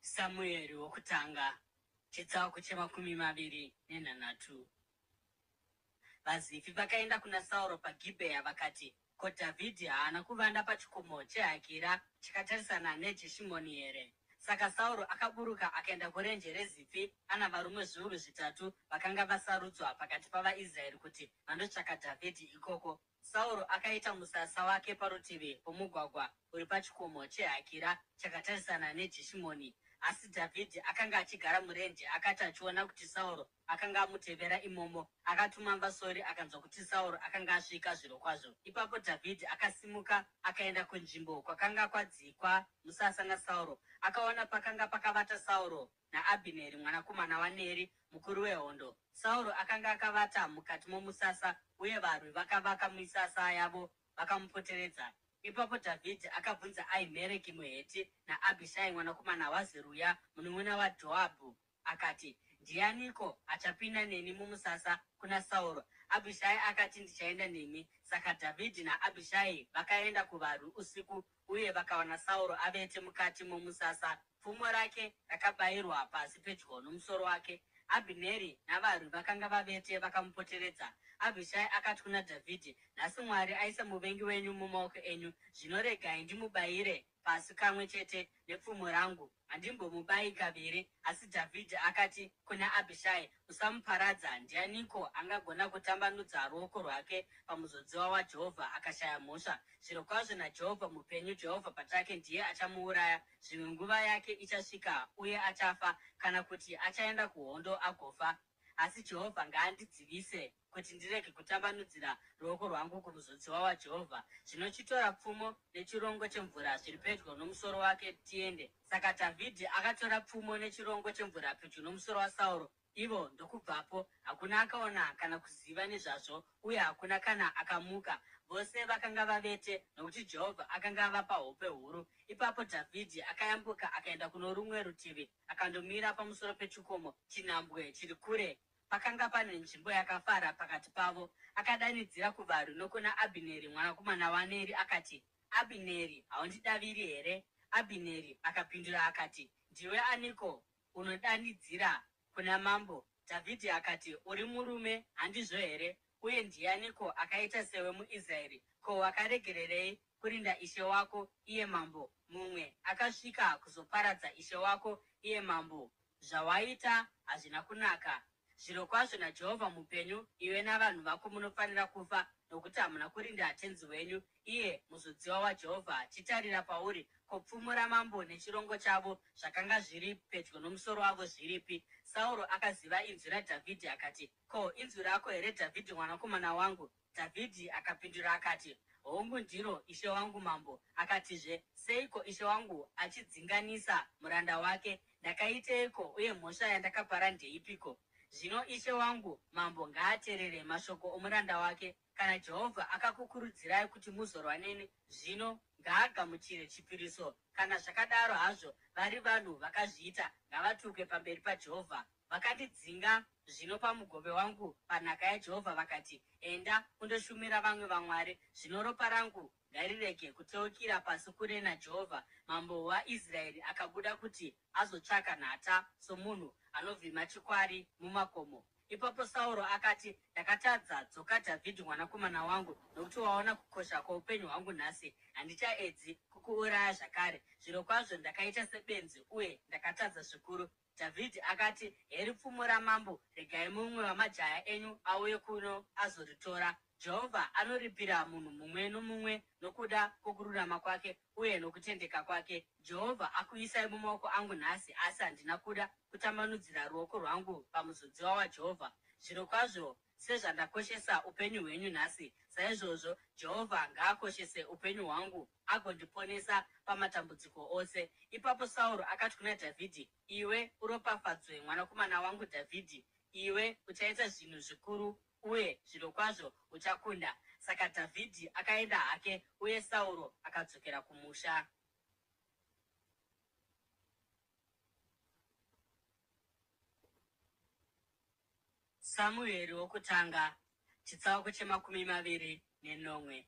Samueri wokutanga, chitsauko che23. VaZifi vakaenda kuna Sauro paGibhea vakati, Ko Dhavhidhi haana kuvanda pachikomo cheHakira chakatarisana neJeshimoni here? Saka Sauro akaburuka akaenda kurenje reZifi ana varume 3000 vakanga vasarudzwa pakati pavaIsraeri kuti vandotsvaka Dhavhidhi ikoko. Sauro akaita musasa wake parutivi pomugwagwa uri pachikomo cheHakira chakatarisana neJeshimoni. Asi Dhavhidhi akanga achigara murenje, akati achiona kuti Sauro akanga amutevera imomo, akatuma vasori akanzwa kuti Sauro akanga asvika zvirokwazvo. Ipapo Dhavhidhi akasimuka akaenda kunzvimbo kwakanga kwadzikwa musasa naSauro. Akaona pakanga pakavata Sauro naAbhineri mwanakomana waNeri, mukuru wehondo. Sauro akanga akavata mukati momusasa, uye varwi vakavaka misasa yavo vakamupoteredza. Ipapo Dhavhidhi akabvunza Ahimereki muHeti naAbhishai mwanakomana waZeruya, munun'una waJoabhu, akati, Ndianiko achapinda neni mumusasa kuna Sauro? Abhishai akati, Ndichaenda nemi. Saka Dhavhidhi naAbhishai vakaenda kuvarwi usiku uye vakawana Sauro avete mukati momusasa, pfumo rake rakabayirwa pasi pedyo nomusoro wake. Abhineri navarwi vakanga vavete vakamupoteredza. Abhishai akati kuna Dhavhidhi, Nhasi Mwari aisa muvengi wenyu mumaoko enyu, zvino regai ndimubayire pasi kamwe chete nepfumo rangu, handimbomubayi kaviri. Asi Dhavhidhi akati kuna Abhishai, Usamuparadza! Ndianiko angagona kutambanudza ruoko rwake pamuzodziwa waJehovha akashaya mhosva? Zvirokwazvo naJehovha mupenyu, Jehovha pachake ndiye achamuuraya. Zvimwe nguva yake ichasvika uye achafa, kana kuti achaenda kuhondo agofa. Asi Jehovha ngaandidzivise kuti ndirege kutambanudzira ruoko rwangu kumuzodziwa waJehovha. Zvino chitora pfumo nechirongo chemvura zviri pedyo nomusoro wake tiende. Saka Dhavhidhi akatora pfumo nechirongo chemvura pedyo nomusoro waSauro, ivo ndokubvapo. Hakuna akaona kana kuziva nezvazvo, uye hakuna kana akamuka. Vose vakanga vavete, nokuti Jehovha akanga avapa hope huru. Ipapo Dhavhidhi akayambuka akaenda kuno rumwe rutivi akandomira pamusoro pechikomo chinhambwe chiri kure. Pakanga pane nzvimbo yakafara pakati pavo. Akadanidzira kuvarwi nokuna Abhineri mwanakomana waNeri akati, Abhineri, haundidaviri here? Abhineri akapindura akati, Ndiwe aniko unodanidzira kuna mambo? Dhavhidhi akati, Uri murume, handizvo here? Uye ndianiko akaita sewe muIsraeri? Ko, wakaregererei kurinda ishe wako, iye mambo? Mumwe akasvika kuzoparadza ishe wako, iye mambo. Zvawaita hazvina kunaka. Zvirokwazvo naJehovha mupenyu, iwe navanhu vako munofanira kufa, nokuti hamuna kurinda tenzi wenyu, iye muzodziwa waJehovha. Chitarira pauri, ko pfumo ramambo nechirongo chavo zvakanga zviri pedyo nomusoro wavo zviripi? Sauro akaziva inzwi raDhavhidhi akati, Ko, inzwi rako here Dhavhidhi mwanakomana wangu? Dhavhidhi akapindura akati, Hongu ndiro, ishe wangu mambo. Akatizve, Seiko ishe wangu achidzinganisa muranda wake? Ndakaiteiko, uye mhosva yandakapara ndeipiko? Zvino ishe wangu mambo ngaaterere mashoko omuranda wake. Kana Jehovha akakukurudzirai kuti muzorwa neni, zvino ngaagamuchire chipiriso. Kana zvakadaro hazvo, vari vanhu vakazviita ngavatukwe pamberi paJehovha. Vakandidzinga zvino pamugove wangu panhaka yaJehovha, vakati, Enda undoshumira vamwe vamwari. Zvino ropa rangu ngarirege kuteukira pasi kure naJehovha. Mambo waIsraeri akabuda kuti azotsvaka nhata somunhu anovhima chikwari mumakomo. Ipapo Sauro akati, Ndakatadza, dzoka Dhavhidhi mwanakomana wangu, nokuti waona kukosha kwoupenyu hwangu nhasi. Handichaedzi kukuuraya zvakare. Zvirokwazvo ndakaita sebenzi uye ndakatadza zvikuru. Dhavhidhi akati, Heri pfumo ramambo, regai mumwe wamajaya enyu auye kuno azoritora. Jehovha anoripira munhu mumwe nomumwe nokuda kwokururama kwake uye nokutendeka kwake. Jehovha akuisai mumaoko angu nhasi, asi handina kuda kutambanudzira ruoko rwangu pamuzodziwa waJehovha. Zvirokwazvo sezvandakoshesa upenyu hwenyu nhasi, saizvozvo Jehovha ngaakoshese upenyu hwangu agondiponesa pamatambudziko ose. Ipapo Sauro akati kuna Dhavhidhi, Iwe uropafadzwe, mwanakomana wangu Dhavhidhi, iwe uchaita zvinhu zvikuru uye zvirokwazvo uchakunda. Saka Dhavhidhi akaenda hake, uye Sauro akadzokera kumusha. Samueri wokutanga, chitsauko che27.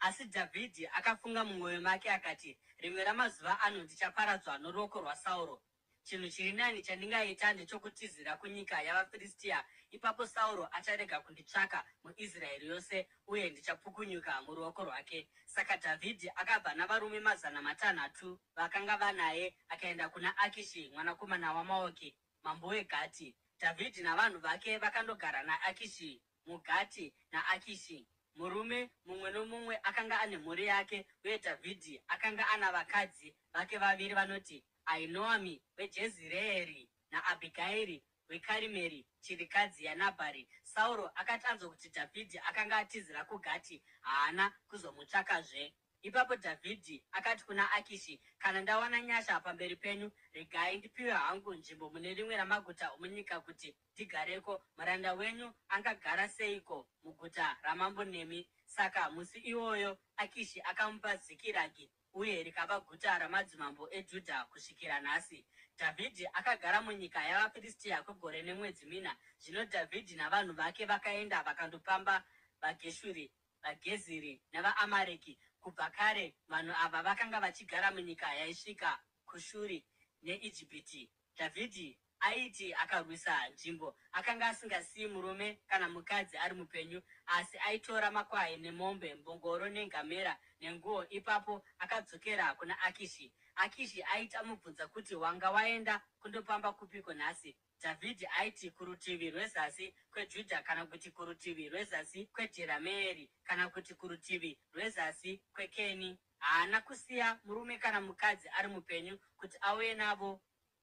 Asi Dhavhidhi akafunga mumwoyo make akati, Rimwe ramazuva ano ndichaparadzwa noruoko rwaSauro. Chinhu chiri nani chandingaita ndechokutizira kunyika yavaFiristia, ipapo Sauro acharega kunditsvaka muIsraeri yose uye ndichapukunyuka muruoko rwake. Saka Dhavhidhi akabva navarume 600 vakanga vanaye akaenda kuna Akishi mwanakomana waMaoki, mambo weGati. Dhavhidhi navanhu vake vakandogara naAkishi muGati naAkishi. Murume mumwe nomumwe akanga ane mhuri yake, uye Dhavhidhi akanga ana vakadzi vake vaviri vanoti, Ahinoami weJezireeri naAbhigairi weKarimeri, chirikadzi yaNabhari. Sauro akati anzwa kuti Dhavhidhi akanga atizira kuGati, haana kuzomutsvakazve. Ipapo Dhavhidhi akati kuna Akishi, Kana ndawana nyasha pamberi penyu, regai ndipiwe hangu nzvimbo mune rimwe ramaguta omunyika kuti ndigareko. Muranda wenyu angagara seiko muguta ramambo nemi? Saka musi iwoyo Akishi akamupa Zikiragi, uye rikava guta ramadzimambo eJudha kusvikira nhasi. Dhavhidhi akagara munyika yavaFiristia kwegore nemwedzi mina. Zvino Dhavhidhi navanhu vake vakaenda vakandopamba vaGeshuri, vaGeziri navaAmareki. Kubva kare vanhu ava vakanga vachigara munyika yaisvika kuShuri neIjipiti. Dhavhidhi aiti akarwisa nzvimbo, akanga asingasiyi murume kana mukadzi ari mupenyu, asi aitora makwai nemombe, mbongoro nengamera nenguo. Ipapo akadzokera kuna Akishi. Akishi aiti amubvunza kuti, Wanga waenda kundopamba kupiko nhasi? Dhavhidhi aiti, Kurutivi rwezasi kweJudha kana kuti kurutivi rwezasi kweJerameeri kana kuti kurutivi rwezasi kweKeni. Haana kusiya murume kana mukadzi ari mupenyu kuti auye navo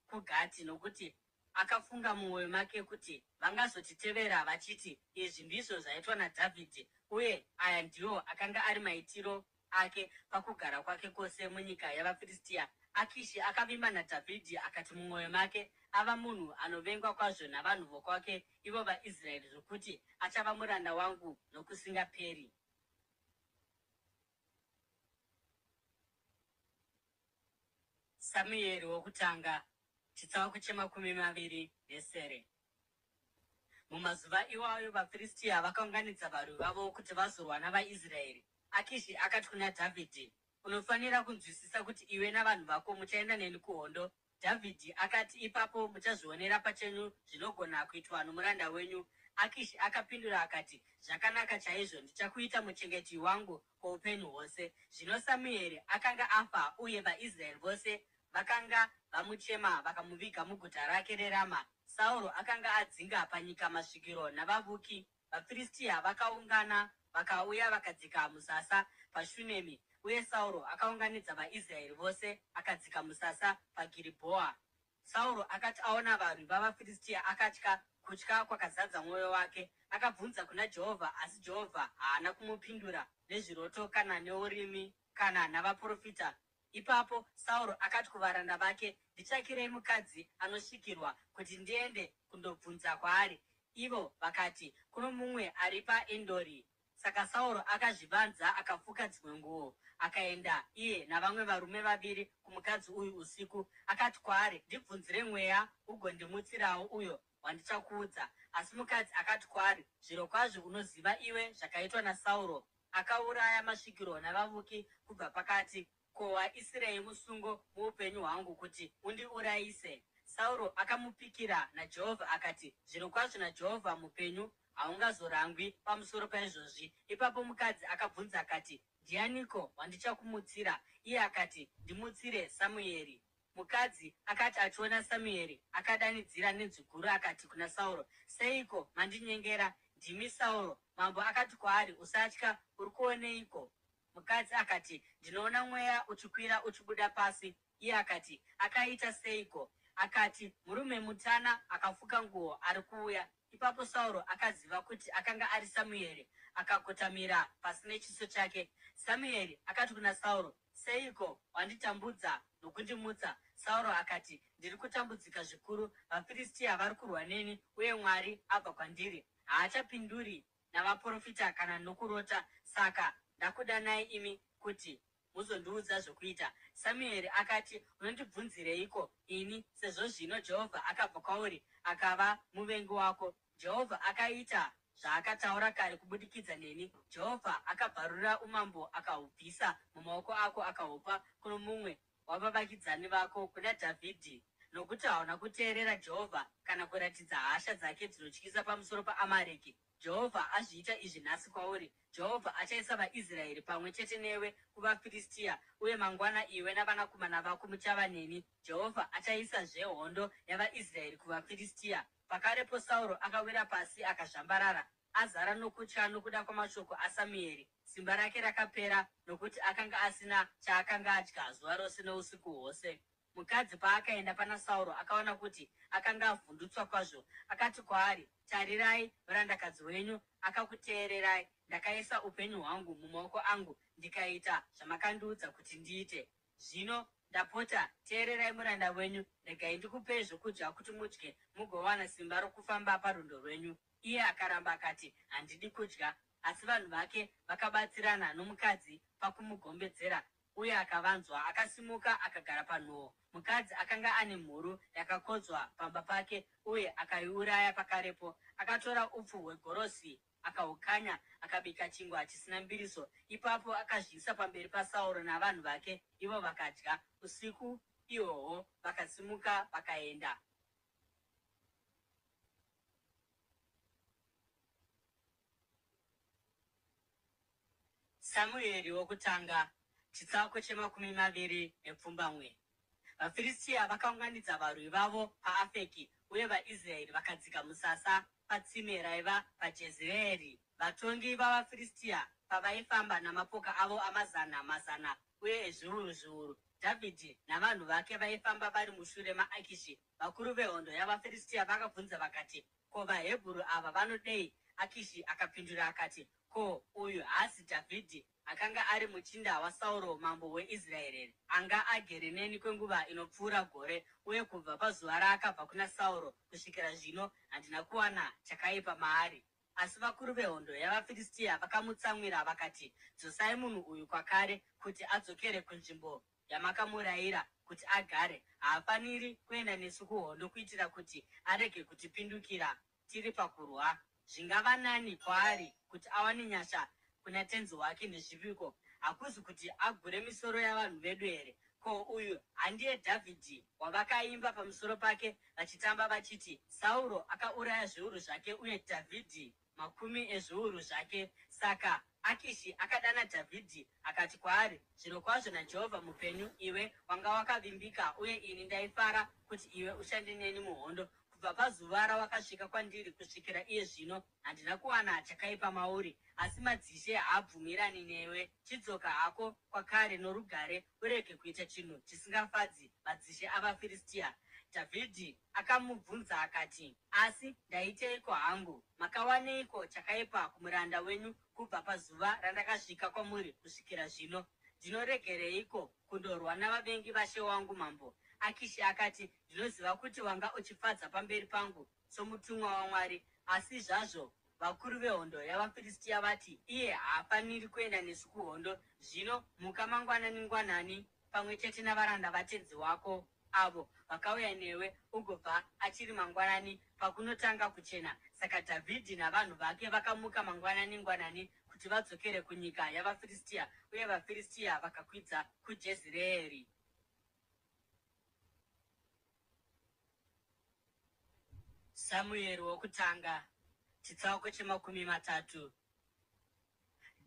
kuGati, nokuti akafunga mumwoyo make kuti, Vangazotitevera vachiti, Izvi ndizvo zvaitwa naDhavhidhi, uye aya ndiwo akanga ari maitiro ake pakugara kwake kwose munyika yavaFiristia. Akishi akavimba naDhavhidhi akati mumwoyo make, Ava munhu anovengwa kwazvo navanhu vokwake, ivo vaIsraeri, zvokuti achava muranda wangu nokusingaperi. Samueri wokutanga, chitsauko che27. Mumazuva iwayo vaFiristia vakaunganidza varwi vavo kuti vazorwa navaIsraeri. Akishi akati kuna Dhavhidhi, Unofanira kunzwisisa kuti iwe navanhu vako muchaenda neni kuhondo. Dhavhidhi akati, Ipapo muchazvionera pachenyu zvinogona kuitwa nomuranda wenyu. Akishi akapindura akati, Zvakanaka chaizvo, ndichakuita muchengeti wangu kwoupenyu hwose. Zvino Samueri akanga afa, uye vaIsraeri vose vakanga vamuchema vakamuviga muguta rake reRama. Sauro akanga adzinga panyika masvikiro navavuki. VaFiristia vakaungana vakauya vakadzika musasa paShunemi, uye Sauro akaunganidza vaIsraeri vose akadzika musasa paGiribhoa. Sauro akati aona varwi vavaFiristia, akatya, kutya kwakazadza mwoyo wake. Akabvunza kuna Jehovha, asi Jehovha haana kumupindura nezviroto kana neUrimi kana navaprofita. Ipapo Sauro akati kuvaranda vake, Nditsvakirei mukadzi anosvikirwa, kuti ndiende kundobvunza kwaari. Ivo vakati, Kuno mumwe ari paEndori. Saka Sauro akazvivanza akafuka dzimwe nguo, akaenda iye navamwe varume vaviri kumukadzi uyu usiku. Akati kwaari, Ndibvunzire mweya ugondimutsirawo uyo wandichakuudza. Asi mukadzi akati kwaari, Zvirokwazvo unoziva iwe zvakaitwa naSauro, akauraya masvikiro navavuki kubva pakati. Ko waisirei musungo muupenyu hwangu kuti undiurayise? Sauro akamupikira naJehovha akati, Zvirokwazvo naJehovha mupenyu, haungazorangwi pamusoro paizvozvi. Ipapo mukadzi akabvunza akati, Ndianiko wandichakumutsira? Iye akati, Ndimutsire Samueri. Mukadzi akati achiona Samueri, akadanidzira nenzwi guru akati kuna Sauro, Seiko mandinyengera? Ndimi Sauro! Mambo akati kwaari, Usatya, uri kuoneiko? Mukadzi akati, Ndinoona mweya uchikwira uchibuda pasi. Iye akati, Akaita seiko? Akati, Murume mutana akafuka nguo ari kuuya. Ipapo Sauro akaziva kuti akanga ari Samueri, akakotamira pasi nechiso chake. Samueri akati kuna Sauro, Seiko wanditambudza nokundimutsa? Sauro akati, Ndiri kutambudzika zvikuru. VaFiristia vari kurwa neni, uye Mwari abva kwandiri. Haachapinduri. navaprofita kana nokurota. Saka ndakudanai imi kuti muzondiudza zvokuita. Samueri akati, Unondibvunzireiko ini, sezvo zvino Jehovha akabva kwauri akava muvengi wako? Jehovha akaita zvaakataura kare kubudikidza neni. Jehovha akabvarura umambo akahubvisa mumaoko ako akahupa kuno mumwe wavavakidzani vako, kuna Dhavhidhi, nokuti hauna kuteerera Jehovha kana kuratidza hasha dzake dzinotyisa pamusoro paAmareki. Jehovha azviita izvi nhasi kwauri. Jehovha achaisa vaIsraeri pamwe chete newe kuvaFiristia, uye mangwana iwe navanakomana vako muchava neni. Jehovha achaisazve hondo yavaIsraeri kuvaFiristia. Pakarepo Sauro akawira pasi akazvambarara, azara nokutya nokuda kwamashoko aSamueri. Simba rake rakapera, nokuti akanga asina chaakanga adya zuva rose nousiku hwose. Mukadzi paakaenda pana Sauro akaona kuti akanga avhundutswa kwazvo, akati kwaari, Tarirai, murandakadzi wenyu akakuteererai. Ndakaisa upenyu hwangu mumaoko angu ndikaita zvamakandiudza kuti ndiite. Zvino, ndapota, teererai muranda wenyu, regai ndikupei zvokudya kuti mudye mugowana simba rokufamba parwendo rwenyu. Iye akaramba akati, Handidi kudya. Asi vanhu vake vakabatsirana nomukadzi pakumugombedzera, uye akavanzwa. Akasimuka akagara panhoo. Mukadzi akanga ane mhuru yakakodzwa pamba pake, uye akaiuraya pakarepo. Akatora upfu hwegorosi akahukanya akabika chingwa chisina mbiriso. Ipapo akazviisa pamberi paSauro navanhu vake, ivo vakadya. Usiku ihwohwo vakasimuka vakaenda. Samueri wokutanga, chitsauko che27. VaFiristia vakaunganidza varwi vavo paAfeki, uye vaIsraeri vakadzika musasa patsime raiva paJezireeri. Vatongi vavaFiristia pavaifamba namapoka avo amazana mazana uye ezviuru zviuru, Dhavhidhi navanhu vake vaifamba vari mushure maAkishi. Vakuru vehondo yavaFiristia vakabvunza vakati, Ko, vaHebheru ava vanodei? Akishi akapindura akati, Ko, uyu haasi Dhavhidhi, akanga ari muchinda waSauro mambo weIsraeri here? Anga agere neni kwenguva inopfuura gore, uye kubva pazuva raakabva kuna Sauro kusvikira zvino handina kuwana chakaipa maari. Asi vakuru vehondo yavaFiristia vakamutsamwira vakati, Dzosai munhu uyu kwakare, kuti adzokere kunzvimbo yamakamurayira kuti agare. Haafaniri kuenda nesu kuhondo kuitira kuti arege kutipindukira tiri pakurwa. Zvingava nani kwaari kuti awane nyasha kuna tenzi wake ndezvipiko? Hakuzi kuti agure misoro yavanhu vedu here? Ko, uyu handiye Dhavhidhi wavakaimba pamusoro pake vachitamba vachiti, Sauro akauraya zviuru zvake uye Dhavhidhi makumi ezviuru zvake? Saka Akishi akadana Dhavhidhi akati kwaari, Zvirokwazvo naJehovha mupenyu, iwe wanga wakavimbika uye ini ndaifara kuti iwe ushande neni muhondo. Kubva pazuva rawakasvika kwandiri kusvikira iye zvino, handina kuwana chakaipa mauri. Asi madzishe haabvumirani newe. Chidzoka hako kwakare norugare, urege kuita chinhu chisingafadzi madzishe avaFiristia. Dhavhidhi akamubvunza akati, Asi ndaiteiko hangu? Makawaneiko chakaipa kumuranda wenyu kubva pazuva randakasvika kwamuri kusvikira zvino? Ndinoregereiko kundorwa navavengi vashe wangu mambo? Akishi akati, Ndinoziva kuti wanga uchifadza pamberi pangu somutumwa waMwari, asi zvazvo vakuru vehondo yavaFiristia vati, Iye haafaniri kuenda nesu kuhondo. Zvino muka mangwanani-ngwanani pamwe chete navaranda vatenzi wako avo vakauya newe, ugobva achiri mangwanani pakunotanga kuchena. Saka Dhavhidhi navanhu vake vakamuka mangwanani-ngwanani kuti vadzokere kunyika yavaFiristia, uye vaFiristia vakakwidza kuJezireeri. Samueri wokutanga, chitsauko che30.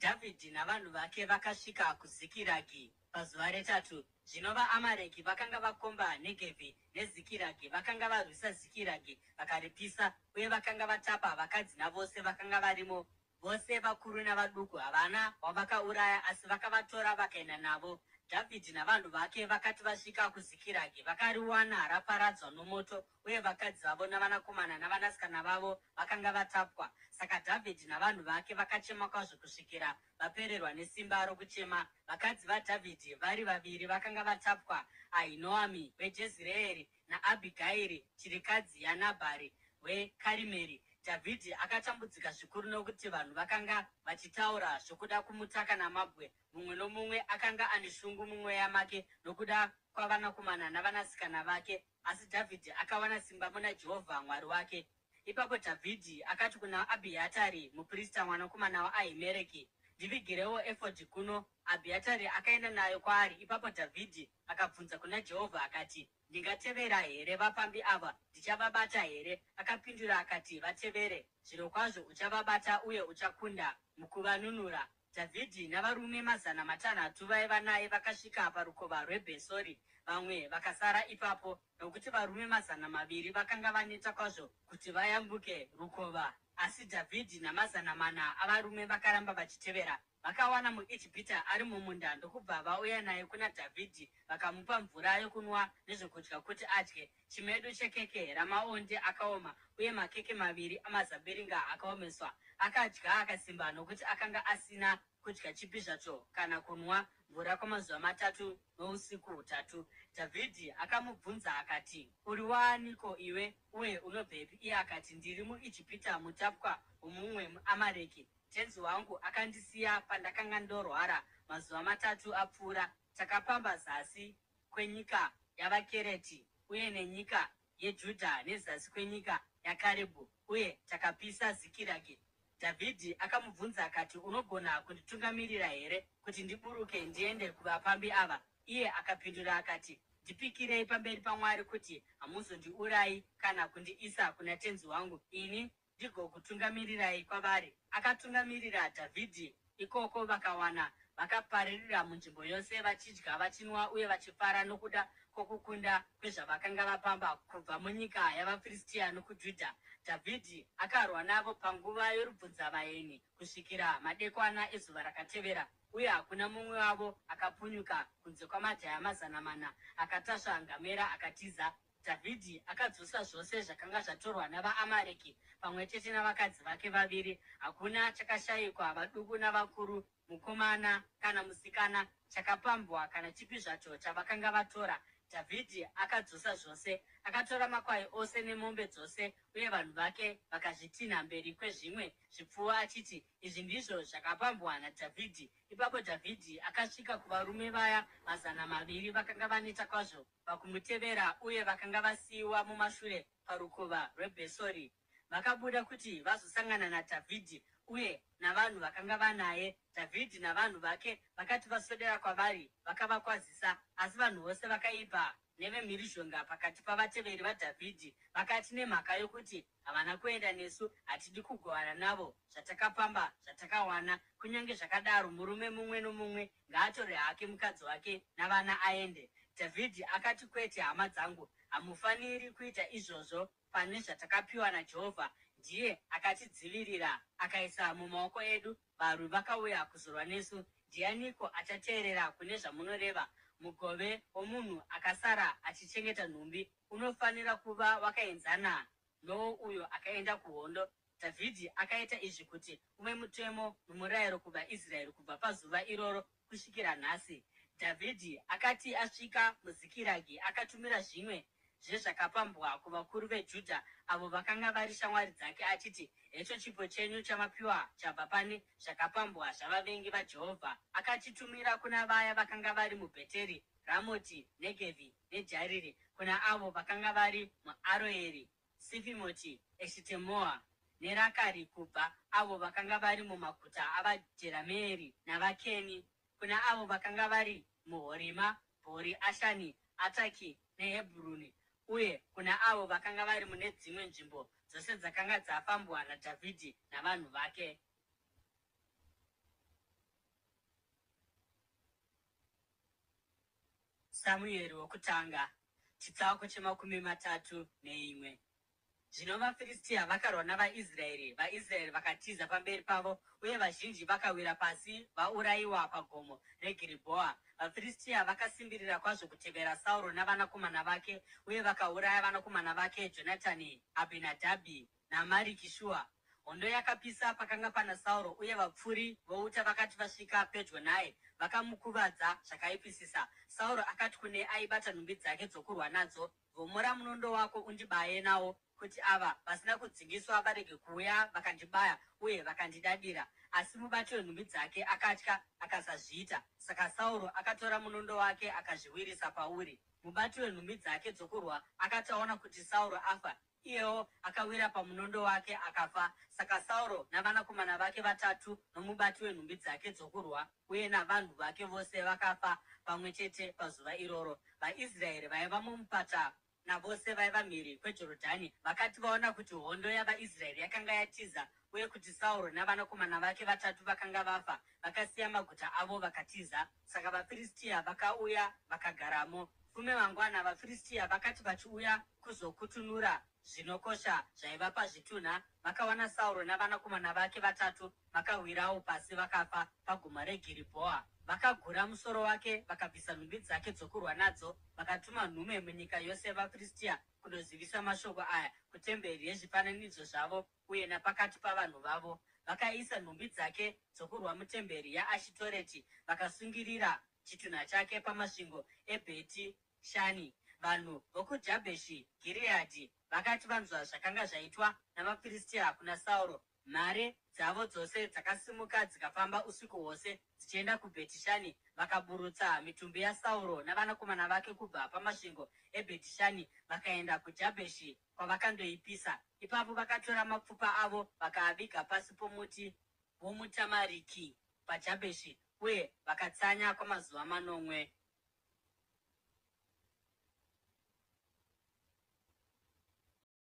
Dhavhidhi navanhu vake vakasvika kuZikiragi pazuva retatu. Zvino vaAmareki vakanga vakomba Negevhi neZikiragi, vakanga varwisa Zikiragi vakaripisa, uye vakanga vatapa vakadzi navose vakanga varimo, vose vakuru navaduku, havana wavakauraya, asi vakavatora vakaenda navo. Dhavhidhi navanhu vake vakati vasvika kuZikiragi, vakariwana raparadzwa nomoto, uye vakadzi vavo navanakomana navanasikana vavo vakanga vatapwa. Saka Dhavhidhi navanhu vake vakachema kwazvo kusvikira vapererwa nesimba rokuchema. Vakadzi vaDhavhidhi vari vaviri vakanga vatapwa, Ahinoami weJezireeri naAbhigairi chirikadzi yaNabhari weKarimeri. Dhavhidhi akatambudzika zvikuru nokuti vanhu vakanga vachitaura zvokuda kumutaka namabwe. Mumwe nomumwe akanga ane shungu mumweya make nokuda kwavanakomana navanasikana vake. Asi Dhavhidhi akawana simba muna Jehovha Mwari wake. Ipapo Dhavhidhi akati kuna Abhiatari muprista mwanakomana waAhimereki, Ndivigirewo efodhi kuno. Abhiatari akaenda nayo kwaari. Ipapo Dhavhidhi akabvunza kuna Jehovha akati, Ndingatevera here vapambi ava? Ndichavabata here? Akapindura akati, Vatevere. Zvirokwazvo uchavabata uye uchakunda mukuvanunura. Dhavhidhi navarume 600 vaiva naye vakasvika parukova rweBhesori, vamwe vakasara ipapo, nokuti varume 200 vakanga vaneta kwazvo kuti vayambuke rukova. Asi Dhavhidhi namazana mana avarume vakaramba vachitevera. Vakawana muIjipita ari mumunda ndokubva vauya naye kuna Dhavhidhi, vakamupa mvura yokunwa nezvokudya kuti adye, chimedu chekeke ramaonde akaoma uye makeke maviri amazambiringa akaomeswa. Akadya akasimba, nokuti akanga asina kudya chipi zvacho kana kunwa mvura kwamazuva matatu nousiku hutatu. Dhavhidhi akamubvunza akati, Uri waaniko iwe, uye unobvepi? Iye akati, Ndiri muIjipita, mutapwa womumwe muAmareki. Tenzi wangu akandisiya pandakanga ndorwara mazuva matatu apfuura. Takapamba zasi kwenyika yavaKereti uye nenyika yeJudha nezasi kwenyika yaKarebhu, uye takapisa Zikiragi. Dhavhidhi akamubvunza akati, Unogona kunditungamirira here kuti ndiburuke ndiende kuvapambi ava? Iye akapindura akati, Ndipikirei pamberi paMwari kuti hamuzondiurayi kana kundiisa kuna tenzi wangu, ini ndigokutungamirirai kwavari. Akatungamirira Dhavhidhi ikoko, vakawana vakapararira munzvimbo yose, vachidya, vachinwa uye vachifara nokuda kwokukunda kwezvavakanga vapamba kubva munyika yavaFiristia nokuJudha. Dhavhidhi akarwa navo panguva yorubvunzavaeni kusvikira madekwana ezuva rakatevera, uye hakuna mumwe wavo akapunyuka kunze kwamajaya 400 akatasva ngamera akatiza. Dhavhidhi akadzosa zvose zvakanga zvatorwa navaAmareki, pamwe chete navakadzi vake vaviri. Hakuna chakashayikwa, vaduku navakuru, mukomana kana musikana, chakapambwa kana chipi zvacho chavakanga vatora. Dhavhidhi akadzosa zvose. Akatora makwai ose nemombe dzose, uye vanhu vake vakazvitinha mberi kwezvimwe zvipfuwo achiti, Izvi ndizvo zvakapambwa naDhavhidhi. Ipapo Dhavhidhi akasvika kuvarume vaya 200 vakanga vaneta kwazvo pakumutevera uye vakanga vasiyiwa mumashure parukova rweBhesori. Vakabuda kuti vazosangana naDhavhidhi uye navanhu vakanga vanaye. Dhavhidhi navanhu vake vakati vaswedera kwavari, vakavakwazisa. Asi vanhu vose vakaipa nevemhirizhonga pakati pavateveri vaDhavhidhi vakati, Nemhaka yokuti havana kuenda nesu, hatidi kugovana navo zvatakapamba zvatakawana. Kunyange zvakadaro, murume mumwe nomumwe ngaatore hake mukadzi wake navana aende. Dhavhidhi akati, Kwete, hama dzangu, hamufaniri kuita izvozvo pane zvatakapiwa naJehovha. Ndiye akatidzivirira akaisa mumaoko edu varwi vakauya kuzorwa nesu. Ndianiko achateerera kune zvamunoreva? Mugove womunhu akasara achichengeta nhumbi unofanira kuva wakaenzana nowouyo akaenda kuhondo. Dhavhidhi akaita izvi kuti uve mutemo nomurayiro kuvaIsraeri kubva pazuva iroro kusvikira nhasi. Dhavhidhi akati asvika muZikiragi, akatumira zvimwe zvezvakapambwa kuvakuru veJudha, avo vakanga vari shamwari dzake, achiti, Hecho chipo chenyu chamapiwa chabva pane zvakapambwa zvavavengi vaJehovha. Akachitumira kuna vaya vakanga vari muBheteri, Ramoti, Negevhi neJariri, kuna avo vakanga vari muAroeri, Sifimoti, Eshitemoa neRakari, kubva avo vakanga vari mumaguta avaJerameeri navaKeni, kuna avo vakanga vari muHorima, Bhori Ashani, Ataki neHebhuruni, uye kuna avo vakanga vari mune dzimwe nzvimbo dzose dzakanga dzafambwa naDhavhidhi navanhu vake. Samueri wokutanga, chitsauko chemakumi matatu neimwe. Zvino vaFiristia vakarwa navaIsraeri, vaIsraeri vakatiza pamberi pavo, uye vazhinji vakawira pasi vaurayiwa pagomo reGiribhoa. VaFiristia vakasimbirira kwazvo kutevera Sauro navanakomana vake, uye vakauraya vanakomana vake Jonatani, Abhinadhabhi naMariki-shua. Hondo yakapisa pakanga pana Sauro, uye vapfuri vouta vakati vasvika pedyo naye, Vakamukuvadza zvakaipisisa. Sauro akati kune aibata nhumbi dzake dzokurwa nadzo, Vhomora munondo wako undibaye nawo, kuti ava vasina kudzingiswa varege kuuya vakandibaya uye vakandidadira. Asi mubati wenhumbi dzake akatya akasazviita. Saka Sauro akatora munondo wake akazviwirisa pauri. Mubati wenhumbi dzake dzokurwa akati aona kuti Sauro afa, iyewo akawira pamunondo wake akafa. Saka Sauro navanakomana vake vatatu nomubati wenhumbi dzake dzokurwa uye navanhu vake vose vakafa pamwe chete pazuva iroro. VaIsraeri vaiva mumupata navose vaiva mhiri kweJorodhani vakati vaona kuti hondo yavaIsraeri yakanga yatiza uye kuti Sauro navanakomana vake vatatu vakanga vafa, vakasiya maguta avo vakatiza. Saka vaFiristia vakauya vakagaramo. Fume mangwana vaFiristia vakati vachiuya kuzokutunura zvinokosha zvaiva pazvitunha, vakawana Sauro navanakomana vake vatatu vakawirawo pasi vakafa pagomo reGiribhoa. Vakagura musoro wake, vakabvisa nhumbi dzake dzokurwa nadzo, vakatuma nhume munyika yose yavaFiristia kundozivisa mashoko aya kutemberi yezvifananidzo zvavo uye napakati pavanhu vavo. Vakaisa nhumbi dzake dzokurwa mutemberi yaAshitoreti vakasungirira chitunha chake pamasvingo eBheti Shani. Vanhu vokuJabheshi Gireadhi vakati vanzwa zvakanga zvaitwa navaFiristia kuna Sauro, mhare dzavo dzose dzakasimuka dzikafamba usiku hwose dzichienda kuBhetishani, vakaburutsa mitumbi yaSauro navanakomana vake kubva pamasvingo eBhetishani vakaenda kuJabheshi kwavakandoipisa. Ipapo vakatora mapfupa avo vakaaviga pasi pomuti womutamariki paJabheshi uye vakatsanya kwamazuva manomwe.